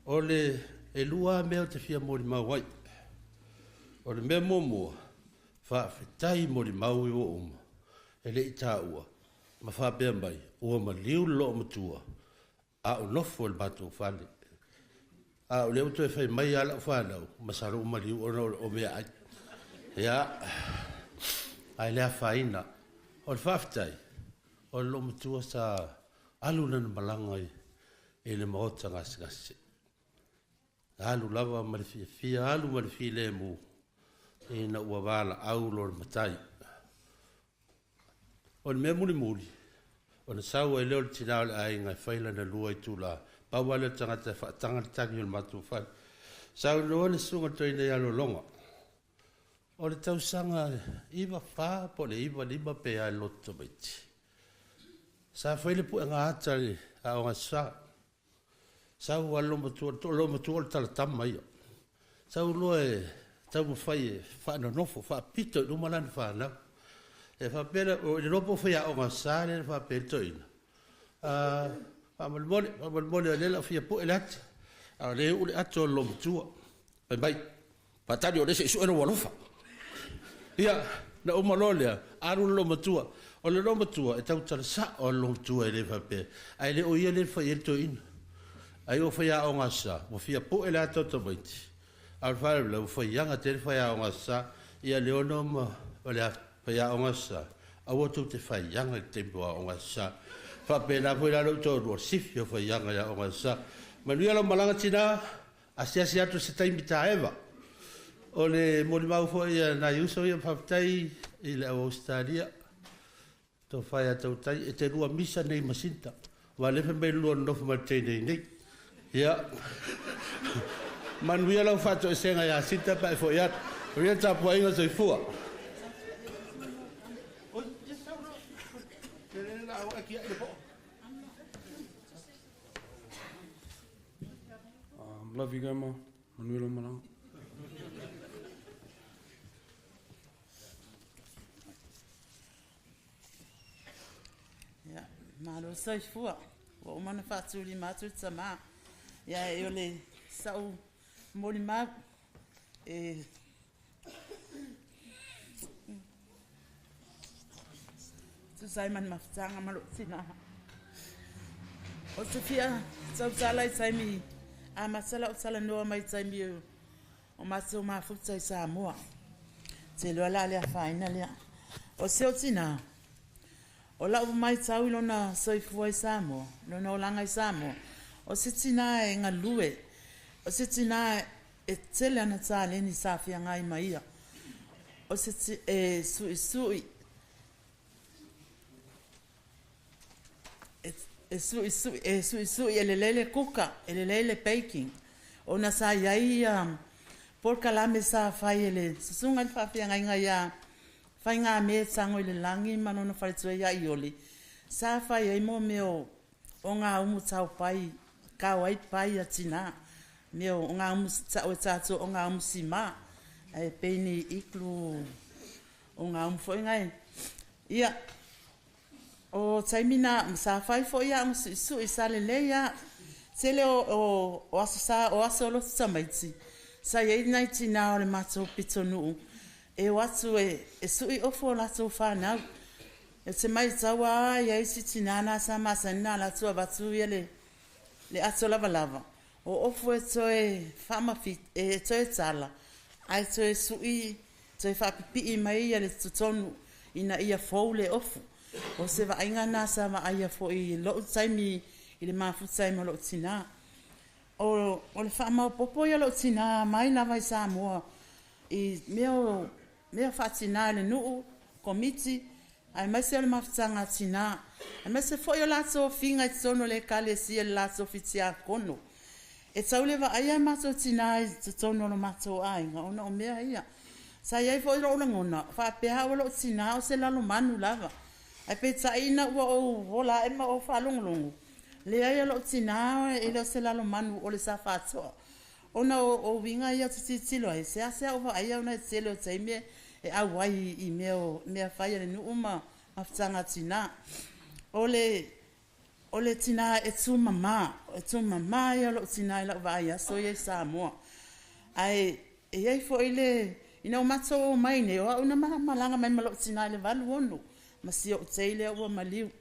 O le, e lua lava mea ou te fia molimau ai. O le mea muamua, faafetai molimau i ua uma, e le i taua, ma faapea mai, ua maliu le loomatua, a o nofo i le matou fale. A o lea ua toe fai mai lava lau fanau, masalo ua maliu ona o meaai. Ia, ae le afaina. O le faafetai, o le loomatua sa alu lana malaga i le maota gasegase. Alu lava ma le fiafia, alu ma le filemu, ina ua valaau lona matai. O le mea mulimuli, ona sau ai lea o le tina o le aiga e fai lana lua itula, pau lava lea o le tagata e faataga le tagi o le matou fale. Saunoa le susuga i le toeaina ia Lologa, o le tausaga 94 po o le 95 pe a i le loto tamaiti, sa fai le puega ata i le Aoga Aso Sa. Sau lava le loomatua, o le loomatua o le talatama ia. Sau loa e taumafai e faanonofo, faapito i luma lana fanau. E faapea lea, o le iloa po o faiaoga sa lea na faapea ai le toeaina, faamolemole, faamolemole o lea o le a fia pue le ata, a o lea e uu le ato a le loomatua. Fai mai, faatali o lea se i sue lou alofa. Ia, na uma loa lea, alu le loomatua. O le loomatua, e tautala sao lava le loomatua e le faapea, ae le o ia lea na fai ai le toeaina. Ai ua faiaoga sa, ua fia pue le ata o tamaiti, a o le faalavelave ua faiaga tele faiaoga sa, ia Leona ma le faiaoga sa, aua tou te faiaga i le taimi o aoga sa. Faapena foi la lou toalua, sifi o faiaga i aoga sa. Manuia lau malaga tina, asiasi atu se taimi taeva. O le molimau foi a nai uso ia, faafetai i le au Ausetalia, Tofa ia Tautai, e te lua misa nei ma Sinta. Aua lea fai mai lua nonofo ma le teine i nei. Ia, manuia lau faatoesega ia Sinta pe a e foi atu. Manuia le tapuaiga soifua. Love you, Grandma. Manuia lou malaga. Ia, malo le soifua. Ua uma ona faatulima atu le tamā. Ia, e o le sa'u molimau e tusa ai ma le mafutaga ma lou tinā. Ou te fia tautala i taimi amata lau talanoa mai taimi o matou mafuta i Samoa. Te iloa la le afaina lea. O si ou tinā, o lau maitau i lona soifua i Samoa, lona olaga i Samoa, o se tinā e galue, o se tinā e tele ana taleni sa feagai ma ia, o se e suisui, e suisui, e suisui, e lelei le kuka, e lelei le baking. Ona sa i ai ia polokalame sa fai e le susuga i le faafeagaiga ia Faigame Tago i le Lagi ma lona faletua ia Ioli, sa fai ai mo mea o o gaumu tau pai, kao ai pai a tinā, mea o gaumu ta'u e tatou o gaumu simā, ae pei ni iglu o gaumu foi gae. Ia, O taimi na, sa fai foi aʻu suʻisuʻi, sa lelei a. Tele o, o, o aso sa, o aso o lotu tamaiti, sa i ai nai tinā o le matou pitonuu e o atu e, e suʻi ofu o latou fanau. E te maitau a i ai isi tinā na sa masani na ala atu avatu ia le, le ato lavalava, o ofu e toe faamawhi, e toe tala, Ae toe su'i toe faapipi'i mai ia le totonu ina ia fou le ofu. O se vaaiga na sa vaaia fo'i i lo'u taimi i le mafuta ai ma lo'u tinā. O le faamaopopo ia lo'u tinā mai lava i Samoa i mea o mea faatinā i le nuu, komiti, aemaise o le mafutaga a tinā, aemaise foi o latou tofiga i totonu o le ekalesia i le latou fitiakono. E tau le vaaia matou tinā i totonu o lo matou aiga ona o mea ia. Sa i ai foi lo'u lagona faapea au o lo'u tinā o se lalomanu lava, ae peitai ina ua ou ola ae ma ou faalogologo, leai o lo'u tinā e le o se lalomanu o le sa faato'a. Ona o uiga ia ou te tilotilo ai, seasea ou vaaia ona e tele o taimi e auai i mea o mea fai a le nuu ma mafutaga a tinā. O le tinā e tumamā, e tumamā ia o lo'u tinā i la'u vaai aso ia i Samoa. Ae e i ai foi le ina ua matou omai nei, o a'u na malaga mai ma lo'u tinā i le 86 ma si o'u tei lea ua maliu.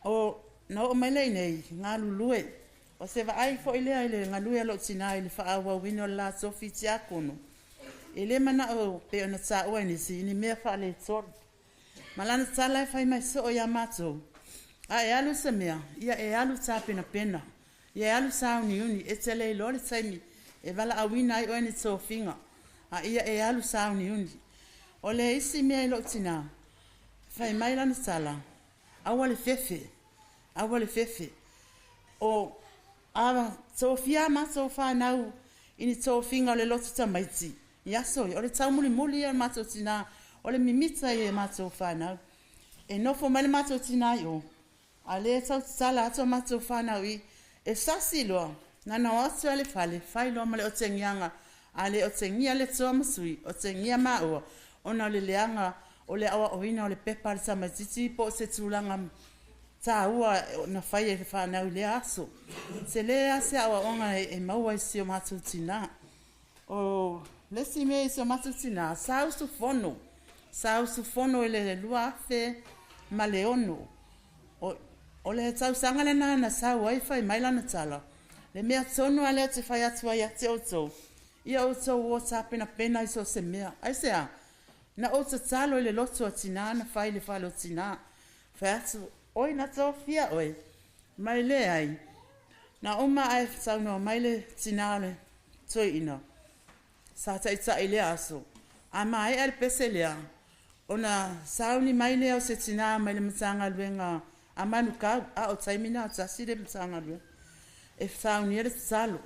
O na oo mai lea i inei galulue. O se vaai foi lea i le galue a lo'u tinā i le faaauauina o le la tofi tiakono. E lē mana'o pei ona tāua e nisi i ni mea faaletolu. Ma lana tala e fai mai soo iā matou, a e alu i se mea, ia e alu tapenapena, ia e alu sauniuni, e te le iloa le taimi e valaauina ai oe ni tofiga, a ia e alu sauniuni. O le isi mea i lou tinā, fai mai lana tala, aua le fefe, aua le fefe. O a tofia matou whānau i ni tofiga o le lotu tamaiti, i aso ia, o le taumulimuli ia o le matou tinā, o le mimita ia i matou whānau. E nofo mai le matou tinā i o, a lea e tau tatala atu a matou whānau i, e sasi loa, na o atu a le fale, fai loa ma le otegiaga, a le otegia le toa ma sui, otegia maua, ona o le leaga o le aoaoina o le pepa a le tamaitiiti po o se tulaga tāua na fai e le whānau i lea aso. Se le ase aoaoga e maua i si o matou tinā. O le isi mea i si o matou tinā, sa usufono. Sa usufono i le 2006. O le tausaga lena na sau ai fai mai lana tala. Le mea tonu a lea te fai atu ai ia te outou, ia outou o tapenapena i so o se mea. Aisea? Na ou tatalo i le lotu a tinā na fai i le fale o tinā. Fai atu, oi na tofia oe, mai leai. Na uma ae saunoa mai le tinā o le toeaina, sa ta'ita'i i lea aso. A maea le pese lea, ona sauni mai lea o se tinā mai le Matagaluega a Manukau, a o taimi na tasi le Matagaluega, e saunia le tatalo.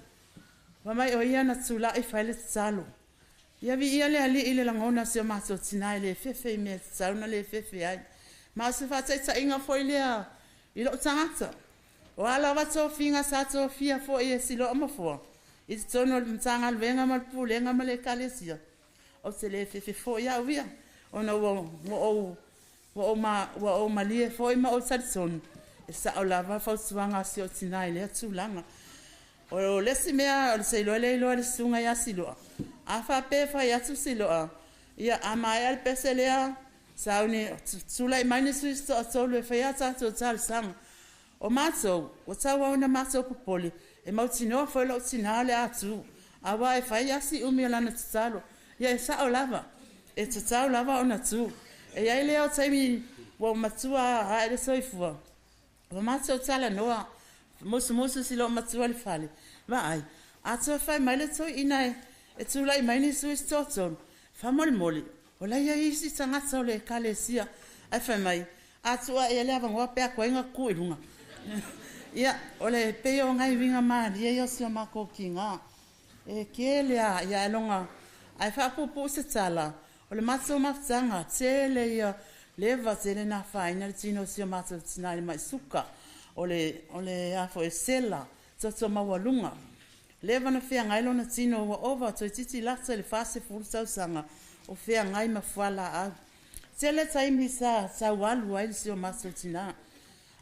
Fai mai o ia na tula'i fai le tatalo. Ia viia le Alii i le lagona o si o matou tinā e le fefe i mea e tatau ona le fefe ai. Ma o se faataitaiga foi lea i lou tagata. O a lava tofiga sa tofia foi e Siloa Mafoa i totonu o le Matagaluega ma le Pulega ma le Ekalesia, ou te le fefe foi au ia, ona ua ou malie foi ma ou talitonu, e sa'o lava fautuaga a si ou tinā i lea tulaga. O le isi mea o le seiloa le iloa e le susuga ia Siloa, a faapea e fai atu Siloa, ia a maea le pese lea, sauni tula'i mai ni sui toatolu e faia a tatou talosaga. O matou, ua tauau ina matou popole, e mautinoa foi lou tinā o le a tu, auā e fai lava si umi o lana tatalo. Ia e sa'o lava, e tatau lava ona tu. E i ai lea o taimi ua matua ae le soifua, ua matou talanoa, musumusu si lou matua i le fale, vaai, a toe fai mai le toeaina e tula'i mai ni sui se toatolu, faamolemole, o la e i ai isi tagata o le ekalesia, ae fai mai, a tuu a'e i ai le avanoa pe a tuai ona tutu i luga. Ia, o le pei o nai uiga malie ia o si o matou tinā. E tele a ia loga ae faapuupuu se tala, o le matou mafutaga tele ia leva tele na afaina le tino o si o matou tinā i le mai suka, o le a foi sela, toto maualuga. Leva na feagai lona tino ua ova toeitiiti lata i le 40 tausaga o feagai ma fualaau. Tele taimi sa taualu ai le si o matou tinā.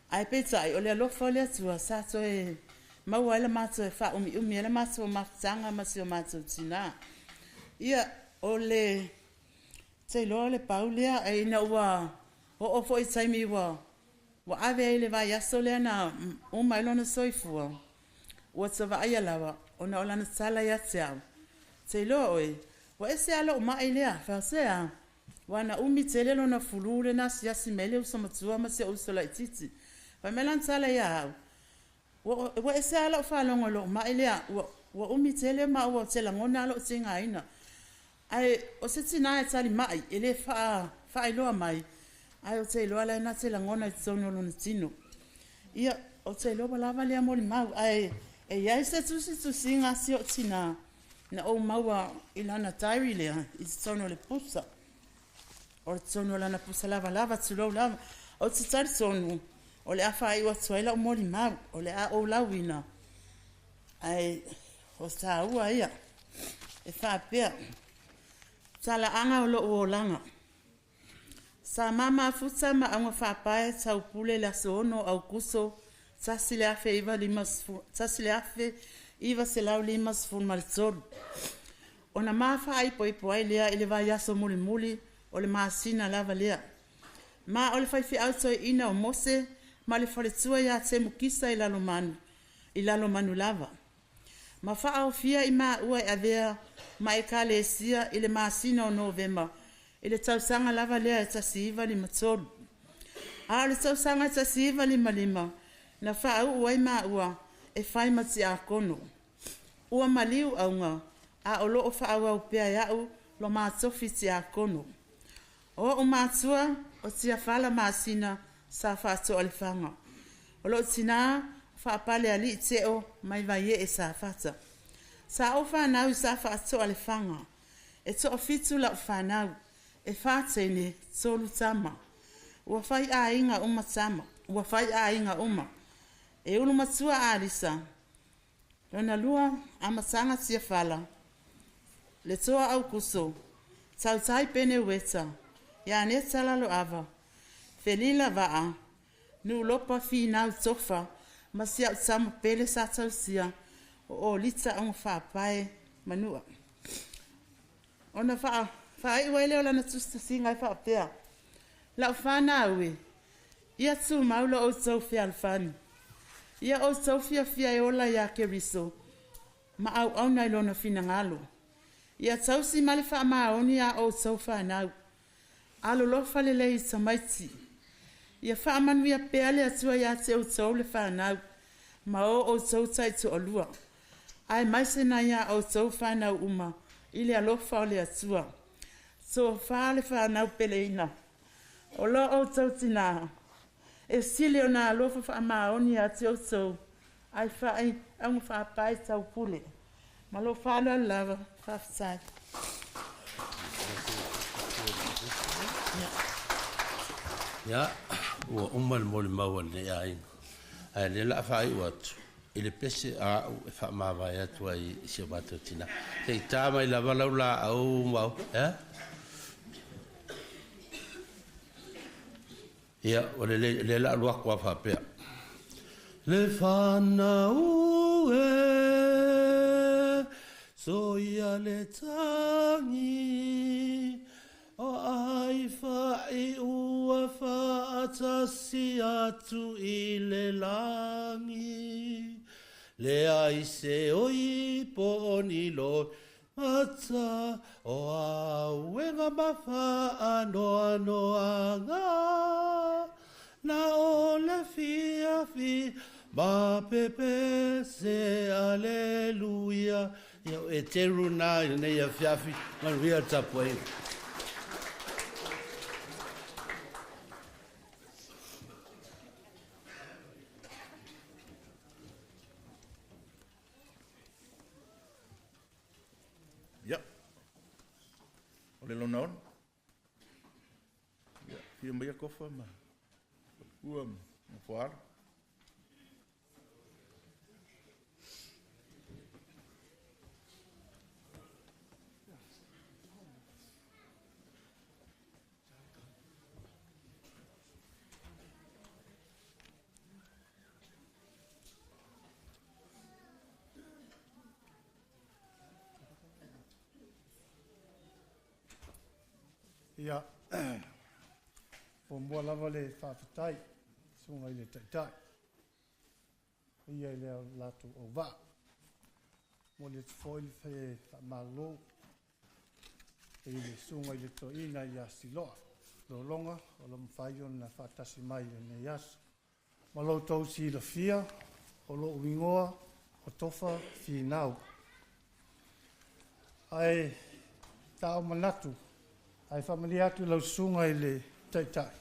Ae peitai o le alofa o le Atua sa toe maua ai le matou e faaumiumi ai le matou mafutaga ma si o matou tinā. Ia, o le te iloa le pau lea, e ina ua oo foi i taimi ua ave ai le vaiaso lea na uma ai lona soifua, ua ta vaaia lava ona o lana tala ia te au. Te iloa oe, Ua ese lava lo'u ma'i lea, faasea? Ua na umi tele lona fulū lena asiasi mai ai le uso matua ma si o'u uso la'itiiti. Fai mai lana tala iā a'u, Ua ese lava la'u faalogo i lo'u ma'i lea, ua umi tele ma ua te lagona lava lo'u tigaina. Ae o se tinā e tali ma'i e lē faailoa mai, ae ou te iloa la e na te lagona i totonu o lona tino. Ia, ou te iloa ua lava lea molimau, ae e i ai se tusitusiga a si o'u tinā na ou maua i lana diary lea i totonu o le pusa, o totonu o lana pusa lavalava tulou lava. Ou te talitonu o le a faai'u atu ai la'u molimau, o le a ou lauina, ae o tāua ia e faapea, talaaga o lo'u olaga. Sa ma mafuta ma augafaapae taupule le aso 6 Aukuso 1953, ona ma faaipoipo ai lea i le vaiaso mulimuli o le masina lava lea. Ma o le faifeau toeaina o Mose ma le faletua ia Temukisa i Lalomanu lava. Ma faaofia i maua e avea ma ekalesia i le masina o Novema i le tausaga lava lea e 1953. A o le tausaga e 1955 na faauu ai maua e fai ma tiakono. Ua maliu auga a o loo faaauau pea e a'u lo ma tofi tiakono. O o'u matua o Tiafala Masina sa Faatoalefaga. O lo'u tinā Faapalealii Teo mai Vaiee Safata. Sa ou fanau i Sa Faatoalefaga. E toafitu la'u fanau, e fa teine, tolu tama. Ua fai aiga uma tama, ua fai aiga uma. E ulu matua Alisa, lona lua Amataga Tiafala, le Toa Aukuso, Tautai Peneueta, Ianeta Laloava, Felila Vaa, Nuulopa Finau Tofa, ma si a'u tama pele sa tausia o Olita Augafaapae Manua. Ona faai'u ai lea o lana tusitusiga e faapea, La'u fanau e, ia tumau lo outou fealofani. Ia outou fiafia e ola iā Keriso ma auauna i lona finagalo. Ia tausi ma le faamaoni a outou fanau. Alolofa lelei i tamaiti. Ia faamanuia pea le Atua iā te outou le fanau ma o outou taitoalua, aemaise nai a outou fanau uma i le alofa o le Atua. Tofa le fanau peleina, o lo outou tinā, e sili ona alofa faamaoni iā te outou, ai fa'i augafaapae taupule. Ma lou faaaloalo lava, faafetai. Ia, ua uma le molimau a lenei aiga. Ae lea la a faaiu atu i le pese a au e faamavae atu ai i si o matou tina. Se i tā mai lava lau laau mau, eh? Ia, o le lea la alu atu a faapea. Le whanau e, so ia le tangi, o ai whai ua whaatasi atu i le langi. Le ai se oi po o ni lo mata, o auenga mawha anoa noanga. Na o le fia fi, ma pepe se aleluia. Ia e te runa i nei a fiafi, manuia tapu ai. Ia. O le lona ono. Ia, fia mai a kofa ma ua ma foalo. Ia, muamua lava le faafetai susuga i le Taitai, ia i le latou auvaa. Momoli atu foi le faamalo i le susuga i le toeaina ia Siloa Lologa o lo o mafai ona faatasi mai i lenei aso. Ma lo outou silafia, o lou igoa o Tofa Finau. Ae ta o manatu, ae faamalie atu i lau susuga i le Taitai,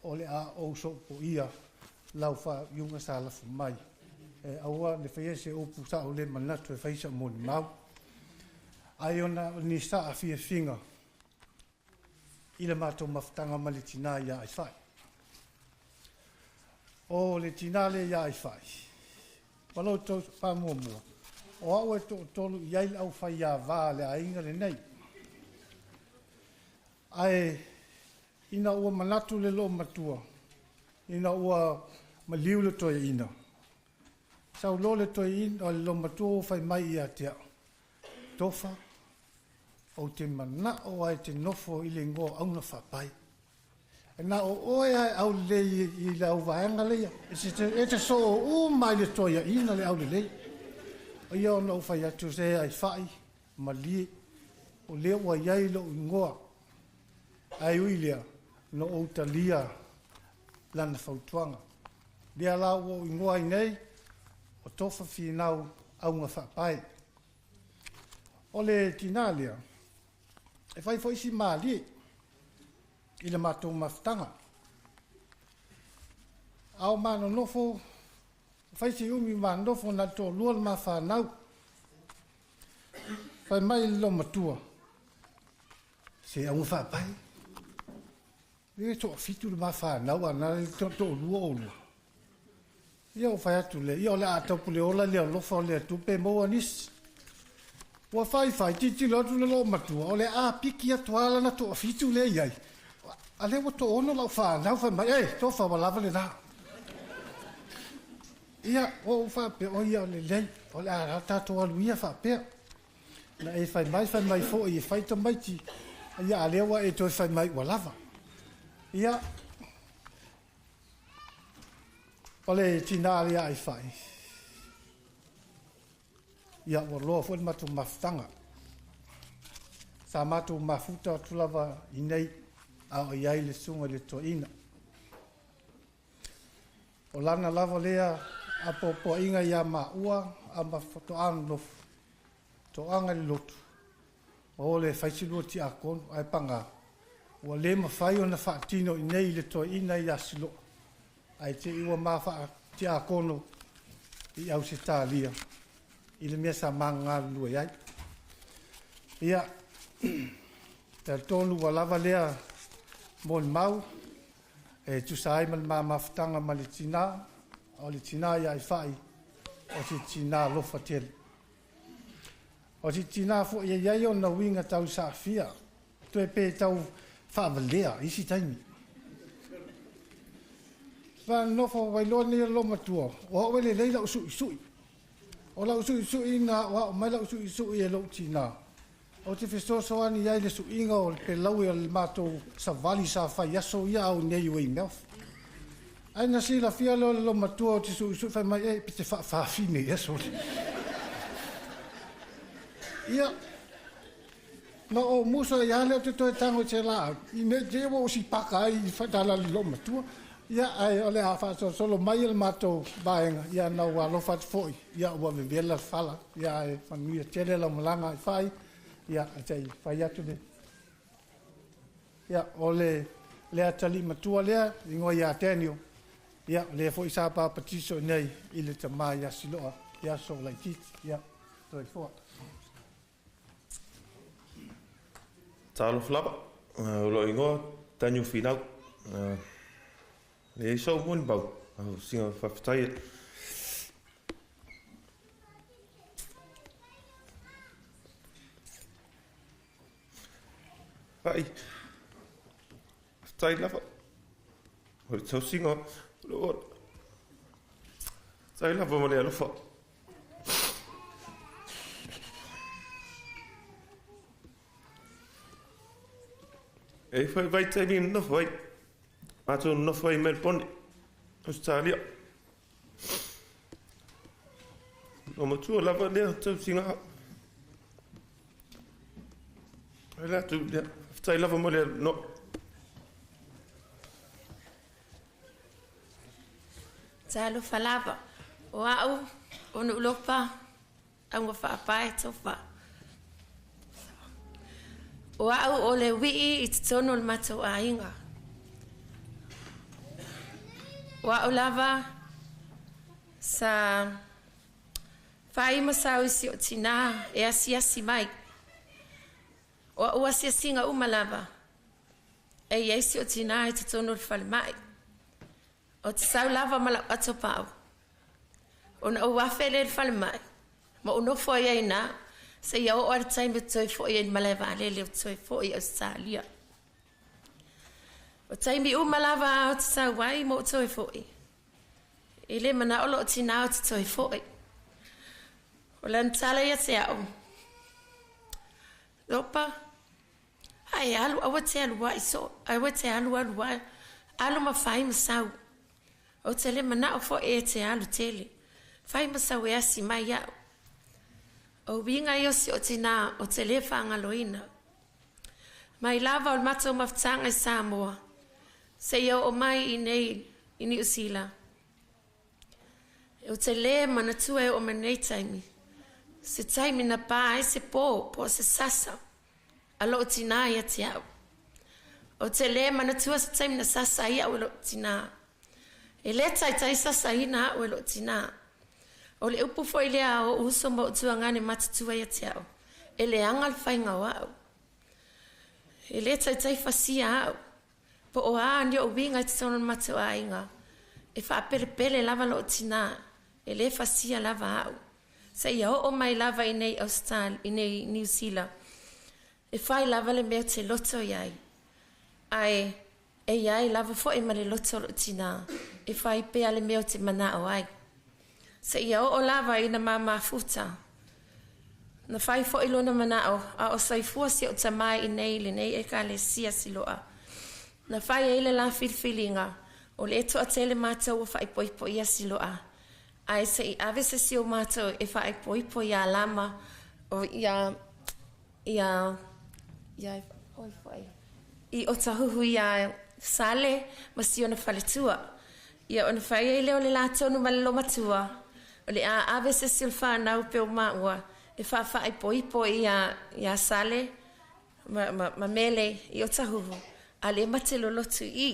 o le a ou sopoia lau faaiuga sa lafo mai. E aua ne faia se upu sa ou le manatu e fai sa'u molimau. Ai ona o ni saafiafiga i le matou mafutaga ma le tinā iā Aifai. O le tinā lea iā Aifai, ma lo outou faamuamua, o au e toatolu i ai le aufaiavā a le aiga lenei. Ae ina ua manatu le loomatua, ina ua maliu le toeaina, saulo le toeaina o le loomatua ua fai mai ia te au, Tofa, ou te manao ai te nofo i le igoa o Auga Faapae. E na o oe ae aulelei i le auvaega leia, e te soo uma i le toeaina le aulelei. O ia ona ou fai atu se ai fai, malie, o lea ua i ai lou igoa. Ae ui lea, na ou talia lana fautuaga. Lea la ua ou igoa ai nei, o Tofa Finau Auga Faapae. O le tinā lea, e fai foi si malie i le matou mafutaga. A o manonofo, fai si umi manonofo na le toalua le mafanau. Fai mai le loomatua, se auga faapae. Le toafitu le mafanau a na le toalua oulua. Ia o fai atu le, ia o le a taupule ola le alofa o le Atua pe maua nisi. Ua fai fai, tilotilo atu le loomatua, o le a piki atu lava lana toafitu lea i ai. A lea ua toaono lau fanau, fai mai, e, Tofa ua lava lena. Ia, ua ou faapea, o ia o lelei, o le a tatou alu ia faapea. Na e fai mai, fai mai foi e fai tamaiti, ia a lea ua e toe fai mai ua lava. Ia, o le tinā lea ai fai, ia ua loa foi le matou mafutaga. Sa matou mafuta atu lava i nei, a o i ai le susuga i le toeaina. O lana lava lea apoapoaiga ia maua a ma faatoa nonofo, toaga i le lotu, ma o le fai si lua tiakono, ae paga, ua le mafai ona faatino i nei i le toeaina ia Siloa, ae te i ua ma faatiakono i Ausetalia i le mea sa ma galulue ai. Ia, talitonu ua lava lea molimau e tusa ai ma le mamafutaga ma le tinā, o le tinā ia Aifai, o se tinā alofa tele. O se tinā foi e i ai ona uiga tau saafia, toe pe tau faavalea isi taimi. Faanofo wailoa nei loomatua, o au e lelei lau suisui. O lau suisuiga o ao mai lau suisui e lou tinā. O te fesoasoani ai le suiga o le pelaue o le matou savali sa fai aso ia au nei i Weymouth. Ae na silafia lea o le loomatua o te suisui fai mai e pe te faafafine i aso le. Ia, na o musa ia lea o te toe tango i te laau, i nei te ua o si paka ai i whaitala le loomatua. Ia, ae o le a faasolosolo mai e le matou vaega, ia na ua alofa atu foi, ia ua vevela le fala, ia ae manuia tele lau malaga ai fai, ia te i fai atu le. Ia, o le le atali matua lea, ingoa ia Daniel, ia, lea foi sa papatiso i nei i le tamā ia Siloa, ia so laititi, ia, toi foa. Talofa lava, o lou igoa Daniel Finau. Le ai sou molimau, o sina faafetai e. Fa'i, faafetai lava, o le tausiga o lou ola. Faafetai lava ma le alofa. E whai vaitaimi na nofo ai. Mātou nofo ai Melbourne, Australia. O matua lava lea tausiga. Faafetai atu, ia, faafetai lava mo le avanoa. Talofa lava, o a'u o Nu'ulopa auga fa'apae Tofa. O a'u o le ui'i i totonu o le matou aiga. O a'u lava sa fai ma sau i si o'u tinā e asiasi mai. O a'u asiasiga uma lava, e iai si o'u tinā i totonu o le falema'i. Ou te sau lava ma la'u atopa'u. Ona ou afe lea i le falemai, ma ou nofo ai ai iná, seia oo lava i le taimi ou te toe fo'i ai i le malae vaalele ou te toe fo'i i Ausetalia. O taimi uma lava ou te sau ai ma ou toe fo'i, e le mana'o lo'u tinā ou te toe fo'i. O lana tala ia te a'u, Lopa, a e alu aua e te alu ai so, aua e te alu alu ai, alu ma fai ma sau. Ou te le mana'o fo'i e te alu tele. Fai ma sau e asi mai a'u. O uiga ia o si o'u tinā ou te lē faagaloina. Mai lava o le matou mafutaga i Samoa, seia oo mai i nei i Niu Sila. Ou te lē manatua e oo mai nei taimi, se taimi na pā ai se pō po o se sasa a lo'u tinā ia te a'u. Ou te lē manatua se taimi na sasa ai a'u e lo'u tinā. E lē taitai sasaina a'u e lo'u tinā. O le upu foi lea a o'u uso ma o'u tuagane matutua ia te a'u, e leaga le faiga o a'u. E lē taitai fasia a'u. Po o a ni o'u uiga i totonu o le matou aiga, e faapelepele lava lo'u tinā, e lē fasia lava a'u. Seia oo mai lava i nei Austal, i nei Niu Sila, e fai lava le mea ou te loto i ai. Ae, e i ai lava fo'i ma le loto o lo'u tinā, e fai pea le mea ou te mana'o ai. Seia oo lava ina ma mafuta. Na fai fo'i lona mana'o, a o soifua si o'u tamā i inei i lenei Ekalesia Silo'a. Na fai ai le la filifiliga, o le toatele matou ua faaipoipo ia Silo'a, ae se i ave se isi o matou e faaipoipo iā Lama, o iā, iā, iā, oi fo'i, i Otahuhu iā Sale ma si ona faletua. Ia ona fai ai lea o le la tonu ma le lomatua, o le a ave se isi o le fanau pe o maua e faafaaipoipo iā, iā Sale ma, ma, ma Mele i Otahuhu, a le mate lolotu i i.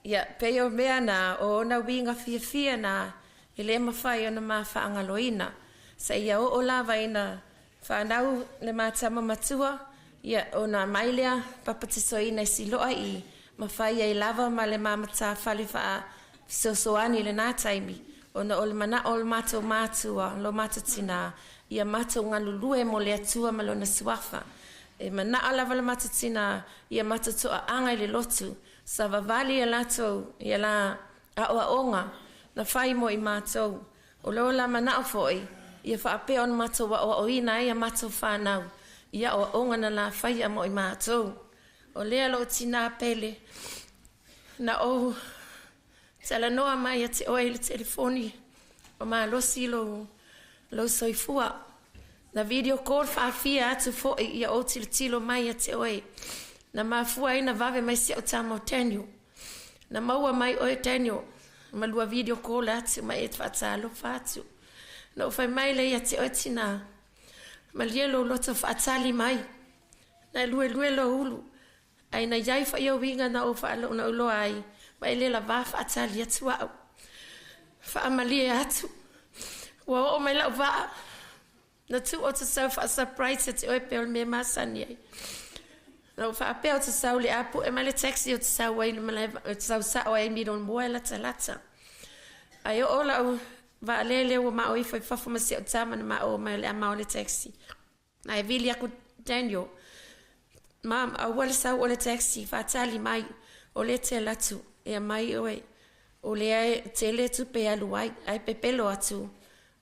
Ia, pei o mea na, o ona uiga fiafia na e le mafai ona ma faagaloina. Seia oo lava ina fanau le ma tama matua, ia, ona mai lea papatisoina i Siloa i ma fai ai lava ma le ma matafale faafesoasoani i lena taimi, ona o le mana'o o le matou matua, lo matou tinā, ia matou galulue mo le Atua ma Lona Suafa. E mana'o lava le matou tinā, ia matou to'a'aga i le lotu, savavali ia latou ia la aoaoga na fai mo i matou. O lo la mana'o fo'i, ia faapea ona matou aoaoina ai a matou fanau i aoaoga na la faia mo i matou. O lea lo'u tinā pele, na ou talanoa mai ia te oe i le telefoni, ua malosi lou, lou soifua. Na video call faafia atu fo'i ia ou tilotilo mai ia te oe. Na mafua ai na vave mai si a'u tama o Daniel. Na maua mai oe Daniel, ma lua video call atu ma e faatalofa atu. Na ou fai mai lea ia te oe tinā, malie lou loto faatali mai. Na e luelue lou ulu, ae na iai fo'i ou uiga na ou na ou iloa ai, ma e le lavā faatali atu a'u. Faamalie atu, ua oo mai la'u va'a, na tuu ou te sau faa-surprise ia te oe pei o le mea e masani ai. Na ou faapea ou te sau i le a pu'e mai le taxi ou te sau ai i le malae ou te sau sa'o ai i Middlemoor e latalata. Ae oo la'u vaalele ua ma'o ifo i fafo ma si a'u tama na ma'o o mai o le a mao le taxi. Ae vili aku Daniel, Mum, aua le sau o le taxi, faatali mai, o lea e te alu atu, e aumai oe. O lea e tele tupe e alu ai, ae pepelo atu,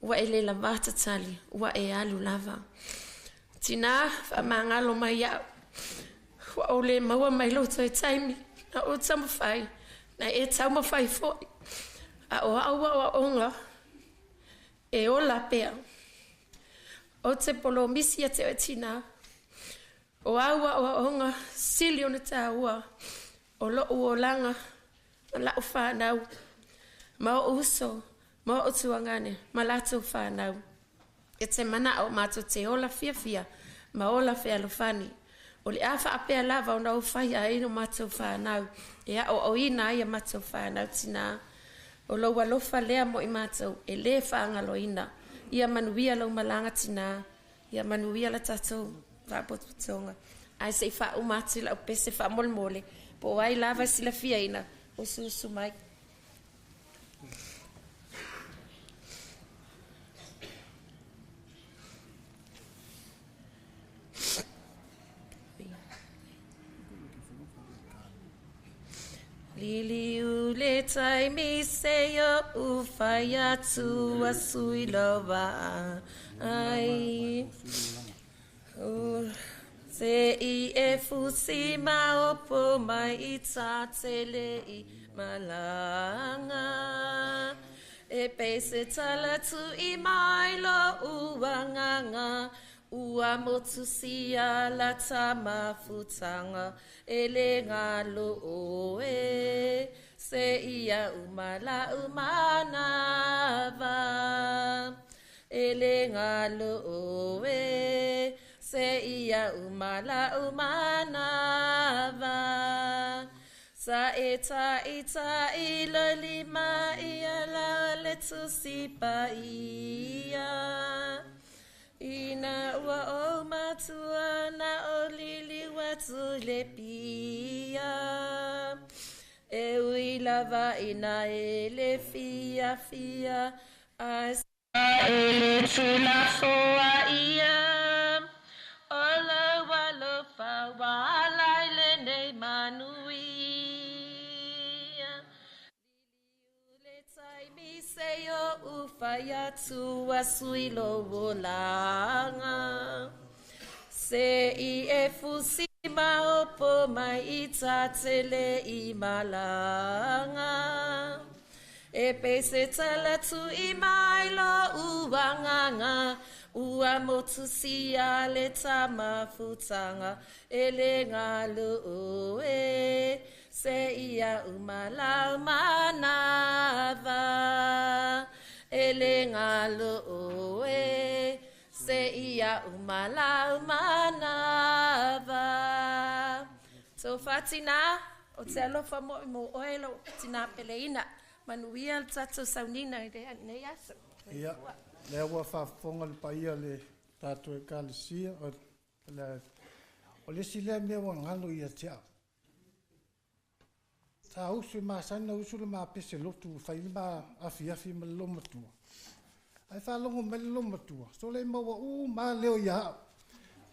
ua e le lavā tatali, ua e alu lava. Tinā, faamagalo mai iaʻu, ua ou le maua mai lou toe taimi, na ou taumafai, na e taumafai foi, a o au aoaoga e ola pea. Ou te polomisi ia te oe tinā. O au aoaoga sili ona tāua o lo'u olaga ma la'u fanau ma o'u uso ma o'u tuagane ma latou fanau. E te mana'o matou te ola fiafia ma ola fealofani. O le a faapea lava ona ou faia ai no matou fanau e aoaoina ai a matou fanau tinā. O lou alofa lea mo i matou e lē faagaloina. Ia manuia lau malaga tinā. Ia manuia la tatou faapotopotoga. Ae seʻi faauma atu i la'u pese faamolemole po o ai lava e silafiaina usuusu mai. Liliu le taimi se oʻu fai atu a sui lova ai. Se i e fusi maopo mai i tātele i malaga. E pe se tala tu i mai lo uanganga. Ua motusia la tamafutanga e le ngalo o e. Se ia umala umanava. E le ngalo o e. Se ia umala umanava. Sa e ta i ta i lo lima ia la le tusi pa ia. Ina ua o matua na o lili watu le pia. E ui lava ina e le fia fia. A e le tula foa ia. O lo alofa wa lai le nei manuia. Le taimi se o ufai atu a sui lo olaga. Se i e fusi maopo mai i tātele i malaga. E pe se tala tu i mai lo uanganga. Ua motusia le tamafutanga e le ngalu e. Se ia umala umanava. E le ngalu e. Se ia umala umanava. So fatina o te alofa mo mo oe lo tina peleina. Manuia le tatou saunina i lenei aso. Ia, lea ua faafofoga le paia le tatou ekalesia o le o le isi lea mea ua galo ia te au. Sa usu i masani na usu le mapese lotu fai le ma afiafi ma le lomatua. Ai faalogo mai le lomatua, so le maua uma leo ia au.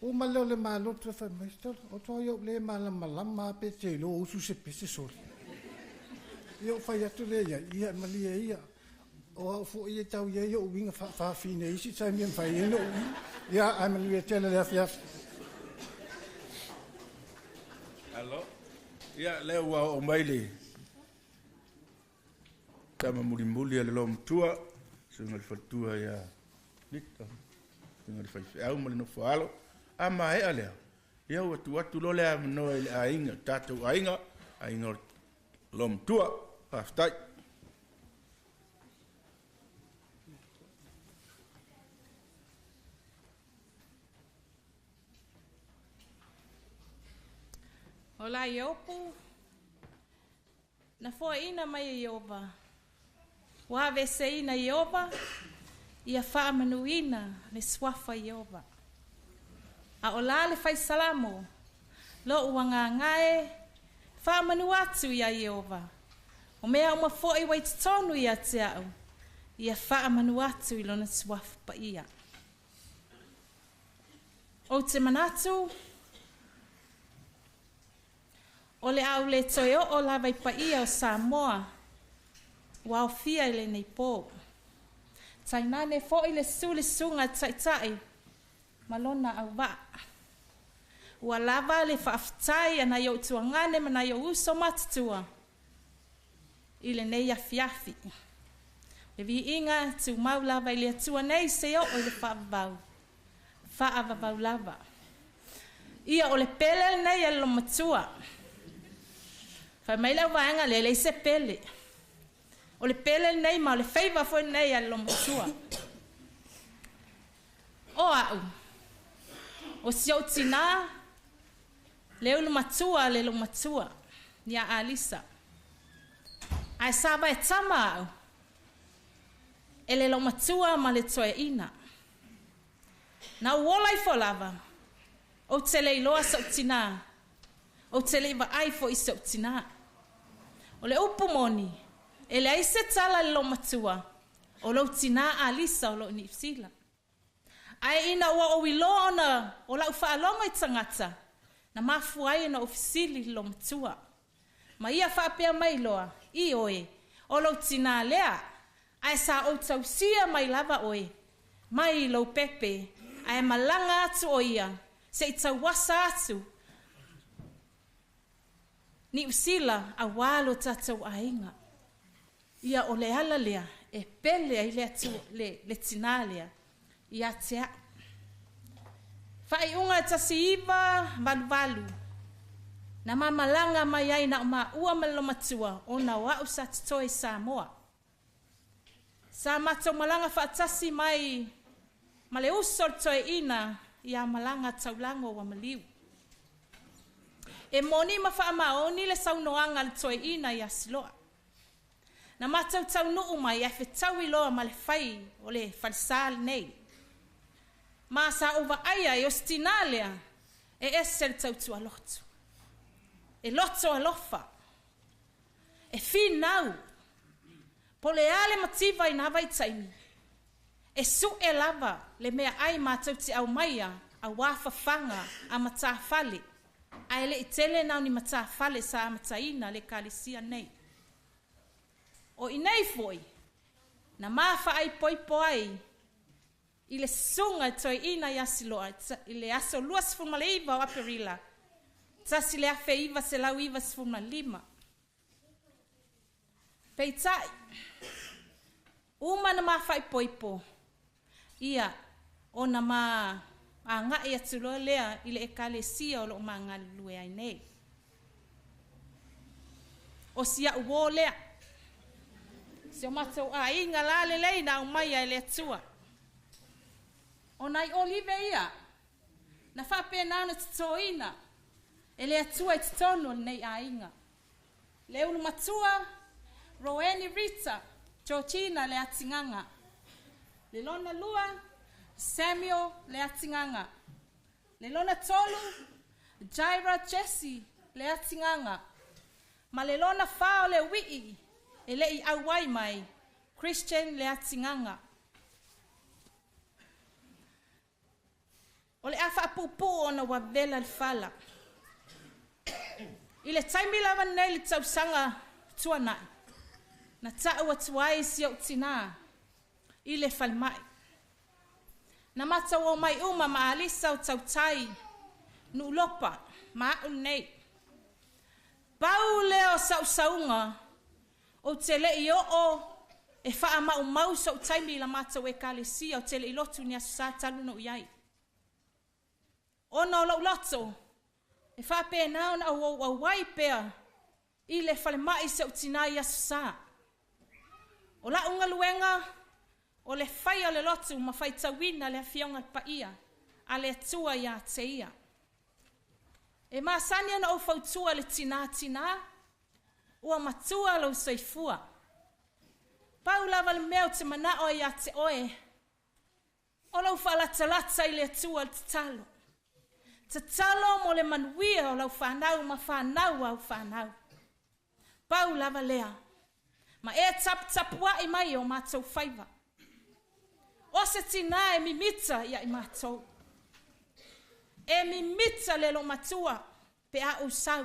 Uma leo le malotu e fai mai, o toa iau le malamalama pe te lo usu se pese soli. Ia o fai atu le ia, ia malia ia. O au fo ia tau ia ia uinga faafine isi taimi e mafai ai na uiga. Ia, ae manuia tele le afiafi. Alo. Ia, lea ua oo mai le tama mulimuli a le lomatua, suiga le faletua ia Lita, suiga le faifeau ma le nofo alo. A maea lea, ia ua tuu atu loa le avanoa i le aiga, tatou aiga, aiga o lomatua. Faafetai. O la Iopu, na foaina mai e Iova. Ua aveseina Iova, ia faamanuina le suafa Iova. A o la le faisalamo, lo'u agaga e, faamanu atu ia Iova. O mea uma fo'i ua i totonu ia te a'u, ia faamanu atu i lona suafa paia. Ou te manatu, o le a ou lē toe oo lava i paia o Samoa ua aofia i lenei pō. Tainane fo'i le susu le susuga taʻitaʻi ma lona auvaa. Ua lava le faafetai a nai ou tuagane ma nai ou uso matutua i lenei afiafi. Le viiga tumau lava i le Atua nei seia oo i le faavavau, faavavau lava. Ia o le pele lenei a le lomatua. Fai mai le auvaega lea, e leai se pele. O le pele lenei ma o le faiva foi lenei a le lomatua. O a'u, o si ou tinā, le ulu matua a le lomatua, ia Alisa. Ae sa vaetama a'u, e le lomatua ma le toeaina. Na ou ola ifo lava, ou te le iloa so'u tinā, ou te le i vaai fo'i i so'u tinā. O le upu moni, e leai se tala i le loomatua, o lou tinā Alisa o loo i Niu Sila. Ae ina ua ou iloa ona o la'u faalogo i tagata, na mafua ai ona ou fesili i le loomatua. Ma ia faapea mai loa, Ioe, o lou tinā lea, ae sa ou tausia mai lava oe, mai lou pepe, ae malaga atu o ia, se i tauasa atu Niu Sila auā lo tatou aiga. Ia o le ala lea e pele ai le Atua, le, le tinā lea, ia te a'u. Faaiuga 1988, na ma malaga mai ai na o maua ma le lomatua ona o a'u sa totoe i Samoa. Sa matou malaga faatasi mai ma le uso o le toeaina ia Malaga Taulago ua maliu. E moni ma faamaoni le saunoaga a le toeaina ia Siloa. Na matou taunuu mai ae fetaui loa ma le fai o le falesa lenei. Ma sa ou vaai ai o se tinā lea e ese le tautua lotu. E loto alofa. E finau. Po o le a le mativa i nā vaitaimi, e suʻe lava le meaai matou te aumaia auā fafaga a matafale, ae le i tele na o ni matafale sa amataina le Ekalesia nei. O inei foi, na ma faaipoipo ai i le susuga i toeaina ia Siloa i le aso 29 o Aperila 1995. Peitai, uma na ma faaipoipo, ia, ona ma agai atu loa lea i le Ekalesia o lo o ma galulue ai nei. O si a'u uō lea. Si o matou aiga lalelei na aumaia e le Atua. O nai olive ia na faapena ona totoina e le Atua i totonu o lenei aiga. Le ulu matua, Roeni Rita, Georgina Leatigaga. Le lona lua, Samuel Leatigaga. Le lona tolu, Jaira Jesse Leatigaga. Ma le lona fa o le uii e le i auai mai, Christian Leatigaga. O le a faapuupuu ona ua vela le fala. I le taimi lava lenei i le tausaga tuanai, na tau atu ai si ou tinā i le falemai. Na matou omai uma ma Alisa o Tautai, Nuulopa, ma a'u lenei. Pau lea o sausauga, ou te le i oo e faamaumau sou taimi i la matou Ekalesia, ou te le i lotu i ni Aso Sa talu ona ou i ai. Ona o lou loto, e faapena ona ou auauai pea i le falemai si ou tinā i Aso Sa. O la'u galuega, o le faia o le lotu ma faitauina le Afioga Paia a le Atua ia te ia. E masani ona ou fautua le tinā, Tinā, ua matua lou soifua. Pau lava le mea ou te manao ai ia te oe, o lou faalatalata i le Atua i le tatalo. Tatalo mo le manuia o lau fanau ma fanau a au fanau. Pau lava lea. Ma e taputapuai mai o matou faiva. O se tinā e mimita ia i matou. E mimita le loomatua pe a ou sau.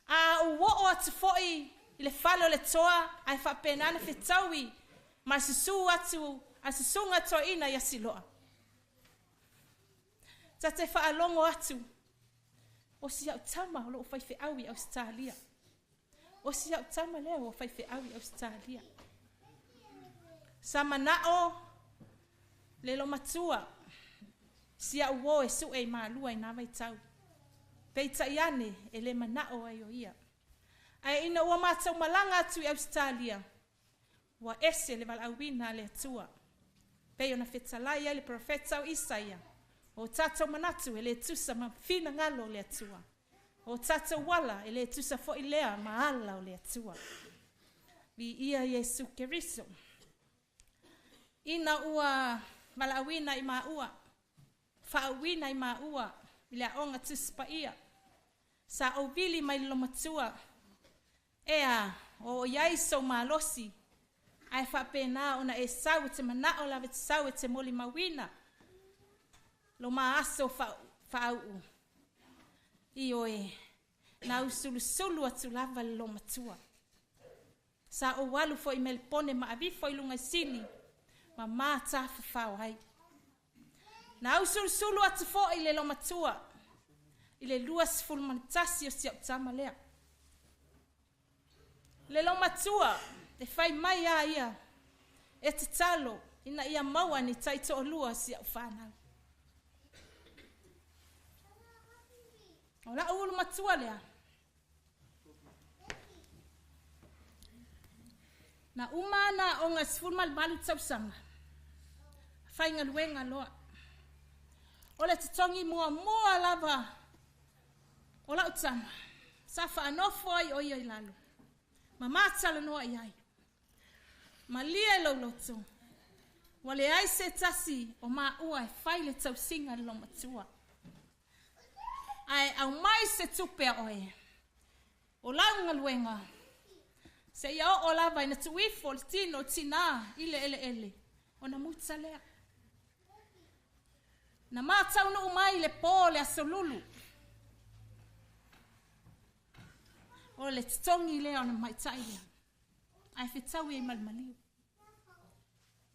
A ou oo atu foi i le fale o le toa ae faapena ona fetaui ma le susu atu a le susuga toeaina ia Siloa. Ta te faalogo atu, o si a'u tama o loo faifeau i Ausetalia. O si a'u tama lea ua faifeau i Ausetalia. Sa mana'o le lomatua Si a'u uō e su'e i Malua i nā vaitau. Peitai ane, e lē mana'o ai o ia. Ae ina ua matou malaga atu i Ausetalia, ua ese le valaauina a le Atua. Pei ona fetalai ai le perofeta o Isaia, O tatou manatu e lē tusa ma finagalo o le Atua. O tatou ala e lē tusa foi lea ma ala o le Atua. Viia Iesu Keriso. Ina ua valaauina i maua, faauuina i maua i le Aoga Tusi Paia, sa ou vili mai le lomatua, Ea, o i ai sou malosi, ae faapena ona e sau e te manao lava e te sau e te molimauina lo ma aso faauu. Ioe, na usulusulu atu lava le lomatua. Sa ou alu foi i Melepone ma avifo i luga i Sini ma matafafao ai. Na ausulusulu atu foi le lomatua i le 21 o si au tama lea. Le lomatua e fai mai a ia e tatalo ina ia maua ni taitoalua o si au fanau. O la'u ulu matua lea. Na uma ana aoga 18 tausaga, faigaluega loa. O le totogi muamua lava o la'u tama, sa faanofo ai o ia i lalo, ma matalanoa i ai. Malie lou loto, ua leai se tasi o maua e fai le tausiga i le lomatua. Ae aumai se tupe a oe. O lau galuega, seia oo lava ina tuu ifo le tino o tinā i le eleele, ona muta lea. Na ma taunuu mai le pō le aso Lulu. O le totogi lea o le tamaitai lea, ae fetaui ai ma le maliu.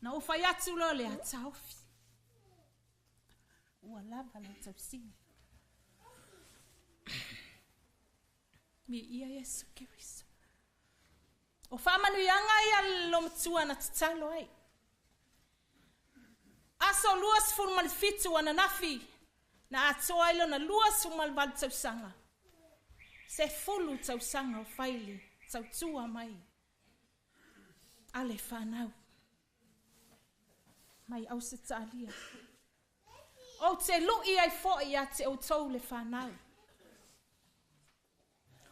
Na ou fai atu loa lea, taofi. Ua lava lau tausiga. Viia Iesu Keriso. O faamanuiaga ia le lomatua na tatalo ai. Aso 27 ananafi na atoa ai lona 28 tausaga. 10 tausaga o fai le tautua mai a le fanau mai Ausetalia. Ou te lu'i ai foi ia te outou le fanau.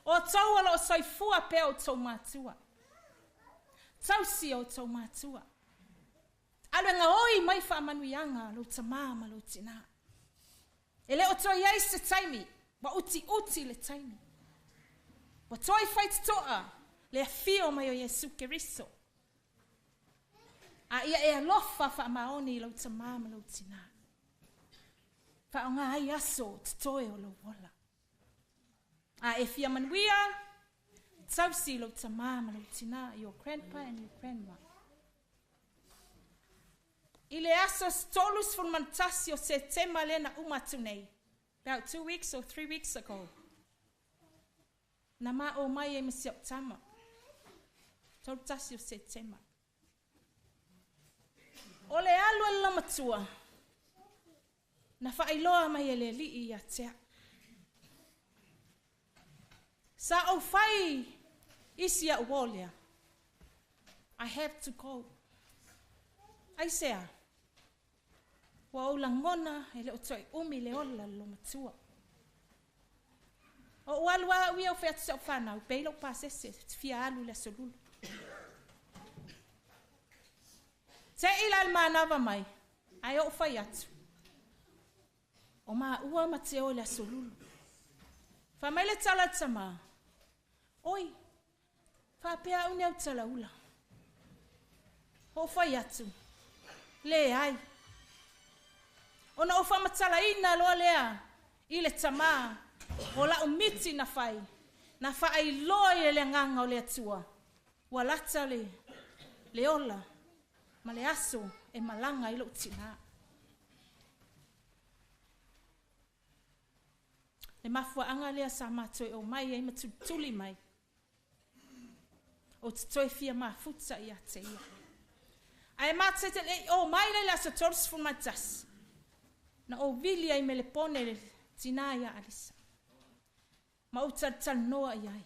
O outou o lo o soifua pea outou matua. Tausi outou matua. Alu e gaoi mai faamanuiaga a lou tamā ma lou tinā. E le o toe i ai se taimi, ua utiuti le taimi. Ua toe faitotoa le afio mai o Iesu Keriso. A ia e alofa faamaoni i lou tamā ma lou tinā. Faaaoga ai aso o totoe o lou ola. A e fia manuia, tausi i lou tamā ma lou tinā, your grandpa and your grandma. I le aso 31 o Setema lea na uma atu nei, about 2 weeks or 3 weeks ago, na ma o mai ai ma si au tama, 31 o Setema. O le alu a le lomatua, na faailoa mai e le Alii ia te au. Sa ou fai isi au o lea. I have to go. Aisea? Ua ou lagona e le o toe umi le ola le lomatua. O ou alu au ia o fai atu i si au fanau, bei lou pasese, te fia alu i le aso Lulu. Te i la le manava mai, ae ou fai atu. O maua ma te o i le aso Lulu. Fai mai le tala a le tamā, Oi, faapea au ni au talaula. Ou fai atu, leai. Ona ou faamatalaina loa lea i le tamā o la'u miti na fai, na faailoa i le agaga o le Atua, ua lata le, le ola ma le aso e malaga ai lou tinā. Le mafuaaga lea sa matou o mai ai ma tulituli mai. Ou te toe fia mafuta ia te ia. Ae matou te le i o mai le aso 31. Na ou vili ai Melepone le tinā ia Alisa. Ma ou talatalanoa i ai.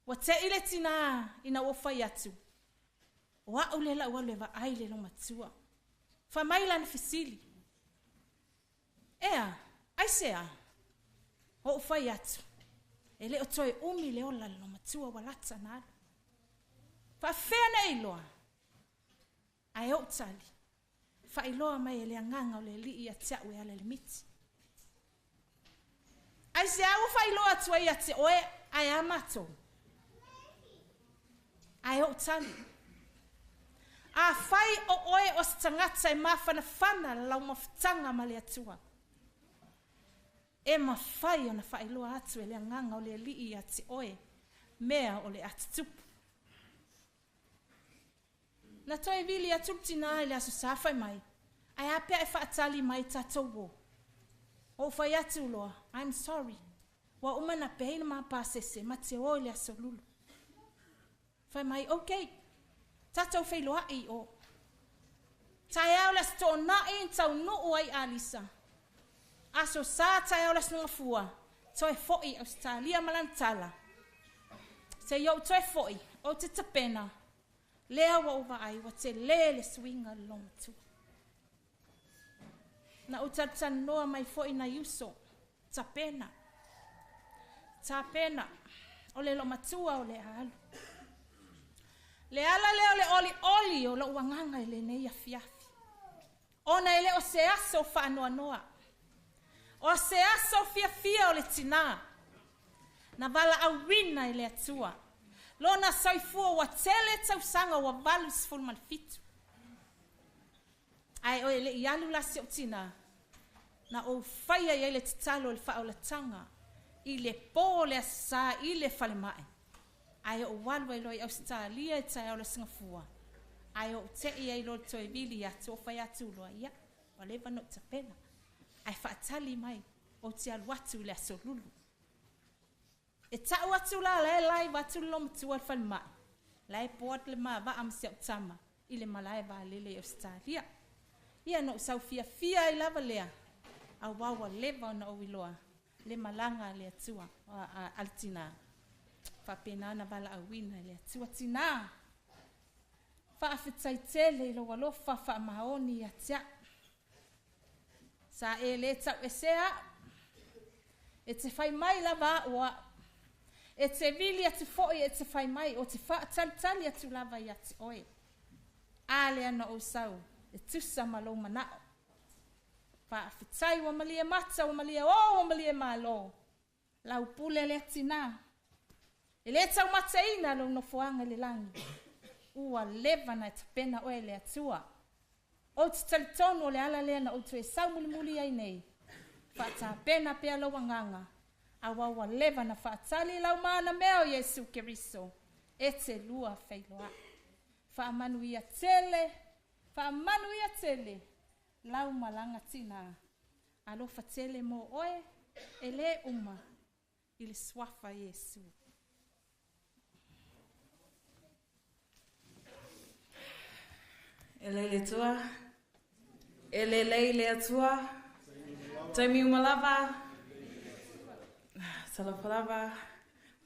Ua te'i le tinā ina ua fai atu, o a'u lea la ua alu e vaai i le loomatua. Fai mai lana fesili, Ea, aisea? Ou fai atu, E le o toe umi le ola le loomatua ua lata na alu. Faafefea na e iloa? Ae ou tali, Faailoa mai e le Agaga o le Alii ia te a'u e ala i le miti. Aisea ua faailoa atu ai ia te oe ae a matou? Ae ou tali, Afai o oe o se tagata e mafanafana lau mafutaga ma le Atua, e mafai ona faailoa atu e le Agaga o le Alii ia te oe mea o le a tutupu. Na toe vili atu le tinā i le Aso Sa fai mai, Ae a pea e faatali mai tatou o? Ou fai atu loa, I'm sorry, ua uma na pei le ma pasese ma te o i le Aso Lulu. Fai mai, Ok, tatou feiloai i o. Taeao le Aso Toonai na taunuu ai Alisa. Aso Sa taeao le Aso Gafua, toe foi i Ausetalia ma lana tala, Se i ou toe foi, ou te tapena, lea ua ou vaai ua tele le suiga i le loomatua. Na ou talatalanoa mai foi nai uso, tapena, tapena, o le loomatua o le a alu. Le ala lea o le olioli o lou agaga i lenei afiafi, ona e le o se aso faanoanoa, o se aso fiafia o le tinā na valaauina e le Atua lona soifua ua tele tausaga ua 87. Ae e le i alu la si ou tinā, na ou faia i ai le tatalo i le faaolataga i le pō o le Aso Sa i le falemai, ae ou alu ai loa i Ausetalia i taeao le Aso Gafua, ae ou te'i ai loa i le toe vili atu, ou fai atu loa, ia, ua leva ona ou tapena, ae faatali mai ou te alu atu i le Aso Lulu. E ta'u atu la la e live atu le loomatua i le falemai, la e board le ma vaa ma si a'u tama i le malae vaalele i Ausetalia. Ia na ou sau fiafia ai lava lea, auā ua leva ona ou iloa le malaga a le Atua, a le tinā. Faapena ona valaauina e le Atua. Tinā, faafetai tele i lou alofa faamaoni ia te a'u. Sa e lē tauesea a'u. E te fai mai lava a'u o a'u. E te vili atu fo'i e te fai mai o te fa'atalitali atu lava ia te oe. A lea na ou sau e tusa ma lou mana'o. Faafetai ua malie mata ua malie ō ua malie malo. Lau pule lea tinā. E lē taumateina lou nofoaga i le lagi. Ua leva na e tapena oe e le Atua. Ou te talitonu o le ala lea na ou toe sau mulimuli ai nei. Faatapena pea lou agaga, auā ua leva na faatali lau manamea o Iesu Keriso e te lua feiloai. Faamanuia tele, faamanuia tele lau malaga tinā. Alofa tele mo oe, e lē uma i le Suafa Iesu. E lei le Atua. E lelei le Atua. Taimi uma lava. Talofa lava.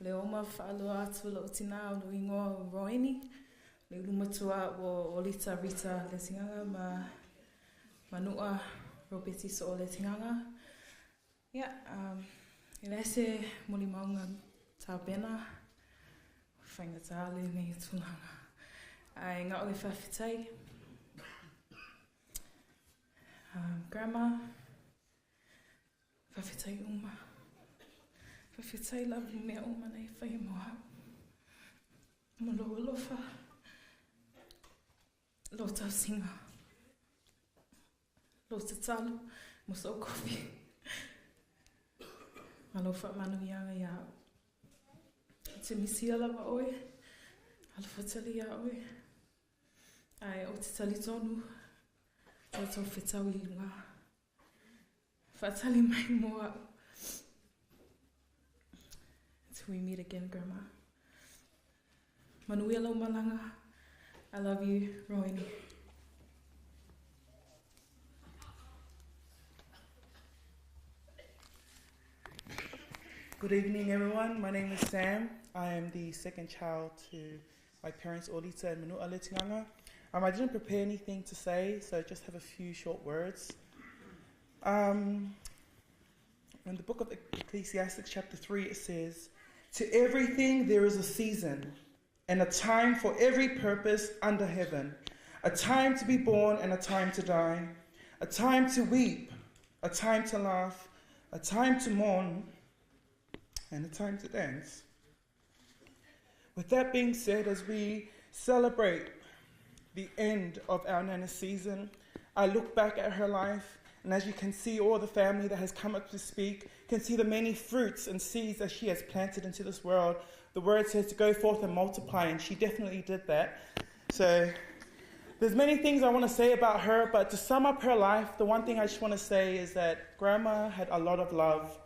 O lea uma whaaloa atu lou tinā o lou ingoa o Roeni. Le ulu matua o Olita Rita Letinganga ma Manua Robeti So'o Letinganga. Ia, e leai se molimauga tapena, faigata lenei tulaga. Ae gao le faafetai. Grandma, faafetai uma. Faafetai lava i mea uma na e faia mo au. Ma lou alofa, lou tausiga. Lou tatalo mo sou kofi ma lou faamanuiaga iā au. Ou te misia lava oe, alofa tele iā oe, ae ou te talitonu tatou fetau i luga. Faatali mai mo au. Until we meet again, Grandma. Manuia lou malaga. I love you, Roini. Good evening, everyone. My name is Sam. I am the second child to my parents, Olita and Manua Letinganga. I didn't prepare anything to say, so I just have a few short words. In the book of Ecclesiastes, chapter 3, it says, To everything there is a season, and a time for every purpose under heaven, a time to be born and a time to die, a time to weep, a time to laugh, a time to mourn, and a time to dance. With that being said, as we celebrate the end of our Nana season, I look back at her life, and as you can see, all the family that has come up to speak can see the many fruits and seeds that she has planted into this world. The word says to go forth and multiply, and she definitely did that. So there's many things I want to say about her, but to sum up her life, the one thing I just want to say is that Grandma had a lot of love,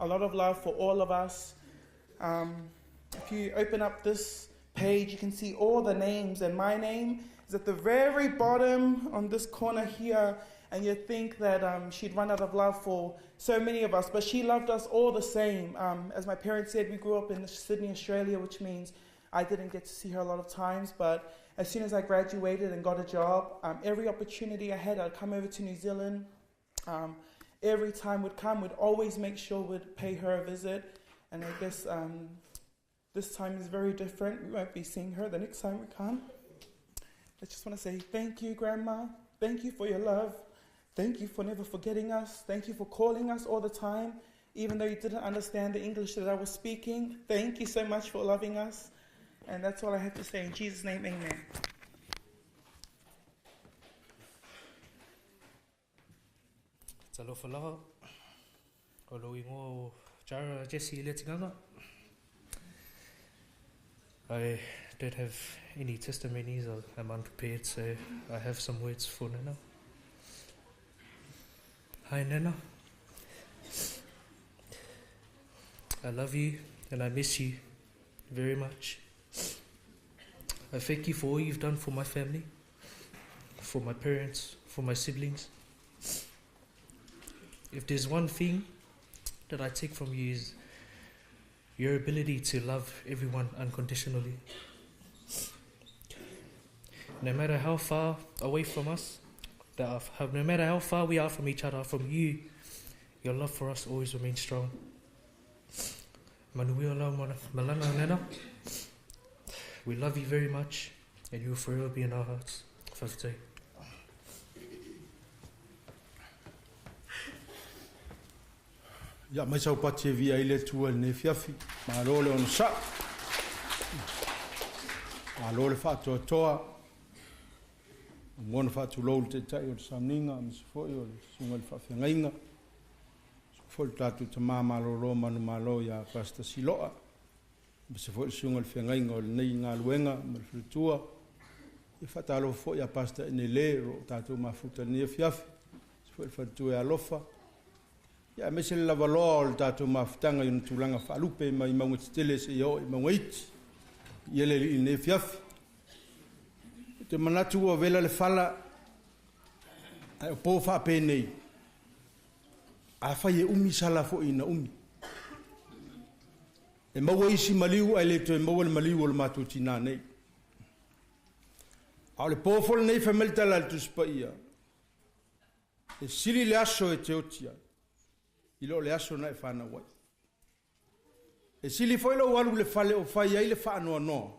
a lot of love for all of us. If you open up this page, you can see all the names, and my name is at the very bottom on this corner here, and you'd think that she'd run out of love for so many of us, but she loved us all the same. As my parents said, we grew up in Sydney, Australia, which means I didn't get to see her a lot of times, but as soon as I graduated and got a job, every opportunity I had, I'd come over to New Zealand. Every time we'd come, we'd always make sure we'd pay her a visit, and I guess this time is very different. We won't be seeing her the next time we come. I just want to say thank you, Grandma. Thank you for your love. Thank you for never forgetting us. Thank you for calling us all the time, even though you didn't understand the English that I was speaking. Thank you so much for loving us. And that's all I have to say. In Jesus' name, amen. Talofa lava, o lo ingoa o Jara Jesse Letinganga. I don't have any testimonies, I'm unprepared, so I have some words for Nana. Hi Nana. I love you and I miss you very much. I thank you for all you've done for my family, for my parents, for my siblings. If there's one thing that I take from you is your ability to love everyone unconditionally. No matter how far away from us, no matter how far we are from each other, from you, your love for us always remains strong. Malanga. We love you very much, and you will forever be in our hearts. Fafte. Ia mai sau pati e via i le tua le fiafi. Malo le ono sa. Malo le whaatoa toa. Mona whaatulou le tētai o le samninga, ma se foi o le sunga le whaafengainga. Se foi le tātou te māmalolo manu malo ia Pastor Siloa. Ma se foi le sunga le whengainga o le nei ngā luenga ma le whiritua. I whaatalo foi ia Pastor Enele ro tātou mafuta le nei fiafi. Se foi le whatua e alofa. Ia me se le lavaloa o le tātou mafutanga i tulaga faalupe mai mauga tetele se ia oo i mauga iti. Ia le alii lenei afiafi. Te manatu ua vela le fala ae o po faapenei. Afai e umi sala foʻi ina umi. E maua isi maliu ae le toe maua le maliu o le matou tinā nei. A o le po foi lenei fai mai le tala a le Tusi Paia. E sili le aso e te oti ai i lo le aso na e whanau ai. E sili foi lou alu le fale o fai ai le whaanoanoa.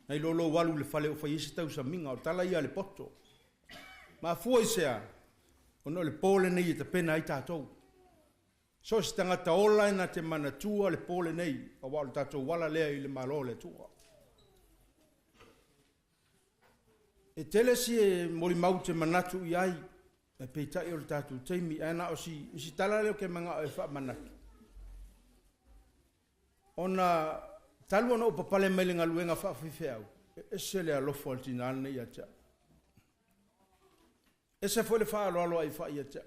Nei lo lou alu le fale o fai ai se tausamiga o tala ia le poto. Ma fua i sea, ona o le pō lenei e tapena ai tātou. So se tangata ola e nā te manatua le pō lenei, a wa o le tātou wala lea i le malo le Atua. E tele si e mori mau te manatu i ai, e peitai o le tātou teimi, e na o si, si tala leo ke manga o e wha manatu. Ona talu ona o papale mai le ngaluenga whaafewhewhe au, e ese le alofa o le tinane ia tea. Ese foi le whaaloalo ai wha ia tea.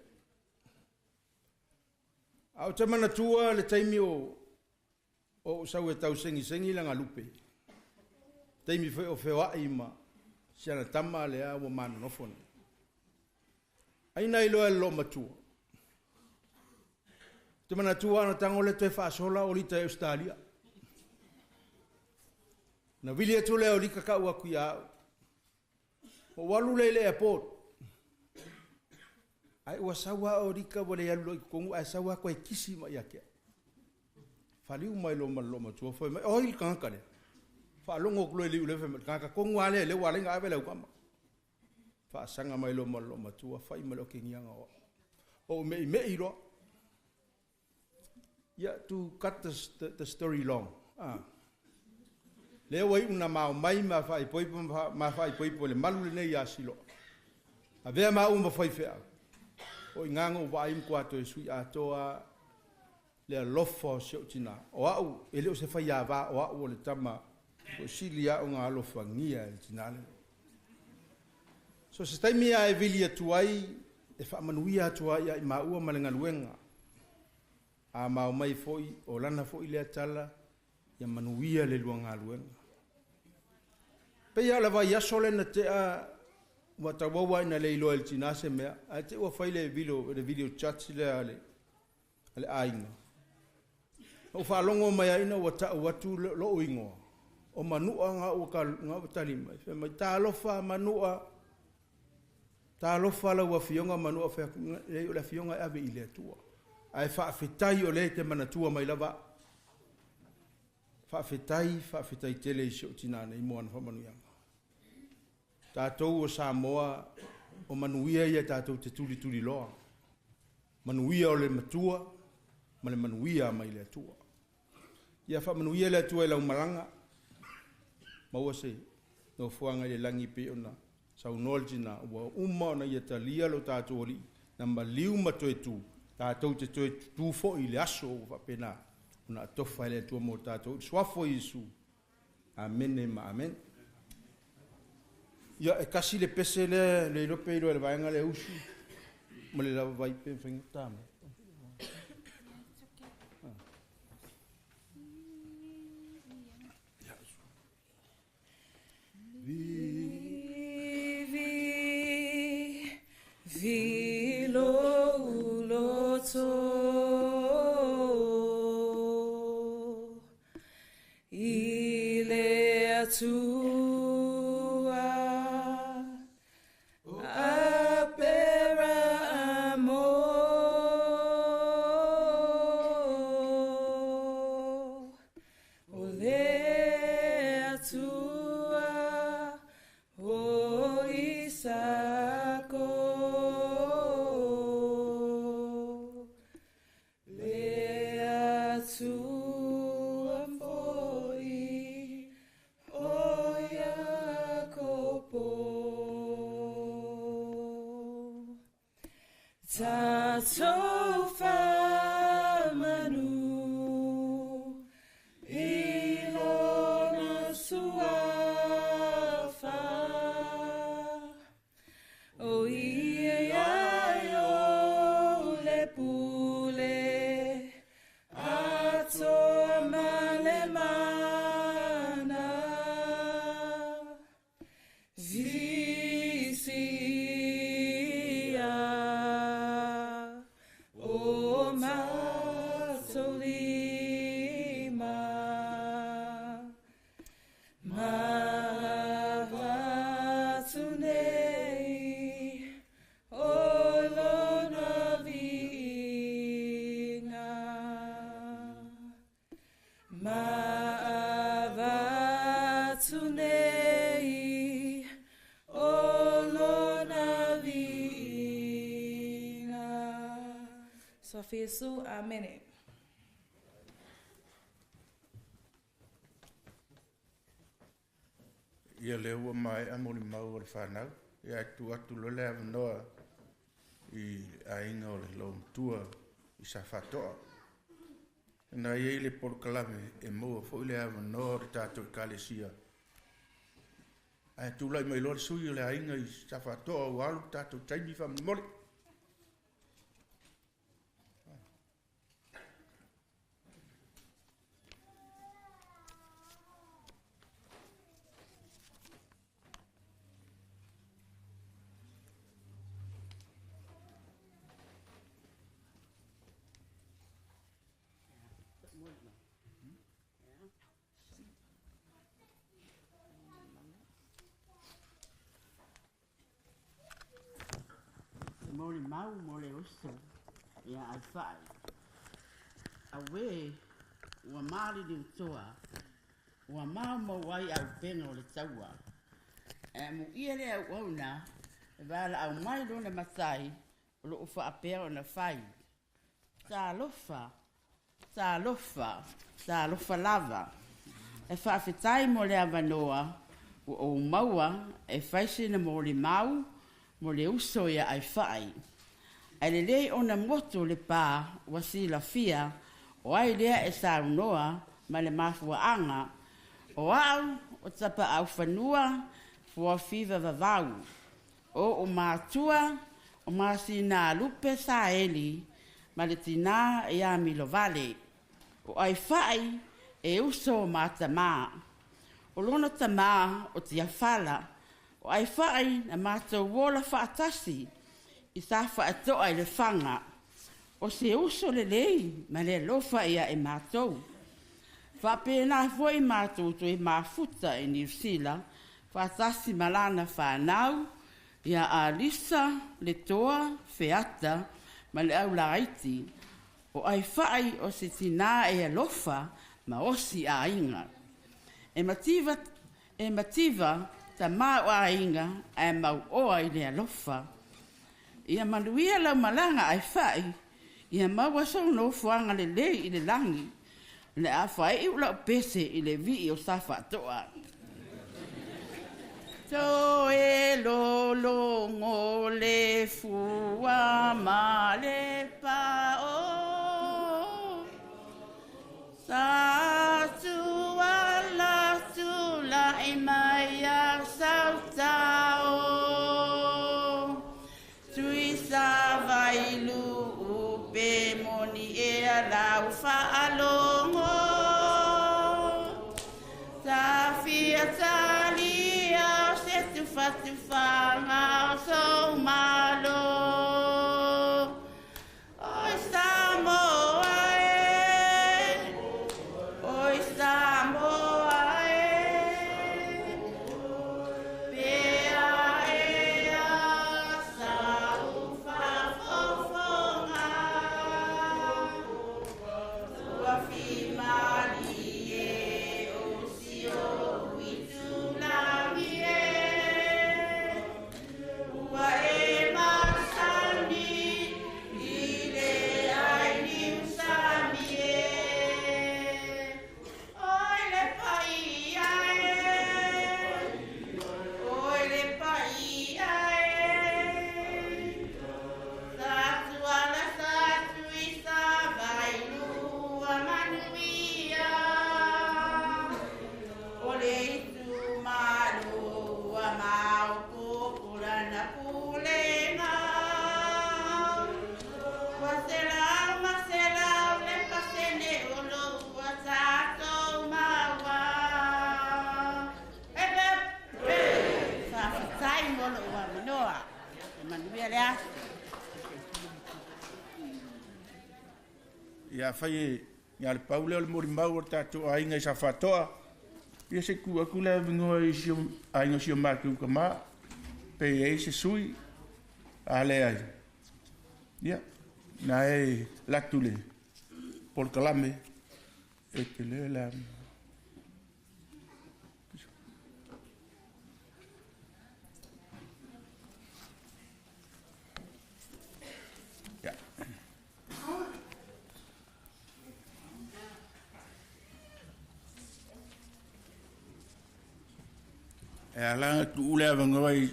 A o te manatua le teimi o sau e tau sengi sengi la ngalupe. Teimi foi o whewai ma siana tama le a ua manonofo nei. Aina iloa e lo matua. Te manatua ana tago le toe faasola o Lita e Ausetalia. Na vili atu lea o Lika ka'u aku iā a'u. Ou alu lea i le airport. Ae ua sau a o Lika ua le alu loa i totonu ae sau a toe kisi mai ia te a'u. Faliu mai loa ma le loomatua fai mai, o ai le tagata lea? Faalogo atu loa i le iu lea fai mai, le tagata tonu lava lea lea ua ala ai ona ave le aukama. Faasaga mai loa ma le loomatua fai ma le okegiaga o a'u. Ou me'ime'i loa. Ia, to cut the story long, ah. Lea ua iu na mao mai ma faaipoipo ma faaipoipo i le malu lenei iā Siloa. Avea maua ma faifeau. O i ina na ou vaai matua toe sui atoa le alofa o si ou tinā. O au, e le o se faiāvā, o au o le tama ua sili lava ona alofagia e le tinā lea. So se taimi lava e vili atu ai, e faamanuia atu ai ia i maua ma le galuega. A mao mai foi, o lana foi lea tala, ia manuia le lua galuega. Pei lava o le vaiaso lea na tea, ua tauau lava ina le iloa e le tinā se mea, ae te i ua fai le video chat lea a le aiga. Na ou faalogo mai ai ina ua ta'u atu lo'u igoa, o Manu'a na ua tali mai, fai mai, Talofa Manu'a, talofa lau afioga Manu'a, fai atu, leai o le afioga e ave i le Atua. Ae faafetai o lea e te manatua mai lava a'u. Faafetai, faafetai tele i si ou tinā nei mo ana faamanuiaga. Tatou o Samoa, o manuia ia tatou te tulituliloa. Manuia o le matua ma le manuia mai le Atua. Ia faamanuia le Atua i lau malaga, maua se nofoaga i le lagi pei ona saunoa le tinā, ua uma ona ia talia lo tatou Alii na maliu ma toe tu, tatou te toe tutū foi i le aso ua faapena ona atofa e le Atua mo tatou i le suafa o Iesu. Amene ma amene. Ia, e tasi le pese lea, le iloa pe iloa e le vaega lea usu ma le lava vai pe mafai ona ta mai. Vi, vi lo loto i le Atua Aperahamo o le Atua o Isako le Atua foi o Iakopo. Tatou faamanu i lona suafa o ia ia o le pule atoa ma le mana viisia o matou lima ma avatu nei o lona viiga ma avatu nei o lona viiga. Suafa Iesu, amene. Ia lea ua maea molimau o le fanau, ia ae tuu atu loa le avanoa i le aiga o le loomatua i Safaatoa. Na i ai le polokalame e maua foi le avanoa o le tatou Ekalesia. Ae tulai mai loa le sui o le aiga i Safaatoa ua alu le tatou taimi faamolemole. molimau mo le uso ia Aifa'i. Auē, ua maliliutoa, ua maumau ai auupega o le taua. Ae amuia le auauna e valaau mai lona Matai o lo o faapea ona fai. Talofa, talofa, talofa lava. E faafetai mo le avanoa ua ou maua e fai sina molimau mo le uso ia Aifa'i. Ae lelei ona motu le pa ua silafia o ai lea e saunoa ma le mafuaaga. O a'u o Tapaaufanua Fuafiva Vavau. O ou matua o Masinalupe Saeli ma le tinā ia Milovale. O Aifa'i e uso ma tamā. O lona tamā o Tiafala. O Aifa'i na matou ola faatasi i Safaato'a i Lefaga. O se uso lelei ma le alofa ia e matou. Faapena foi matou toe mafuta i Niu Sila faatasi ma lana fanau ia Alisa, Letoa, Feata ma le au laiti. O Aifa'i o se tinā e alofa ma osi aiga. E mativa, e mativa tamā o aiga ae mauoa i le alofa. Ia manuia lau malaga Aifa'i, ia maua sou nofoaga lelei i le lagi. O le a faai'u lau pese i le vii o Safaato'a. Toe lologo le fua ma le pao, Sa tuala tula'i mai a Sautao, Tui Savailu'u pe moni ea lau faalogo, Tafia talia o se tufatufaga o sou malo. Oi Samoa e, oi Samoa e, pea ea sau faafofoga, ua fimalie o si ou itulagi e, ua e masani i le ai niusami e. Oi le paia e, oi le paia e, Sa Tuala sa Tui Savailua manuia, o le itumalo ua maopoopo lana pulega. Ua 100 ma 100 le pasene o lo ua tatou maua. Hep hep! Faafetai mo lou avanoa. E manuia le aso. Ia afai e ia le pau lea o le molimau o le tatou aiga i Safaatoa, ia se i tuu atu le avanoa i si o aiga o si o matou tama, pe i ai se sui, a leai, ia, na e alu atu le polokalame e tele le avanoa. Ia. E ala ona tuu le avanoa i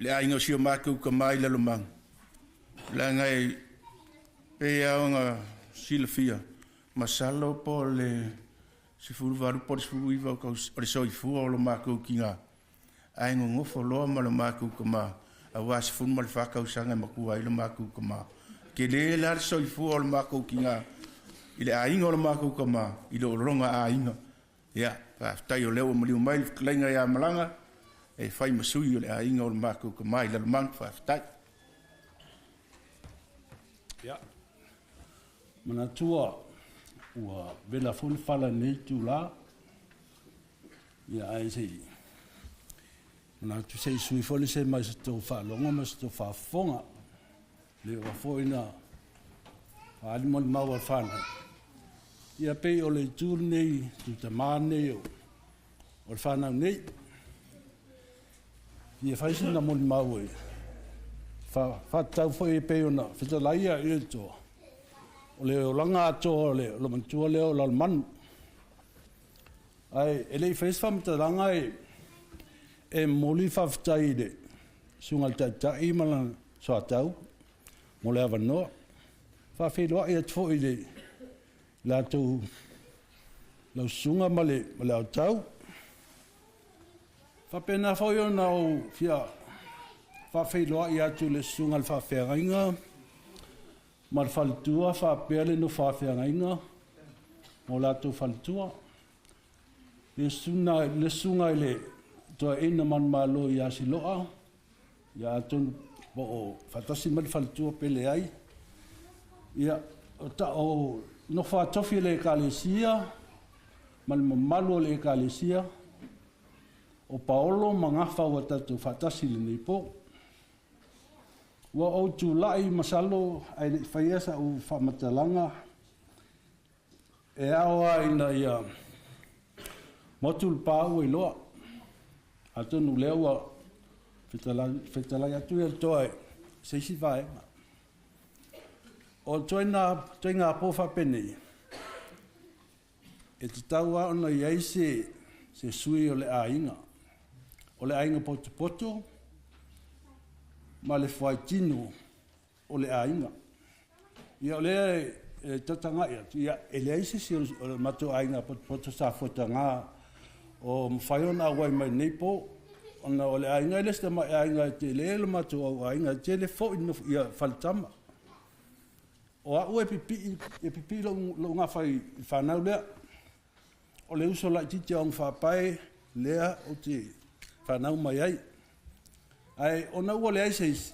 le aiga o si o matou tama i Lalomanu, leaga e pei lava ona silafia, masalo po o le 18 po o le 19 o le soifua o lo matou tina, ae nonofo loa ma lo matou tama, aua e 14 tausaga e matua ai lo matou tama. Tele la le soifua o lo matou tina i le aiga o lo matou tama i le lona aiga. Ia, faafetai o lea ua maliu mai le fetalaiga ia Malaga e fai ma sui o le aiga o le matou tama i Lalomanu. Faafetai. Ia, manatua ua vela foi le fala i lenei itula, ia ae se i manatu se i sui foi le se mai se tou faalogo ma se tou faafofoga. Leva foi na faaali molimau a le fanau. Ia pei o le itu lenei, tutamā lenei o le fanau nei. Ia fai sina molimau e faatatau foi e pei ona fetalai ia i le toa. O le olaga atoa o le matua lea o Lalomanu. Ae e le i faia se faamatalaga e momoli faafetai i le susuga i le Taitai ma lana soatau mo le avanoa. Faafeiloai atu foi i le latou lau susuga ma le aotau. Faapena foi ona ou fia faafeiloai atu i le susuga i le faafeagaiga ma le faletua faapea le nofo afeagaiga mo latou faletua. Le susuga i le toeaina manumalo ia Siloa, ia atonu po o faatasi mai le faletua pe leai. Ia, o nofo a tofi le Ekalesia ma le mamalu o le Ekalesia, o Paolo ma Gafa ua tatou faatasi i lenei po. Ua ou tulai masalo ae le i faia sa'u faamatalaga e ao lava ina ia motu le pa ua iloa. Atonu lea ua fetalai atu ia le toa i se isi vaega. O toega po faapenei, e tatau lava ona i ai se sui o le aiga. O le aiga potopoto ma le fuaitino o le aiga. Ia o lea e tatagai atu, ia e leai se isi o le matou aiga potopoto sa fuataga o mafai ona auai mai nei po. Ona o le aiga e le se tamai aiga e tele le matou au aiga, e tele foi ia faletama. O au e pipii lou gafa i le fanau lea. O le uso laitiiti o Augafaapae lea ou te fanau mai ai. Ae ona ua leai se isi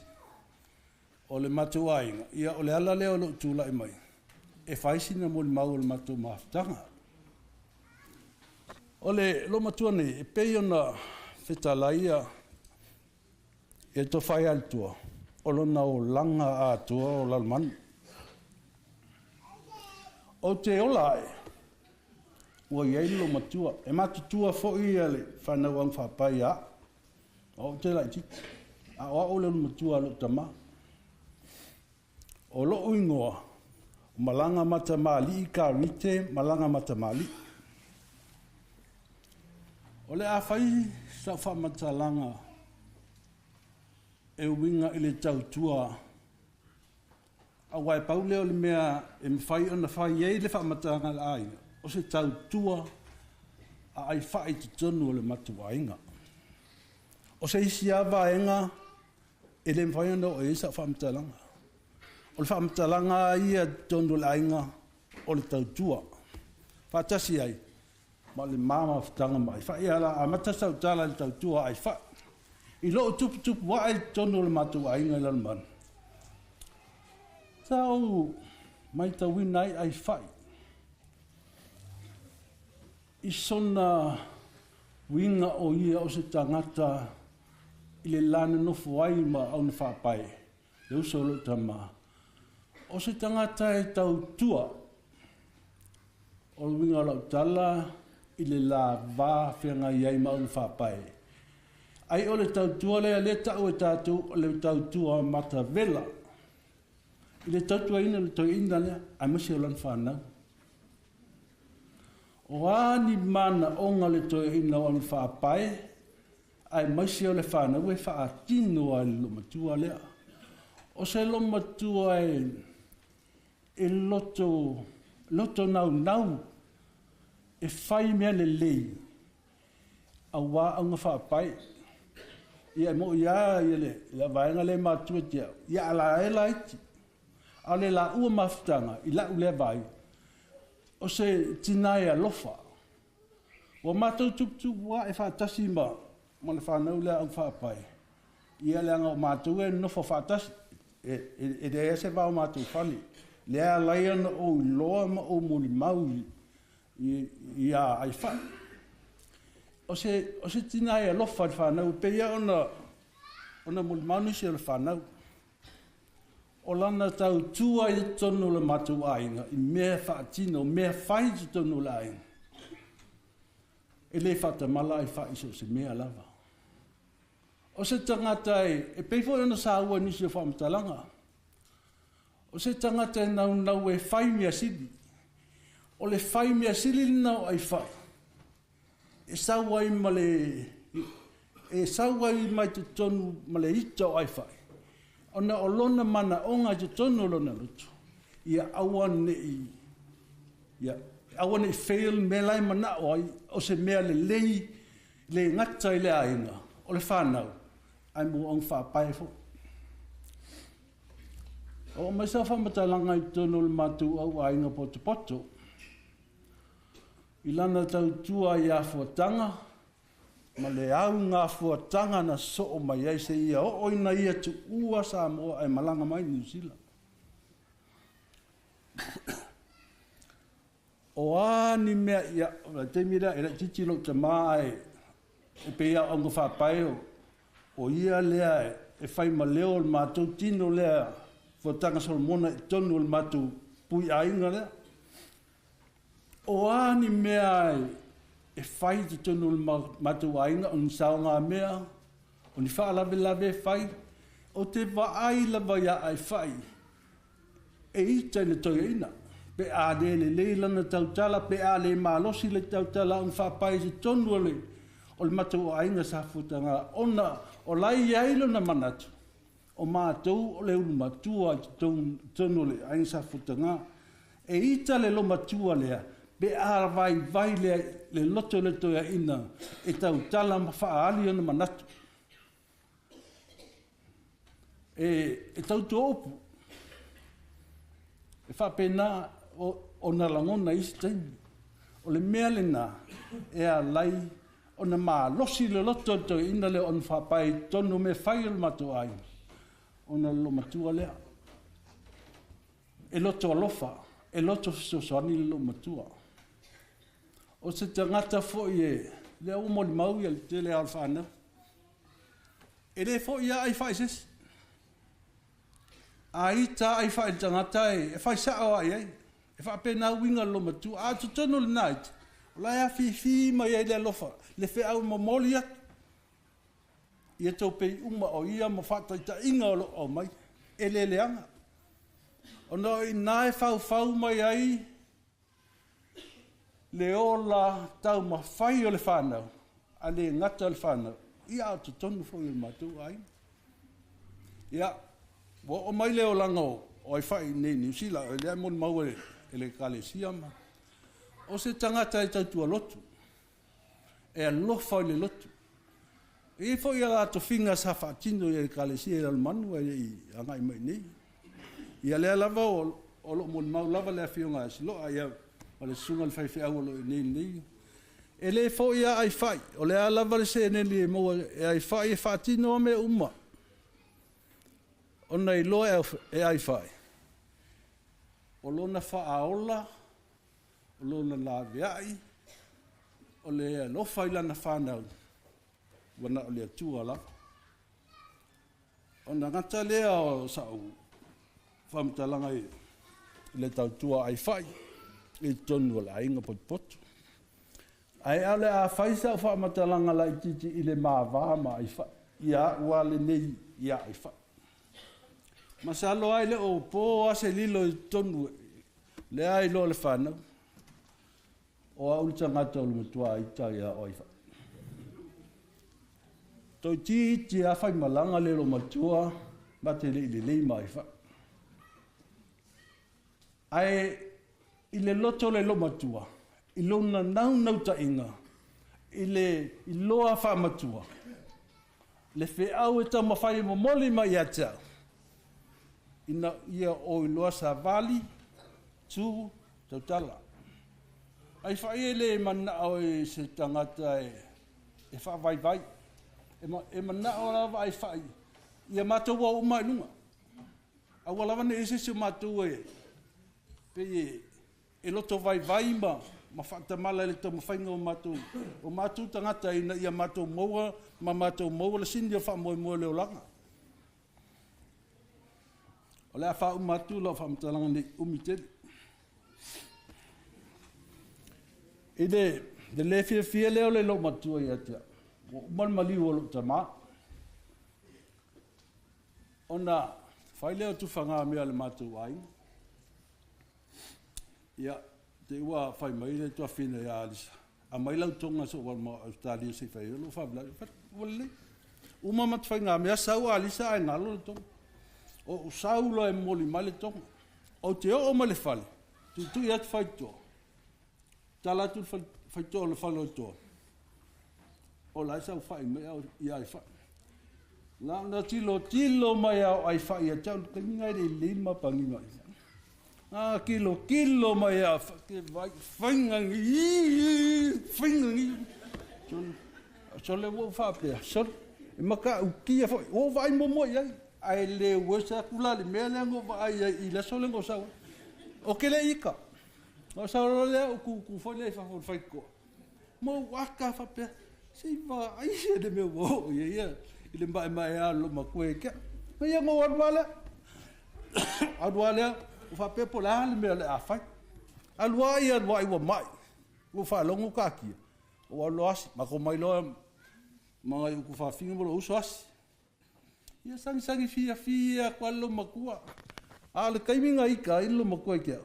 o le matou aiga, ia o le ala lea o lou tulai mai, e fai sina molimau o le matou mafutaga. O le loomatua nei, e pei ona fetalai ia tofa ia le tua, o lona olaga atoa o Lalomanu. O te ola ae, ua i ai le loomatua. E matutua foi ia le fanau Augafaapae ia au. O te laitiiti. A o au le matua a lou tamā. O lou igoa, o Malaga Matamalii Karite Malaga Matamalii. O le a fai sa'u faamatalaga e uiga i le tautua auae pau lea o le mea e mafai ona fai ai le faamatalaga a le aiga, o se tautua a aifai i totonu o le matou aiga. O se isi lava vaega e le mafai ona oo i ai sa'u faamatalaga. O le faamatalaga ia i totonu o le aiga o le tautua. Faatasi ai ma le mafutaga ma aifai. Ia la amata sau tala i le tautua aifai. I lou tuputupu ae i totonu o le matou aiga i Lalomanu, sa ou matauina ai aifai i sona uiga o ia o se tagata i le la nonofo ai ma Augafaapae, le uso o lou tamā. O se tagata e tautua, o le uiga o lau tala i le lava feagai ai ma Augafaapae. Ai o le tautua lea lea ta'u e tatou o le tautua matavela. I le tautuaina o le toeaina lea, aemaise o lana fanau. O a ni manaoga o le toeaina o Augafaapae, aemaise o le fanau e faatino ai le loomatua lea. O se loomatua e loto naunau e fai mea lelei auā Augafaapae. Ia e mo'i lava ia le vaega lea e matua te au, ia ala e laiti. A o le laua mafutaga i lau lea vaai, o se tina e alofa. Ua matou tuputupu ae faatasi ma le fanau lea Augafaapae. Ia leaga o matou e nonofo faatasi, e leai se va o matou fale. Lea alai ona ou iloa ma ou molimau ia aifai. O se tina e alofa i le fanau, e pei ona molimau nisi o le fanau. O lana tautua i totonu o le matou aiga i mea faatino, mea fai i totonu o le aiga. E le faatamala ai fai so o se mea lava. O se tagata e pei foi ona saua i nisi o faamatalaga. O se tagata e naunau e fai mea sili. O le fai mea sili lena o ai fai. E sau ai ma le e sau ai mai totonu ma le ita o ai fai. Ona o lona manaoga i totonu o lona loto, ia aua ne'i ia aua ne'i fail mea la e manao ai o se mea lelei le gata i le aiga o le whanau ae mo au faapae foi. O mai sa faamatalaga i totonu o le matou au aiga potopoto. I lana tautua i afuataga ma le au ngā fuataga na soo mai ai se ia oo ina ia tuua Samoa ae malaga mai Niu Sila. O a ni mea ia, o le taimi lea e laitiiti lou tamā ae e pei a o auga faapae o ia lea e fai ma leo o le matou tino lea fuataga Solomona i totonu o le matou pui aiga lea. O a ni mea e fai i totonu o le matou aiga o ni saogamea, o ni faalavelave e fai, o te vaai lava ia ai fai e ita i le toeaina. Pe a le lelei lana tautala, pe a le malosi le tautala ona faapae i totonu o le matou aiga sa fuataga ona o la e i ai lona manatu, o matou o le ulumatua i totonu o le aiga sa fuataga. E ita le lomatua lea, pe a vaivai lea le loto le toeaina e tautala ma faaali ona manatu. E tautua upu, e faapena ona lagona i isi taimi. O le mea lena e alai ona malosi le loto o le toeaina lea ona faapae i totonu o mea fai o le matou aiga, ona o le lomatua lea. E loto alofa, e loto fesoasoani le lomatua. O se tagata foi e lea ua molimau ia le tele lava o le fanau. E le foi lava ai fai se isi. A ita ai fai le tagata e fai sao lava i ai. E faapena uiga o le lomatua. A o totonu o lena ita, o la e afifi mai ai le alofa, le feau momoli atu. Ia topei uma o ia ma faataitaiga o lo o aumai. E le leaga. Ona o i ina e faufau mai ai le ola taumafai o le fanau, a le gata o le fanau, ia a o totonu foi o le matou aiga. Ia, ua oo mai le olaga o ai fai nei Niu Sila, o lea e molimau e le ekalesia ma. O se tagata e tautua lotu, e alofa i le lotu. E i ai foi a la tofiga sa faatino i le ekalesia i Lalomanu e le i agai mai nei. Ia lea lava o loo molimau lava le afioga a Siloa ia ma le susuga i le faifeau o lo o i inei nei. E le foi lava ai fai, o le a lava le seleni e maua e ai fai e faatino a mea uma. Ona iloa e ai fai, o lona faaola, o lona laveai, o le alofa i lana fanau, ua na o le Atua lava. Ona gata lea o sa'u faamatalaga i le tautua ai fai i totonu o le aiga potopoto. Ae a o le a fai sa'u faamatalaga laitiiti i le mava ma ai fai, ia a'u lava lenei ia ai fai. Masalo ai le o po a se lilo i totonu lea iloa le fanau. O au le tagata o le matua ita ia o ai fai. Toetiiti a fai malaga le lo matua ma te le i lelei ma ai fai. Ae i le loto le lo matua, i lona naunautaiga, i le iloa faamatua, le feau e taumafai e momoli mai ia te au, ina ia o iloa savali, tu, tautala. Ai fai e le manao e se tagata e faavaivai. E manao lava ai fai, ia matou o uma i luga. Aua lava ne i se isi o matou e pei e loto vaivai ma faatamala i le taumafaiga o matou tagata ina ia matou maua ma matou maua le sini o faamoemoe o le olaga. O le a faauma atu lau faamatalaga nei umi tele. I le le lē fiafia lea o le loomatua ia te au, ua uma le maliu o lou tamā. Ona fai lea o tufagā mea a le matou aiga. Ia, te i ua fai mai le tuafafine ia Alisa, aumai lau toga se i ou alu ma Ausetalia se i fai ai lou faalavelave. Ou fai atu, ua lelei. Uma ma faigamea sau Alisa ae galo le toga. Ou sau loa e momoli mai le toga. Ou te oo mai le fale, tuitui atu faitotoa, tala atu le faitotoa o le fale o toa, o la e saofai mai ia Aifai. Na ona tilotilo mai lava o Aifai ia te au, i le taimi lena e le i lelei le mapagiga o Aifai. Na tilotilo mai lava, ke vai, faiga nei, faiga nei. Sole ua ou faapea, sole, e matautia foi, ua ou vaai muamua i ai, ae le uesa atu la le mea lea na ou vaai ai i le aso lea na ou sau ai. Ou te le i ita. Na ou sau loa lea ou tutu foi lea i fafo o le faitotoa, ma ou ata faapea, se i vaai i le mea ua oo i ai ia i le maemaea o le loomatua ia te au. Ma ia na ou alu lava lea, alu lava lea, ou faapea po o le a le mea o le a fai. Alu ai, alu ai ua mai, ua ou faalogo ua taatia, ou alu loa asi, matou omai loa ma nai ou tuafafine ma lou uso asi. Ia sagisagi fiafia atu lava le loomatua. A o le taimi na ita ai le loomatua i te au,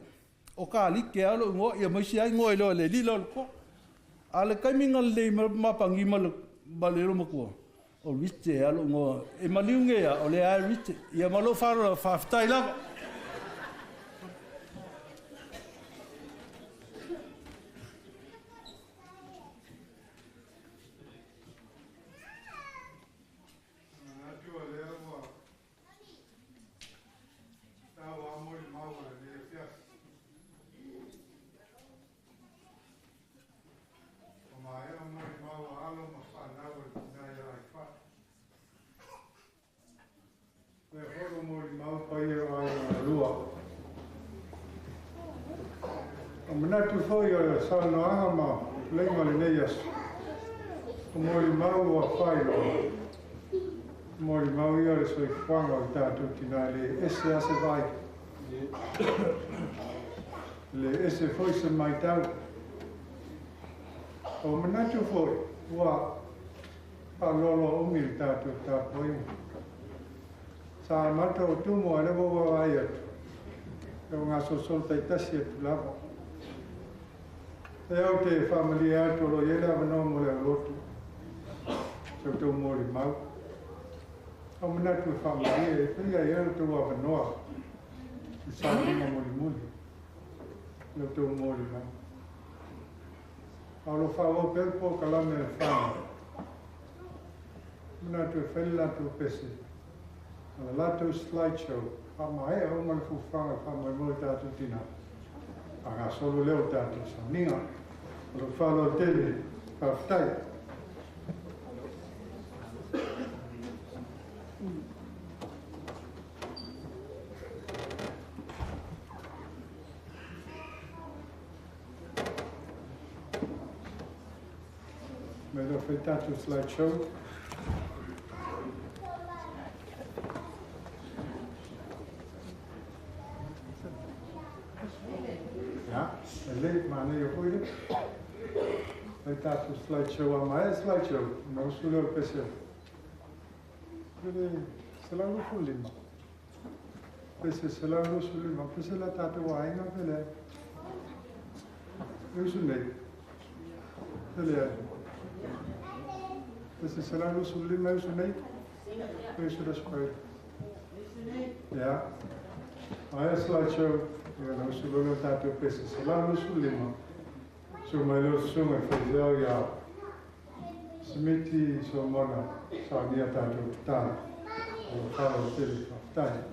o Kalike lava lou igoa, ia ma isi lava igoa e iloa e le alii la o le toa. A o le taimi na lelei mapagi ma le loomatua, o Rite lava lou igoa. E maliu nei lava, o lea lava e Rite. Ia ma lou faaaloalo, faafetai lava. Manatu o lea ua tau a molimau o lenei afiafi. Ua maea molimau a alo ma fanau o le tina ia Aifai. Lea foi ua molimau paia o aiga e lua. O manatu foi o le saunoaga ma tuleiga o lenei aso, o molimau ua faailoa, o molimau ia o le soifuaga o le tatou tina e le ese lava se vaai, e le ese foi se matau. O manatu foi ua faaloaloa umi le tatou tapuaiga. Sa amata o tumu a o lea ua ou vaavaai atu, e o gasolosolo taitasi atu lava. E ou te faamalie atu o lo o i ai le avanoa mo le aulotu, se outou molimau. O manatu e faamalie e faia ai lo outou avanoa i sauniga mulimuli, lo outou molimau. A o lo o faaauau pea le polokalame a le whānau. Manatu e fai le latou pese, ma le latou slideshow, faamaea uma le fuafuaga e faamoemoe i tatou tina, faagasolo lea o tatou sauniga. O lou faaaloalo tele, faafetai. Mai lea fai tatou slideshow. Ia, lelei, manaia foi le. Fai tatou slideshow a maea slideshow, ona usu lea o le pese. Le 125. Pese 125, pese la tatou aiga pe leai. E usu nei. Pe leai. Pese 125 e usu nei. E usu le square. Ia. Maea slideshow, ia na usu loa lea o tatou pese 125. Susu mai lea o le susuga i faifeau ia Simiti Solomona saunia tatou tatalo. O lou faaaloalo tele, faafetai.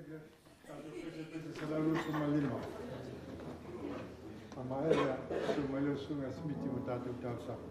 Tatou pesepese 125. Fa'amaea lea susu mai le usuga a Simiti ma tatou talosaga.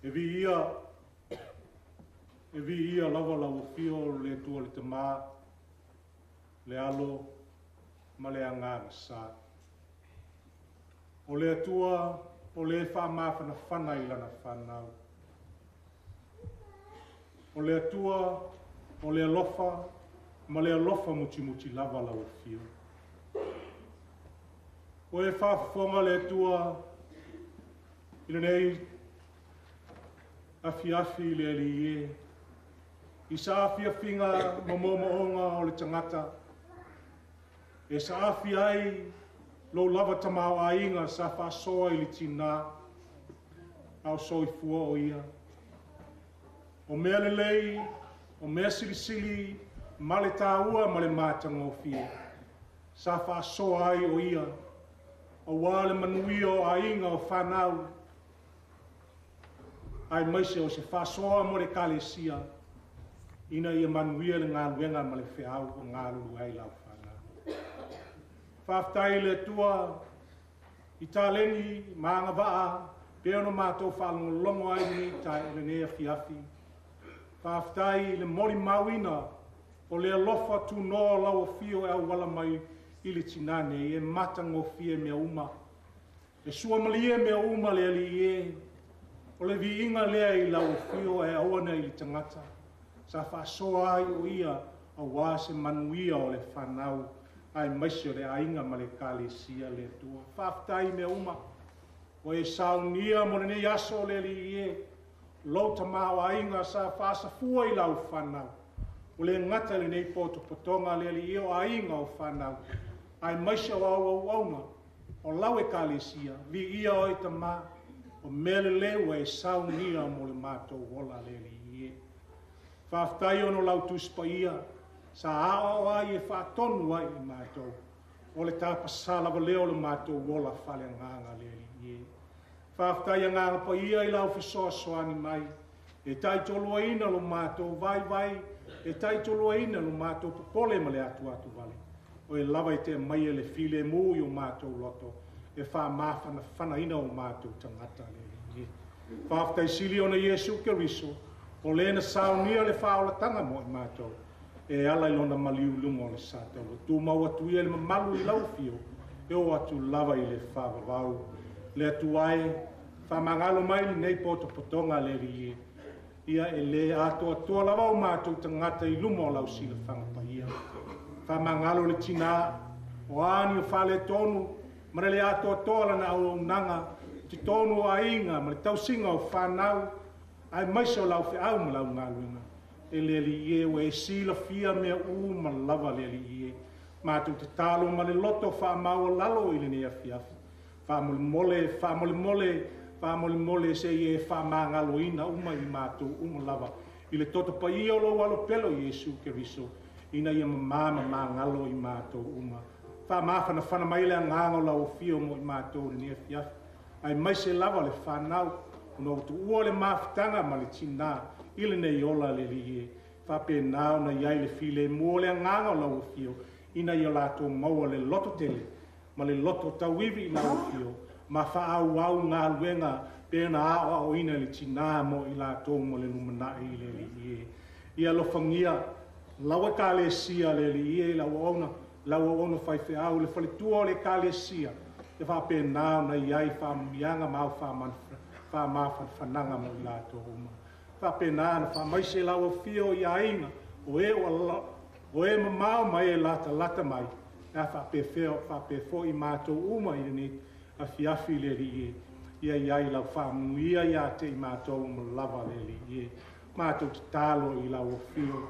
E viia lava lau afio o le Atua le Tamā, le Alo ma le Agaga Sa. O le Atua o le faamafanafana i lana fanau. O le Atua o le alofa ma le alofa mutimuti lava lau afio. O e faafofoga le Atua i lenei afiafi i le Alii e, i sa afiafiga ma moomooga o le tagata, e saafi ai lou lava tamaoaiga sa faasoa i le tinā, a o soifua o ia. O mea lelei, o mea silisili, ma le tāua ma le matagofie, sa faasoa ai o ia, auā le manuia o aiga o fanau, aemaise o se faasoa mo le Ekalesia, ina ia manuia le galuega ma le feau o galulue ai lau fanau. Faafetai i le Atua i taleni ma agavaa pe ona matou faalogologo ai lenei lenei afiafi. Faafetai i le molimauina o le alofa tunoa o lau afio e auala mai i le tinā nei e matagofie mea uma. E suamalie mea uma le Alii e, o le viiga lea i lau afio e aua nei i le tagata. Sa faasoa ai o ia auā se manuia o le fanau aemaise o le aiga ma le Ekalesia le Atua. Faafetai mea uma, ua e saunia mo lenei aso le Alii e, lou tamaoaiga sa faasafua i lau fanau. O le gata i lenei potopotoga le Alii e o aiga o fanau, aemaise o au auauna, o lau Ekalesia, viia oe Tamā, o mea lelei ua e saunia mo le matou ola le Alii e. Faafetai ona o lau Tusi Paia, sa aoao ai e faatonu ai i matou, o le tapasā lava lea o le matou ola faaleagaga le Alii e. Faafetai Agaga Paia i lau fesoasoani mai, e taitoluaina lo matou vaivai, e taitoluaina lo matou popole ma le atuatu vale. O e lava e te aumaia le filemu i o matou loto, e faamafanafanaina o matou tagata le Alii e. Faafetai sili ona Iesu Keriso, o le na saunia le faaolataga mo i matou, e ala i lona maliu i luga o le sataua. Tumau atu ia le mamalu i lau afio, e oo atu lava i le faavavau. Le Atua e, faamagalo mai lenei potopotoga le Alii e, ia e le atoatoa lava o matou tagata i luma o lau silafaga paia. Faamagalo le tinā, o a ni o faaletonu, ma le le atoatoa lana auaunaga, totonu o aiga ma le tausiga o fanau, aemaise o lau feau ma lau galuega. E le Alii e, ua e silafia mea uma lava le Alii e. Matou tatalo ma le loto faamaualalo i lenei afiafi. Faamolemole, faamolemole, faamolemole se i e faamagaloina uma i matou uma lava. I le toto paia o lou alo pele o Iesu Keriso, ina ia mamā ma magalo i matou uma. Faamafanafana mai le agaga o lau afio mo i matou i lenei afiafi. Aemaise lava le fanau, ona ua tuua le mafutaga ma le tinā i lenei ola le Alii e. Faapena ona i ai le filemu o le agaga o lau afio, ina ia latou maua le loto tele ma le loto tauivi i lau afio, ma faaauau galuega pe ona aoaoina i le tinā mo i latou mo le lumanai i le Alii e. Ia alofagia lau Ekalesia le Alii e i lau auauna faifeau, le faletua o le Ekalesia, e faapena ona i ai faamanuiaga ma au faamafanafanaga mo i latou uma. Faapena ona faamaise lau afio i aiga o e o e mamao ma e latalata mai, e a faapefea faapefoi matou uma i lenei afiafi le Alii e. Ia i ai lau faamanuia ia te i matou ma lava le Alii e. Matou tatalo i lau afio,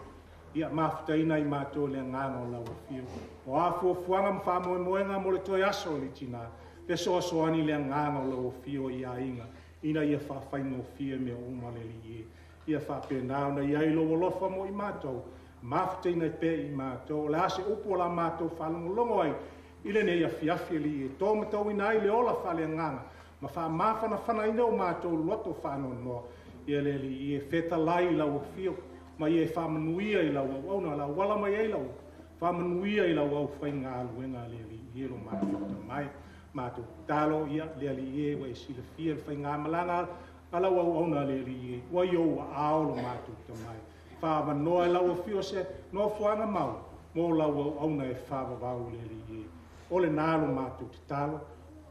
ia mafutaina i matou le agaga o lau afio. O a fuafuaga ma faamoemoega mo le toe aso o le tinā, fesoasoani le agaga o lau afio i aiga, ina ia faafaigofie mea uma le Alii e. Ia faapena ona i ai lou alofa mo i matou, mafutaina ai pea i matou. O le a se upu o la matou faalogologo ai i lenei afiafi Alii e, tōmatauina ai le ola faaleagaga, ma faamafanafanaina o matou loto faanoanoa. Ia le Alii e, fetalai i lau afio, ma ia e faamanuia i lau auauna, lau ala mai ai lau faamanuia i lau aufaigaluega le Alii e lo matou tamai. Matou tatalo ia le Alii e, ua e silafia le faigamalaga Ala au au na le li e, wa yo wa ao lo mātou tamai. Whaavanoa e lau afio se no fuanga mau, mo lau au au na e whaavavau le li e. O le nā lo mātou te talo,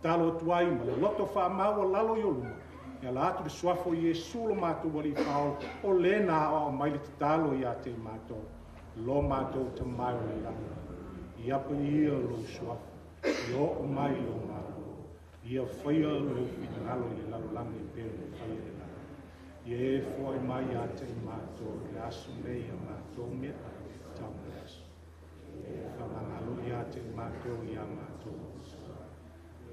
talo atu ai ma le loto whaamau o lalo i o luma. E ala atu le suafo i Iesu lo mātou wali whaol, o le nā o mai le te talo i a te mātou. Lo mātou te mai o le langa. Ia pa ia lo suafo, i o o mai lo mātou. Ia whaia lo whitangalo i le lalolagi e pēr le whaia le langa. Ia e foai mai a te mātou, le aso mei a mātou mea ai, tau le aso. E whamangalo i a te mātou i a mātou.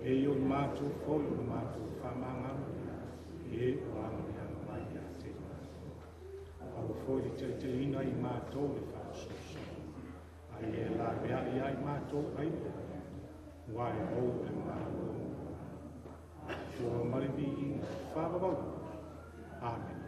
E i o mātou foi o mātou whamangalo, e o anga me anga mai i a te mātou. Awa foi le te te ina i mātou le whaososo. Ai e la mea i ai mātou ai, wai hou e mātou. Tua marivi i whaavavau. Amen.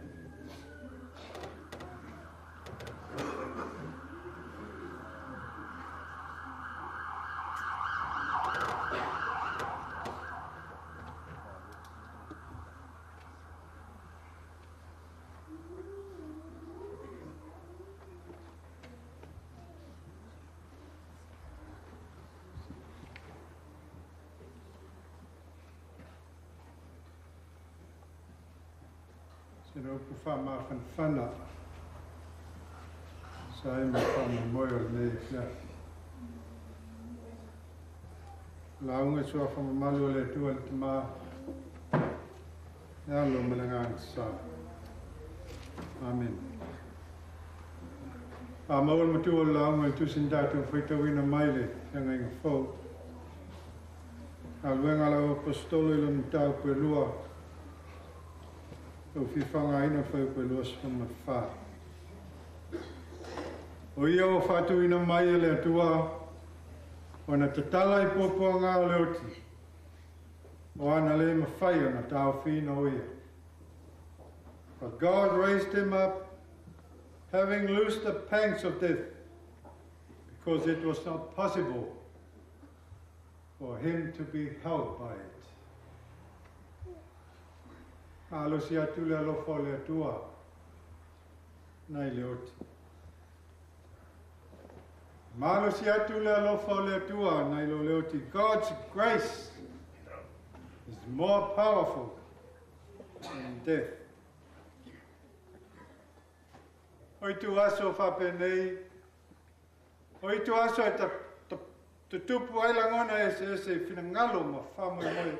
Se le upu faamafanafana sa ai ma faamoemoe o lenei afiafi. Lauga i suafa mamalu o le Atua le Tamā, le Alo ma le Agaga Sasā. Amen. Faamaua le matua o le lauga i le tusi na tatou faitauina mai le feagaiga fou. Galuega a le Auaposetolo i lona mataupu e lua, ua fia faaaogaina le fuaiupu e 24. O ia ua faatuina mai e le Atua, ona tatala i puapuaga o le oti, o ana le mafai ona taofiina o ia. But God raised him up, having loosed the pangs of death, because it was not possible for him to be held by it. Malosi atu le alofa o le Atua nai le oti. Malosi atu le alofa o le Atua nai lo le oti. God's grace is more powerful than death. O itu aso faapenei, o itu aso e ta, ta, tutupu ai lagona eseese i finagalo ma faamoemoe.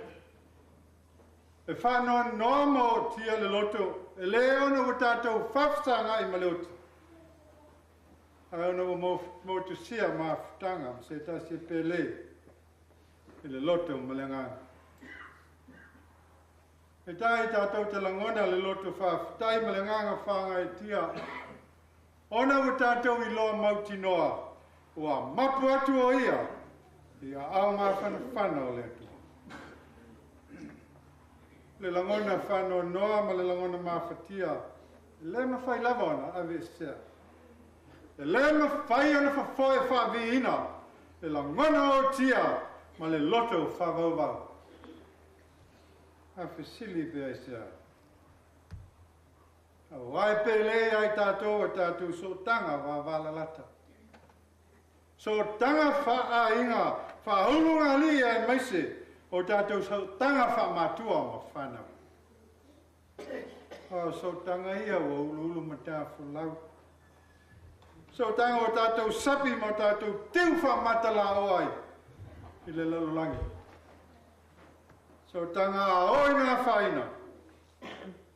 E faanoanoa ma ootia le loto, e lē ona ua tatou faafesagai ma le oti, ae ona ua motusia mafutaga ma se tasi e pele i le loto ma le agaga. E tai tatou te lagona le loto faafetai ma le agaga faagaeetia, ona ua tatou iloa mautinoa ua mapu atu o ia i aao mafanafana o le Atua. Le lagona faanoanoa ma le lagona mafatia, e lē mafai lava ona aveesea. E lē mafai ona fofoe faaviina le lagona ootia ma le loto faavauvau. A fesili pe aisea? Auā e pele ai tatou a tatou sootaga vavalalata. Sootaga faaaiga faaulugalii aemaise o tatou sootaga faamatua ma fanau. O sootaga ia ua uluulu matafolau. Sootaga o tatou sapi ma o tatou tiu faamatalaoa ai i le lalolagi. Sootaga a o i na afaina,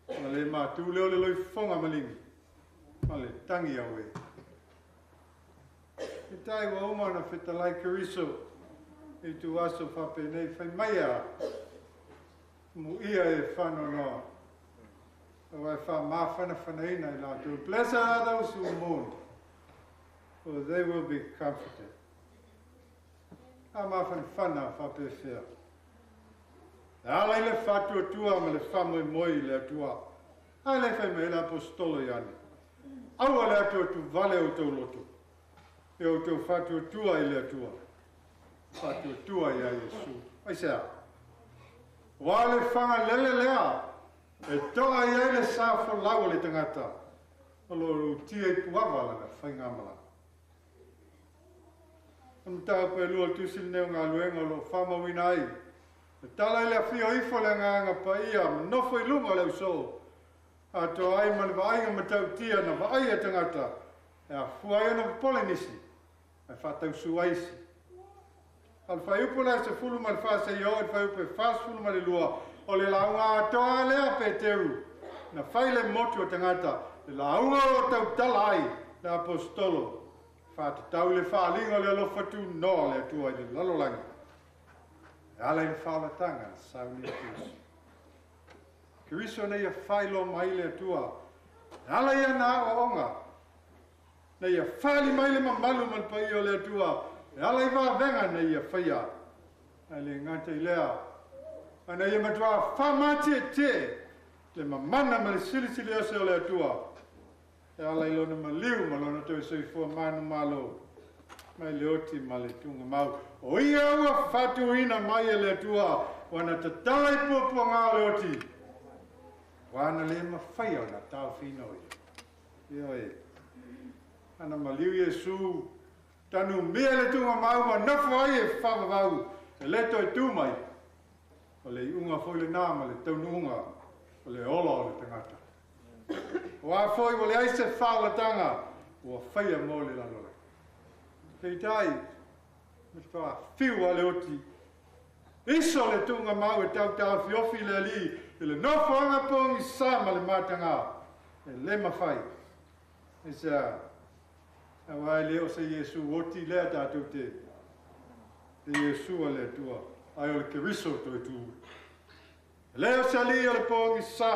ma le matū lea o le loifofoga maligi, ma le tagi auē. E tai ua uma ona fetalai Keriso i ituaso faapenei fai mai a muia e faanoanoa, auā e faamafanafanaina i latou. Blessed are those who mourn, for they will be comforted. A mafanafana faapefea. E ala i le faatuatua ma le faamoemoe i le Atua. A le fai mai le Aposetolo Ioane, Aua le atuatuvale o outou loto, e outou faatuatua i le Atua, faatuatua iā Iesu. Aisea? Aua o le fagalele lea E to'a i ai le sa folau o le tagata o lo o lutia i puava lana faigamalaga. O le mataupu e lua o le tusi lenei o galuega o lo o faamauina ai le tala i le afio ifo o le Agaga Paia ma nofo i luga o le ausoo, atoa ai ma le vaaiga matautia na vaaia e tagata e afua ai ona popole nisi ae faatausu ai isi. A o le fuaiupu la e 14 seia oo i le fuaiupu e 42, o le lauga atoa lea a Peteru na fai le motu o tagata, le lauga o lo o tautala ai le Aposetolo, faatatau i le faaaliga o le alofa tunoa o le Atua i le lalolagi, e ala i le faaolataga na sauni e Keriso. Keriso ina ia faailoa mai le Atua, e ala i ana aoaoga, na ia fali mai le mamalu ma le paia o le Atua, e ala i vavega na ia faia. Ae le gata i lea, ae na ia matuā faamatietie le mamana ma le silisili ese o le Atua, e ala i lona maliu ma lona toe soifua manumalo mai le oti ma le tugamau. O ia ua faatuina mai e le Atua, ua na tatala i puapuaga o le oti, ua na le mafaia ona taofiina o ia. Ioe. Ana maliu Iesu, tanumia le tugamau ma nofo ai e faavavau, e le toe tu mai. O le iuga foi lenā ma le taunuuga o le ola o le tagata. O a foi ua leai se faaolataga ua faia mo le lalolagi. Peitai, me faafiu a le oti, iso le tugamau e tautaofiofi le alii i le nofoaga pogisa ma le mataga, e le mafai. Aisea? Auā e le o se Iesu oti lea tatou te, te Iesu a le Atua, ae o le Keriso toe tu. E le o se alii o le pogisa,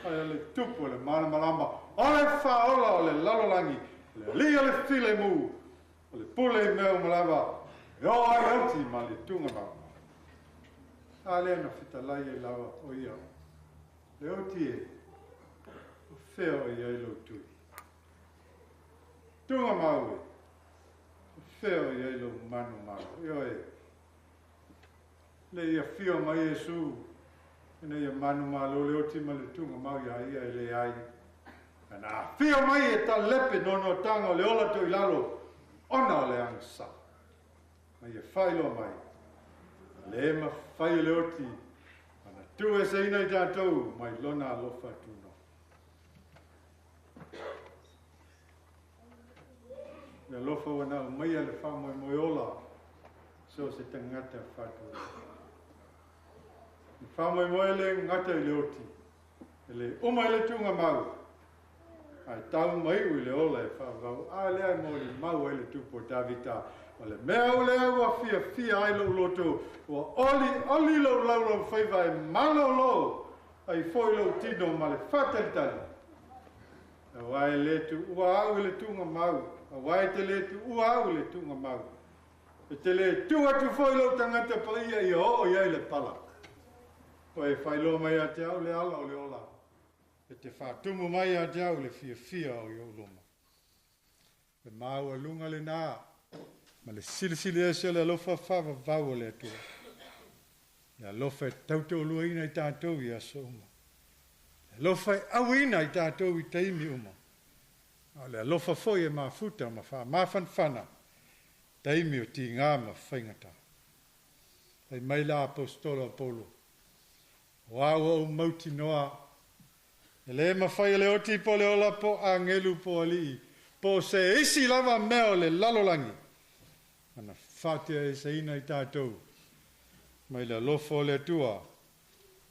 ae o le tupu o le malamalama, o le faaola o le lalolagi, o le alii o le filemu, o le pule i mea uma lava, e oo ai le oti ma le tugamau. A lea na fetalai ai lava o ia, le oti e, o fea o i ai lou tui? Tugamau e, o fea o i ai lou manumalo? Ioe, le i afio mai Iesu, ina ia manumalo le oti ma le tugamau iā ia e leai. Ana afio mai e talepe noanoataga o le ola toilalo, ona o le agasala. Ma ia faailoa mai, le mafai e le oti ona tuueseina i tatou mai lona alofa tunoa. Le alofa ua na aumaia le faamoemoe ola so o se tagata faatuatua. Le faamoemoe le gata i le oti, e le uma i le tugamau, ae tau maiu i le ola e faavavau. A lea e molimau ai le tupu o Tavita, o le mea o lea ua fiafia ai lou loto, ua olioli lou laulaufaiva e malolo ai foi lou tino ma le faatalitali. Auā e le tuua au i le tugamau, auā e te le tuua au i le tugamau. E te le tuu atu foi lou tagata paia ia oo i ai le pala. Ua e faailoa mai ia te au le ala o le ola, e te faatumu mai ia te au le fiafia o i ou luma. Le maualuga lenā ma le silisili ese o le alofa faavavau o le Atua. Le alofa e tautoaluaina i tatou i aso uma. Le alofa e auina i tatou i taimi uma. A o le alofa foi e mafuta ma faamafanafana taimi o tigā ma faigata. Fai mai la Aposetolo a Paulo, O a ua ou mautinoa, e le mafai e le oti po o le ola po o agelu po o alii, po o se isi lava mea o le lalolagi, ana faateaeseina i tatou mai le alofa o le Atua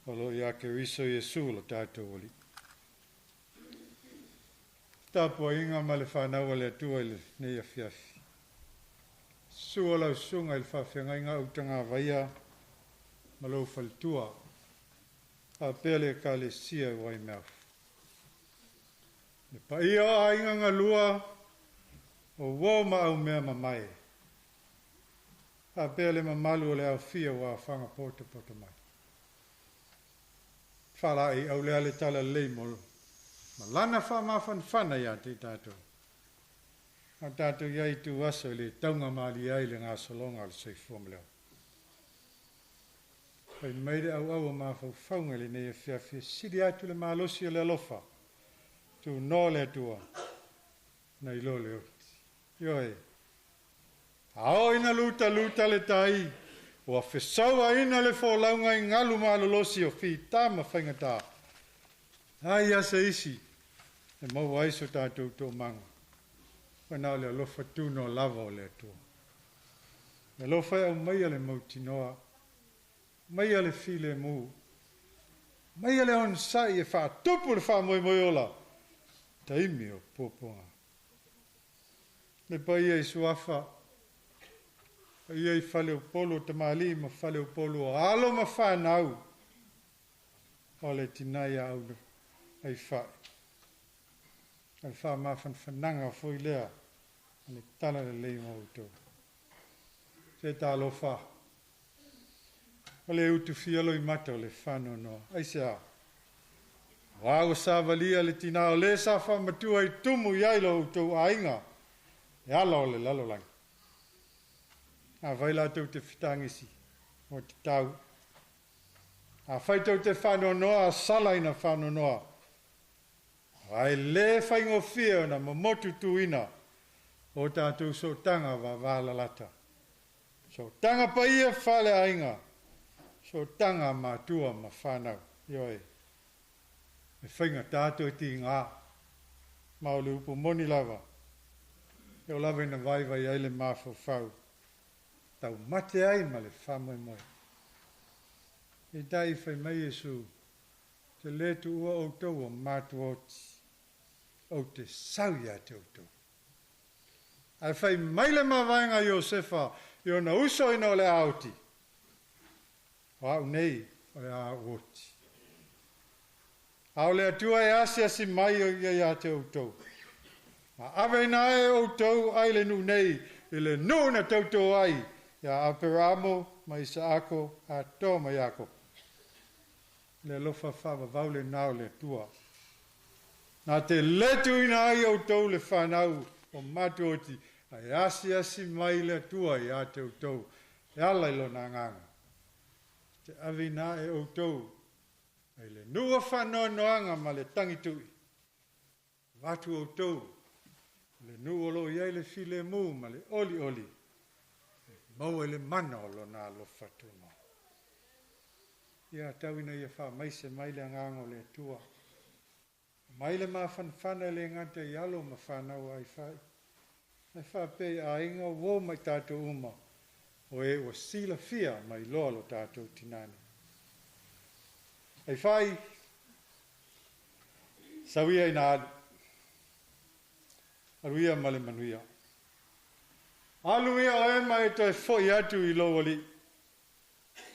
o lo o iā Keriso Iesu lo tatou Alii. Tapuaiga ma le fanau a le Atua i lenei afiafi. Susu o lau susuga i le faafeagaiga Utagavaia ma lou faletua, faapea le Ekalesia i Waimeafu. Le paia o aiga galua o uo ma aumea mamae, faapea le mamalu o le aofia ua aofaga potopoto mai. Faalaeiau lea le talalelei mo ma lana faamafanafana iā te i tatou. A o tatou i ai i ituaso e le taugamalie ai le gasologa o le soifua ma le ola. Fai mai le auau o mafaufauga i lenei afiafi e sili atu le malosi o le alofa. Tunoa le Atua nai lo le oti. Ioe. A oo ina lutaluta le tai, ua fesauaina le folauga i galu malolosi o fita ma faigata. Ai a se isi e maua ai so tatou toomaga. Ua na o le alofa tunoa lava o le Atua. Le alofa e aumaia le mautinoa, aumaia le filemu, aumaia le onosai e faatupu le faamoemoe ola, taimi o puapuaga. Le paia i suafa, paia i faleupolu o tamalii ma faleupolu o alo ma fanau, o le tinā ia au ai whai. O le faamafanafanaga foi lea o le tala lelei ma outou. Se talofa. O le utufia loimata o le faanoanoa. Aisea? Aua ua savalia le tinā o lē sa faamatua i tumu i ai lo outou aiga e ala o le lalolagi. Afai latou te fetagisi, ua tatau. Afai tou te faanoanoa, sala ina faanoanoa. Aua e lē faigofie ona momotu tuina o tatou sootaga vavalalata. Sootaga paia faaleaiga, sootaga matua ma fanau. Ioe. E faigata toe tigā. Ma o le upu moni lava. E oo lava ina vaivai ai le mafaufau. Taumate ai ma le faamoemoe. Peitai fai mai Iesu, Ou te lē tuua outou o matuaoti, ou te sau ia te outou. Ae fai mai le mavaega a Iosefa i ona uso ina o le a oti, O au nei o le a ou oti. A o le Atua e asiasi mai ia ia te outou. Ma aveina ai e outou ai le nuu nei i le nuu na tautō ai iā Aperaamo ma Isaako atoa ma Iakopo. Le alofa faavavau lenā o le Atua. Na te lē tuuina ai outou le fanau o matuaoti, ae asiasi mai le Atua ia te outou e ala i Lona Agaga, te aveina ae outou ai le nuu o faanoanoaga ma le tagitu'i. Avatu outou i le nuu o lo o i ai le filemu ma le olioli, e maua i le mana o Lona alofa tumau. Ia tau ina ia faamaise mai le agaga o le Atua. Aumai le mafanafana e le gata i alo ma fanau a Aifai, ae faapea i aiga, uo ma i tatou uma, o e ua silafia ma iloa lo tatou tinā nei. Aifai, sau ia ina alu. Alu ia ma le manuia. Alu ia oe ma e toe foi atu i lou alii.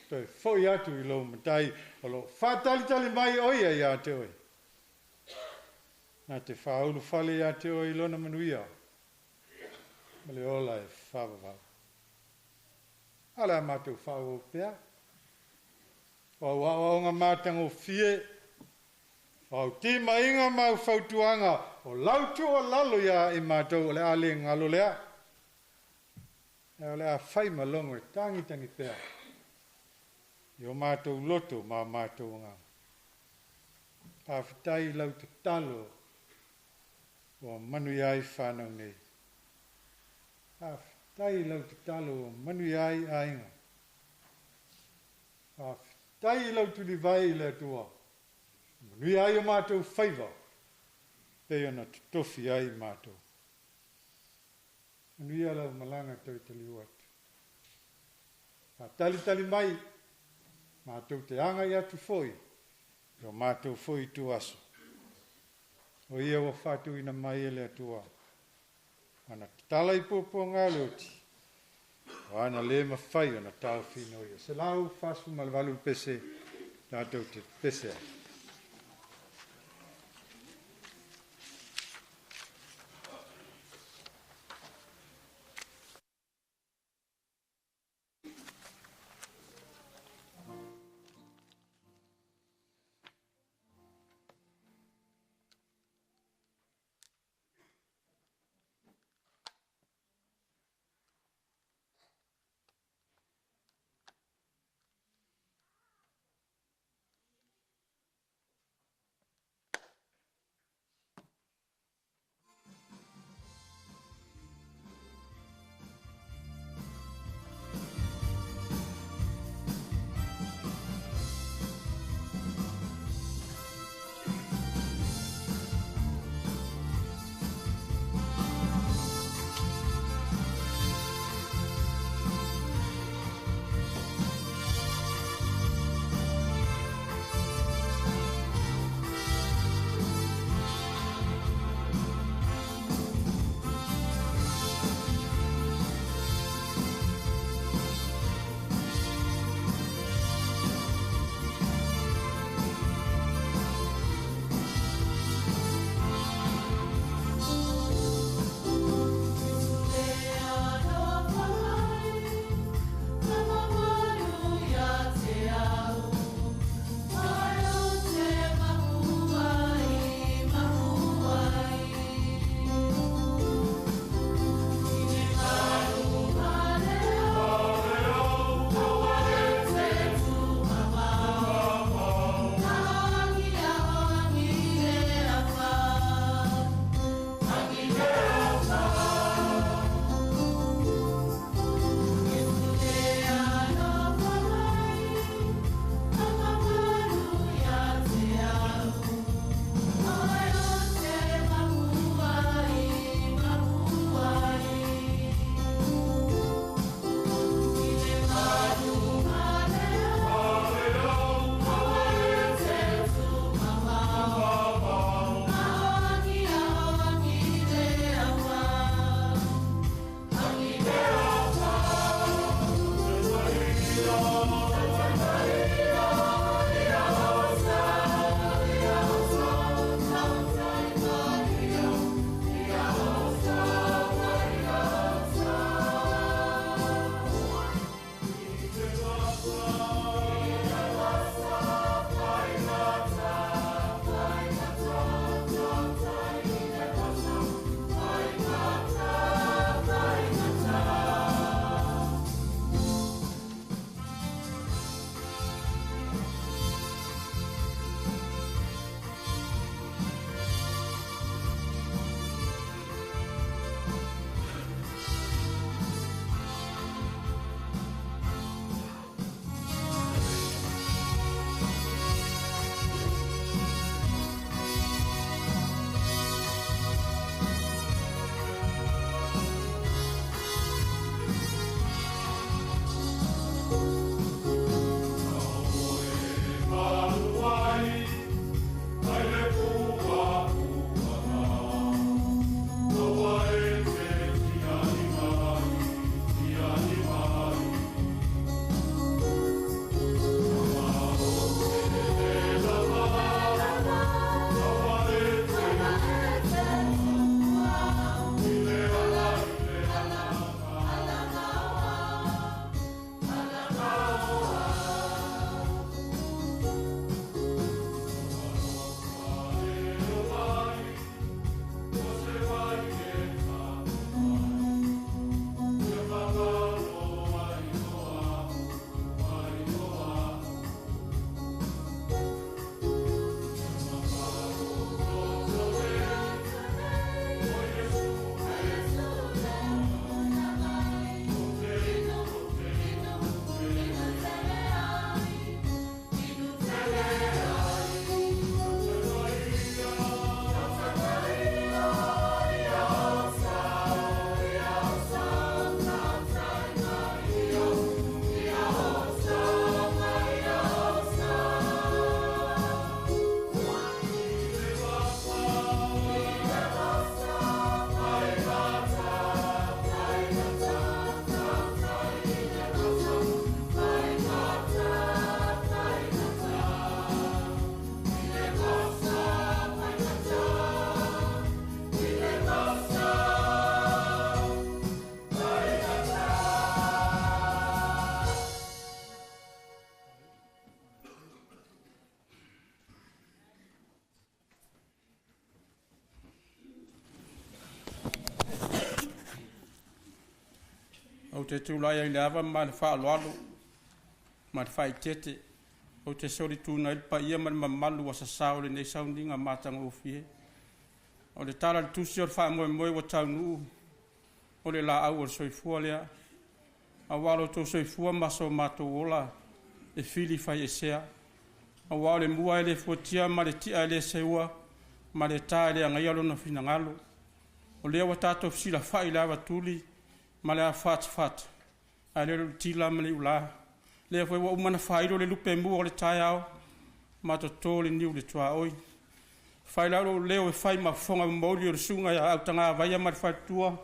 Toe foi atu i lou matai o lo o faatalitali mai o ia ia te oe. Na te faaulufale ia te oe i lona manuia ma le ola e faavavau. A o le a matou faaauau pea? O au aoaoga matagofie, o au timaiga ma au fautuaga, o lau tuualalo ia i matou o le a le galo lea. Ae o le a fai ma logo e tagitagi pea i o matou loto ma o matou agaga. Faafetai i lau tatalo ua manuia ai fanau nei. Faafetai i lau tatalo ua manuia ai aiga. Faafetai i lau tulivae i le Atua ua manuia ai o matou faiva pei ona totofi ai matou. Manuia lau malaga toe taliu atu. Faatalitali mai, matou te agai atu foi i o matou foi ituaso. O ia ua faatuina mai e le Atua, ana tatala i puapuaga o le oti, o ana lē mafai ona taofiina o ia. 148 le pese tatou te pese ai. Ou te tulai ai le ava ma le faaaloalo ma le faaeteete, ou te solituina ai le paia ma le mamalu ua sasao i lenei sauniga matagofie. O le tala a le tusi o le faamoemoe ua taunuu, o le laau o le soifua lea. Aua o lo outou soifua ma so matou ola e fili fai esea. Aua o le mua e le fuatia ma le tia e le seua ma le ta e le agaia lona finagalo. O lea ua tatou fesilafai i le avatuli ma le afatifati, ae le o le tila ma le ula. Lea foi ua uma ona faailo le lupemua o le taeao ma toto le niu i le tuaoi. Fai la lou leo e fai ma fofoga momooli o le susuga ia Autagavaia ma le faletua,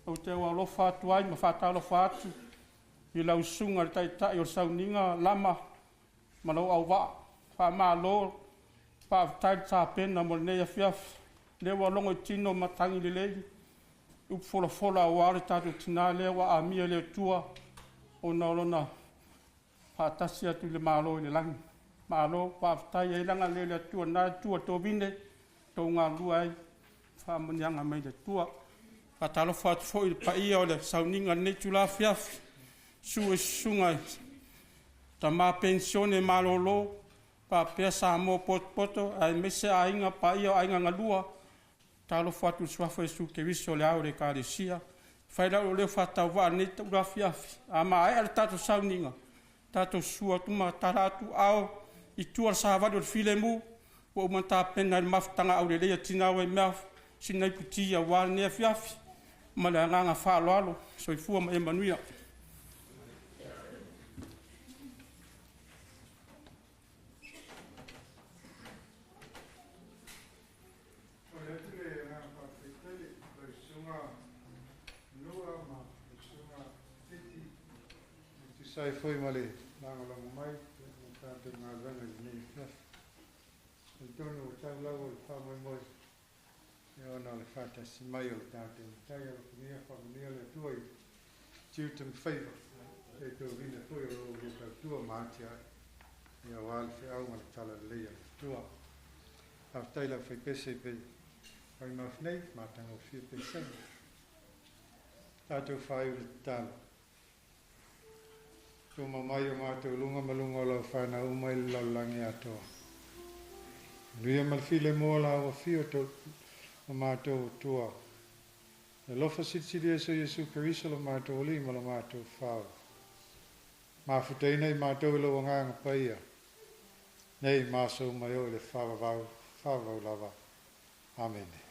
ou te alofa atu ai ma faatalofa atu i lau susuga i le taitai o le sauniga Lama ma lou auvaa. Faamalo, faafetai le tapena mo lenei afiafi. Lea ua logo i tino matagi lelei, upu folafola aua le tatou tina lea ua amia e le Atua ona o lona faatasi atu i le Malo i le lagi. Malo, faafetai ai le agalelei o le Atua i lena itu o Tovine, tou galulue ai, faamanuiaga mai le Atua. Faatalofa atu foi i le paia o le sauniga i lenei itula afiafi, susu i susuga i tama penisione malolo faapea Samoa potopoto aemaise aiga paia o aiga na lua. Talofa atu i le suafa o Iesu Keriso o le ao o le Ekalesia. Fai lau leo faatauvaa i lenei itula afiafi, a maea le tatou sauniga, tatou susu atu ma tala atu ao i tua le savali o le filemu ua uma ona tapena e le mafutaga aulelei a Tina Waimeafu sina iputi aua lenei afiafi ma le agaga faaaloalo. Soifua ma ia manuia. Momoli atu le agaga faafetai tele i lau Susuga Nua ma lau Susuga Titi e tusa ai foi ma le lagolago mai mo le tatou galuega i lenei afiafi. Talitonu ua tau lau o le faamoemoe ona o le faatasi mai o le tatou Matai. Alofagia faamanuia le Atua i tiute ma faiva e tovine foi o lo o oulua tautua ma atiae aua le feau ma le talalelei a le Atua. Faafetai i le aufaipese pe faimaf nei, matagofie pesega. Tatou faaiu le tatalo. Tuma mai o matou luga ma luga o lau whanau uma i le lalolagi atoa. Manuia ma le filemu o lau afio o matou Atua. Le alofa silisili ese o Iesu Keriso lo matou Alii ma lo matou Fao. Mafutaina i matou i lou agaga paia, nei ma aso uma e oo i le faavavau, faavavau lava. Amene.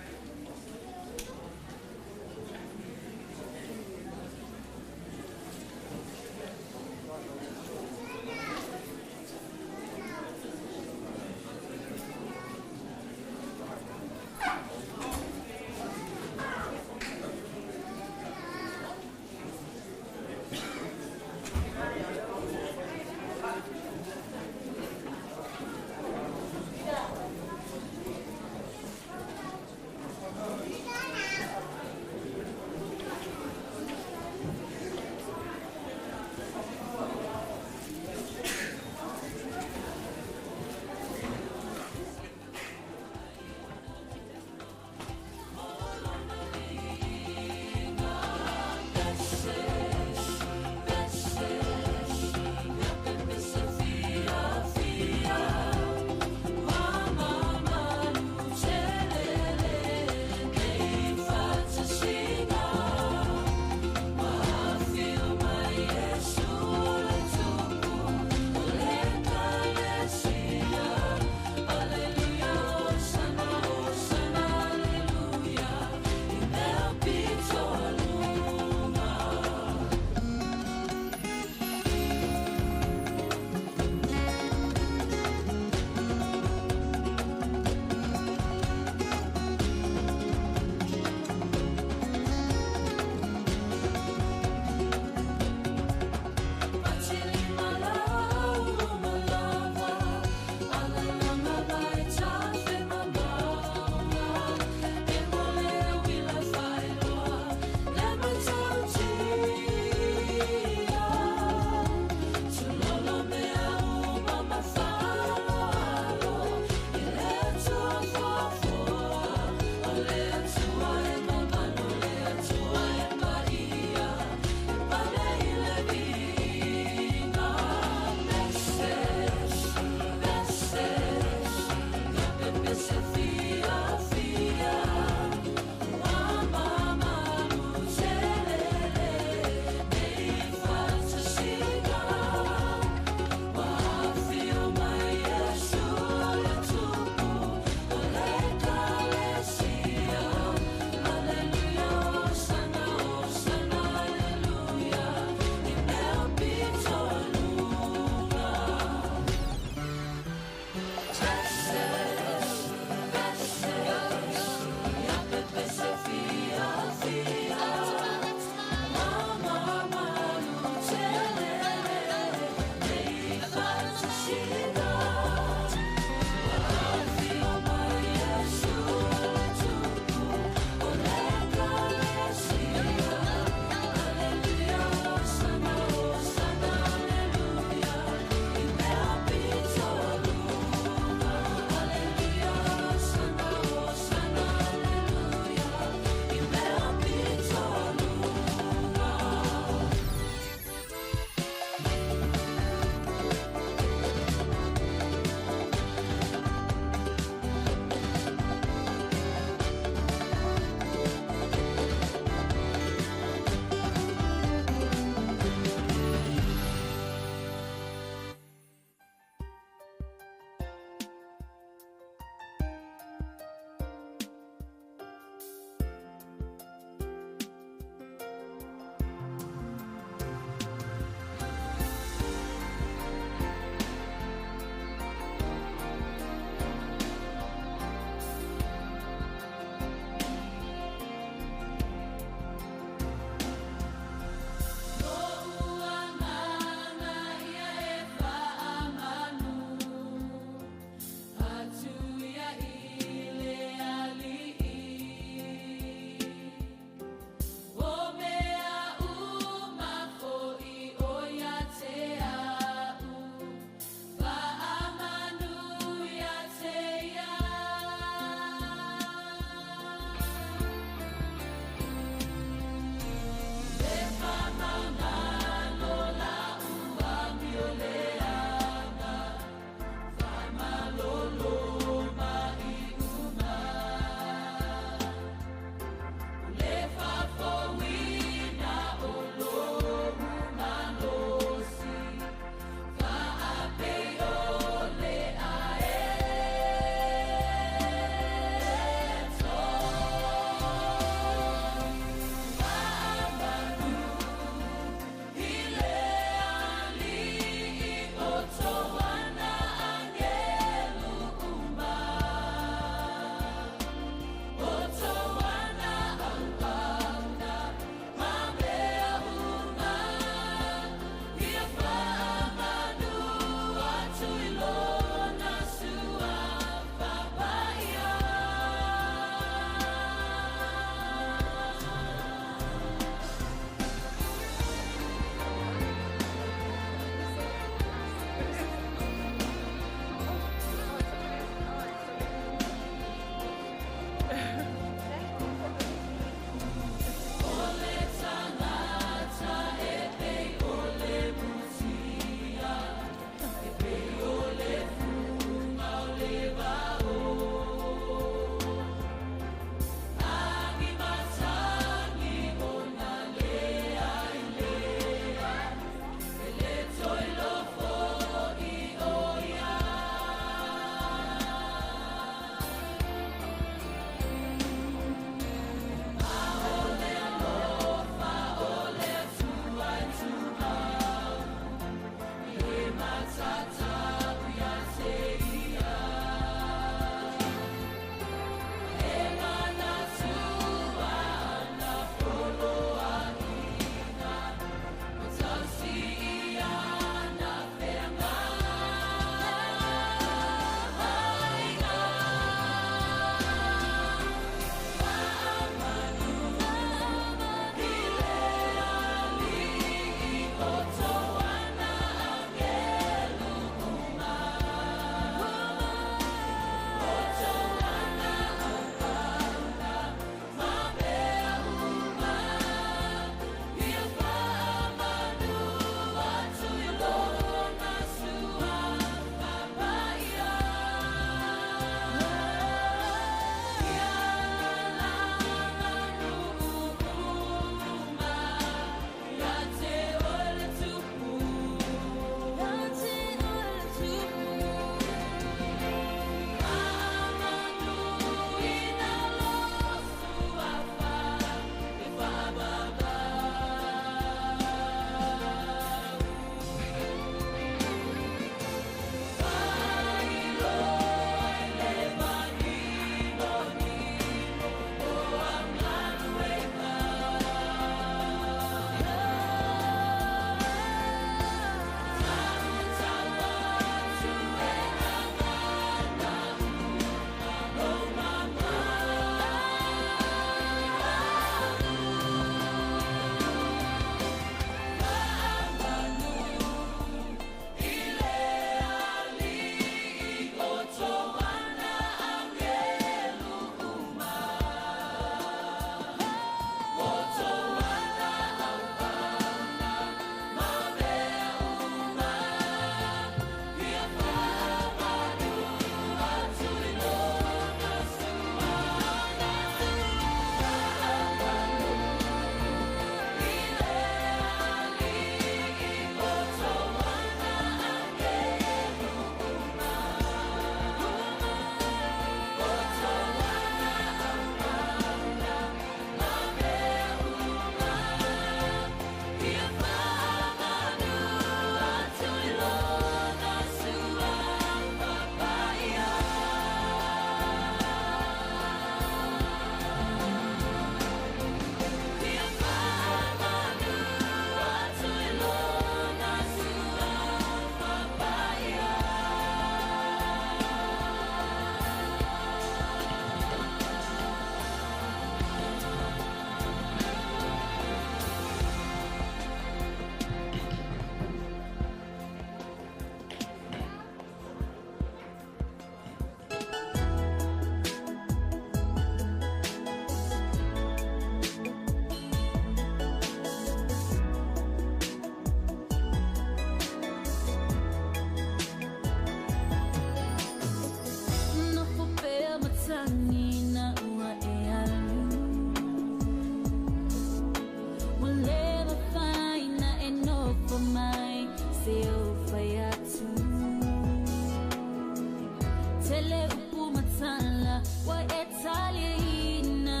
Tele upu matala wa etaliina.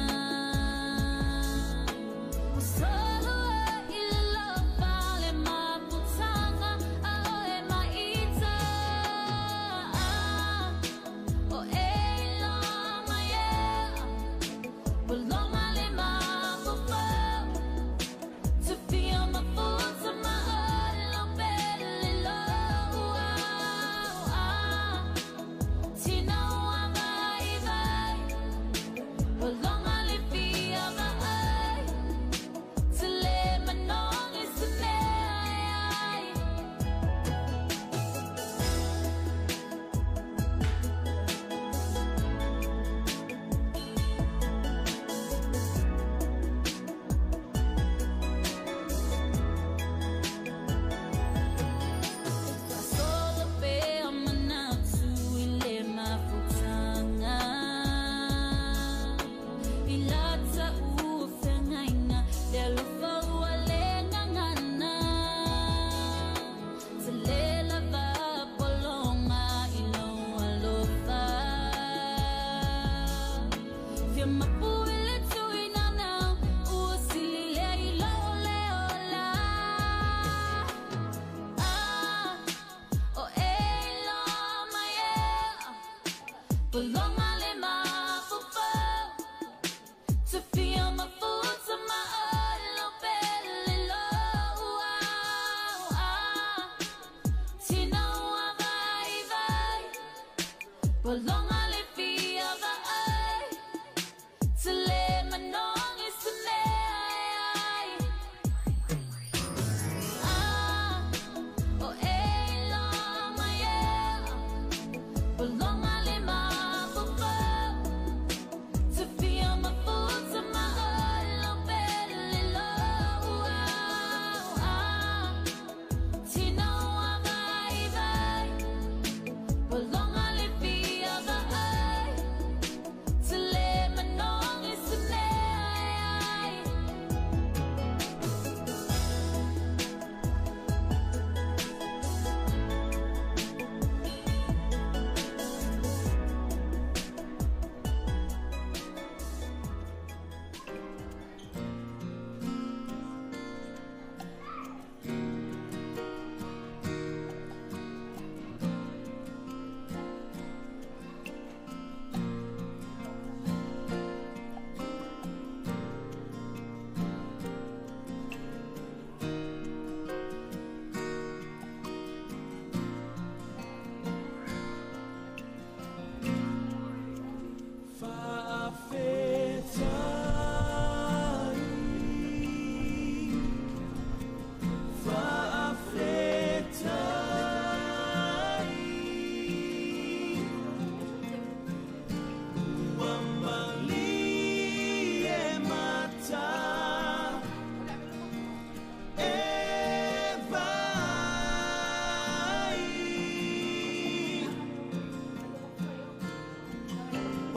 Usolua ilo fale maputanga a oe maita. O e loma yeah, Bolonga le mafufa. To feel my futa ma olo pele lo. Tina ua vai vai, Bolonga le fia vai. Te le manongi se mea ai. Solo pe manatu i le mafutanga. I lata ua whangainga, le alofa ua le ngangana. Te le lava polonga i lou alofa. Fia mapu i le tui nanau, ua sili lea i lou le ola. Ah, o e loma yeah, Bolonga le mafufa. To feel my futa ma olo pele lo. Tina ua vai vai, Bolonga le fia vai. Te le manongi se mea ai. Ah, o e loma yeah, Bolonga le mafufa. To feel my futa ma olo pele lo. Tina ua vai vai, Bolonga le fia vai. Te le manongi se mea ai.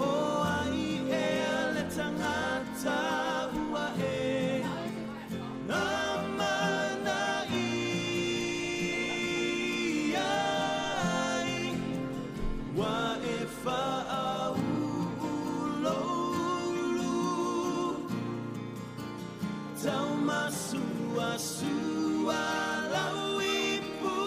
O ai e le tangata ua e ngā mana i ai. Wa e whaauloulu, tau masua sua lau ipu.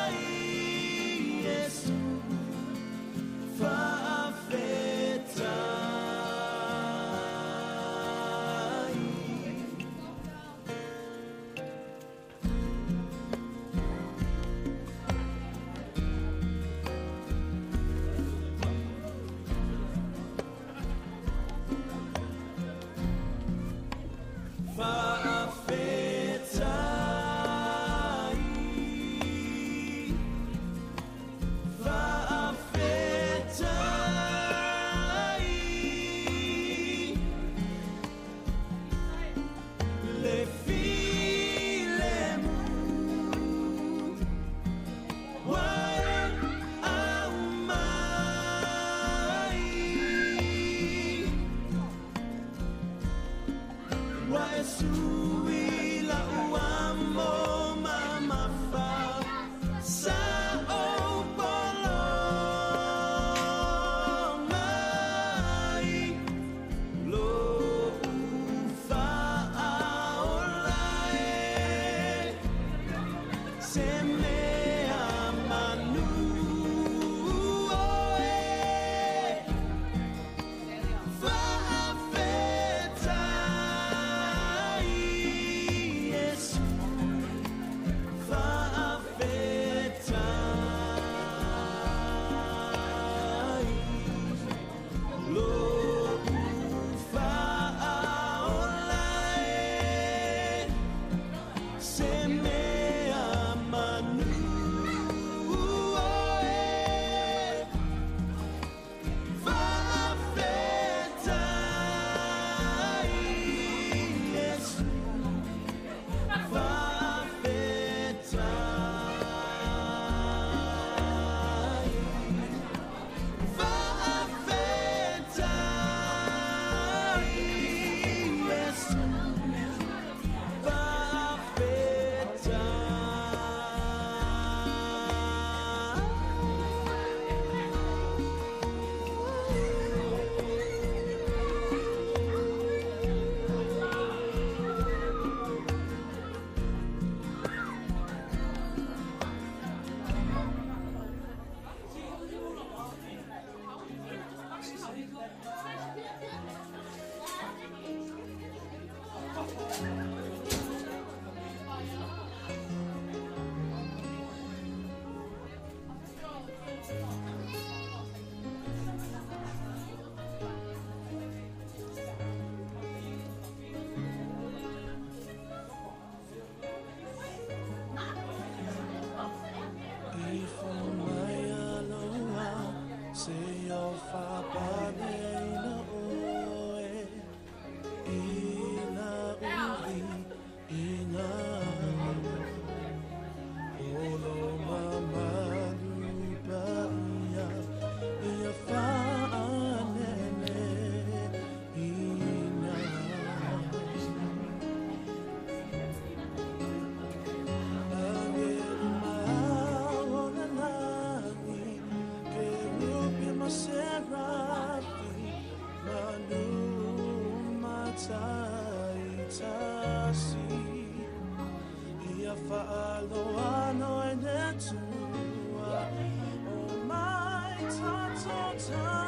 Fa'afetai Yesu, fa'afetai. Wa e sui la ua mo ma tasi Ia whaaloa no e ne tua O mai tato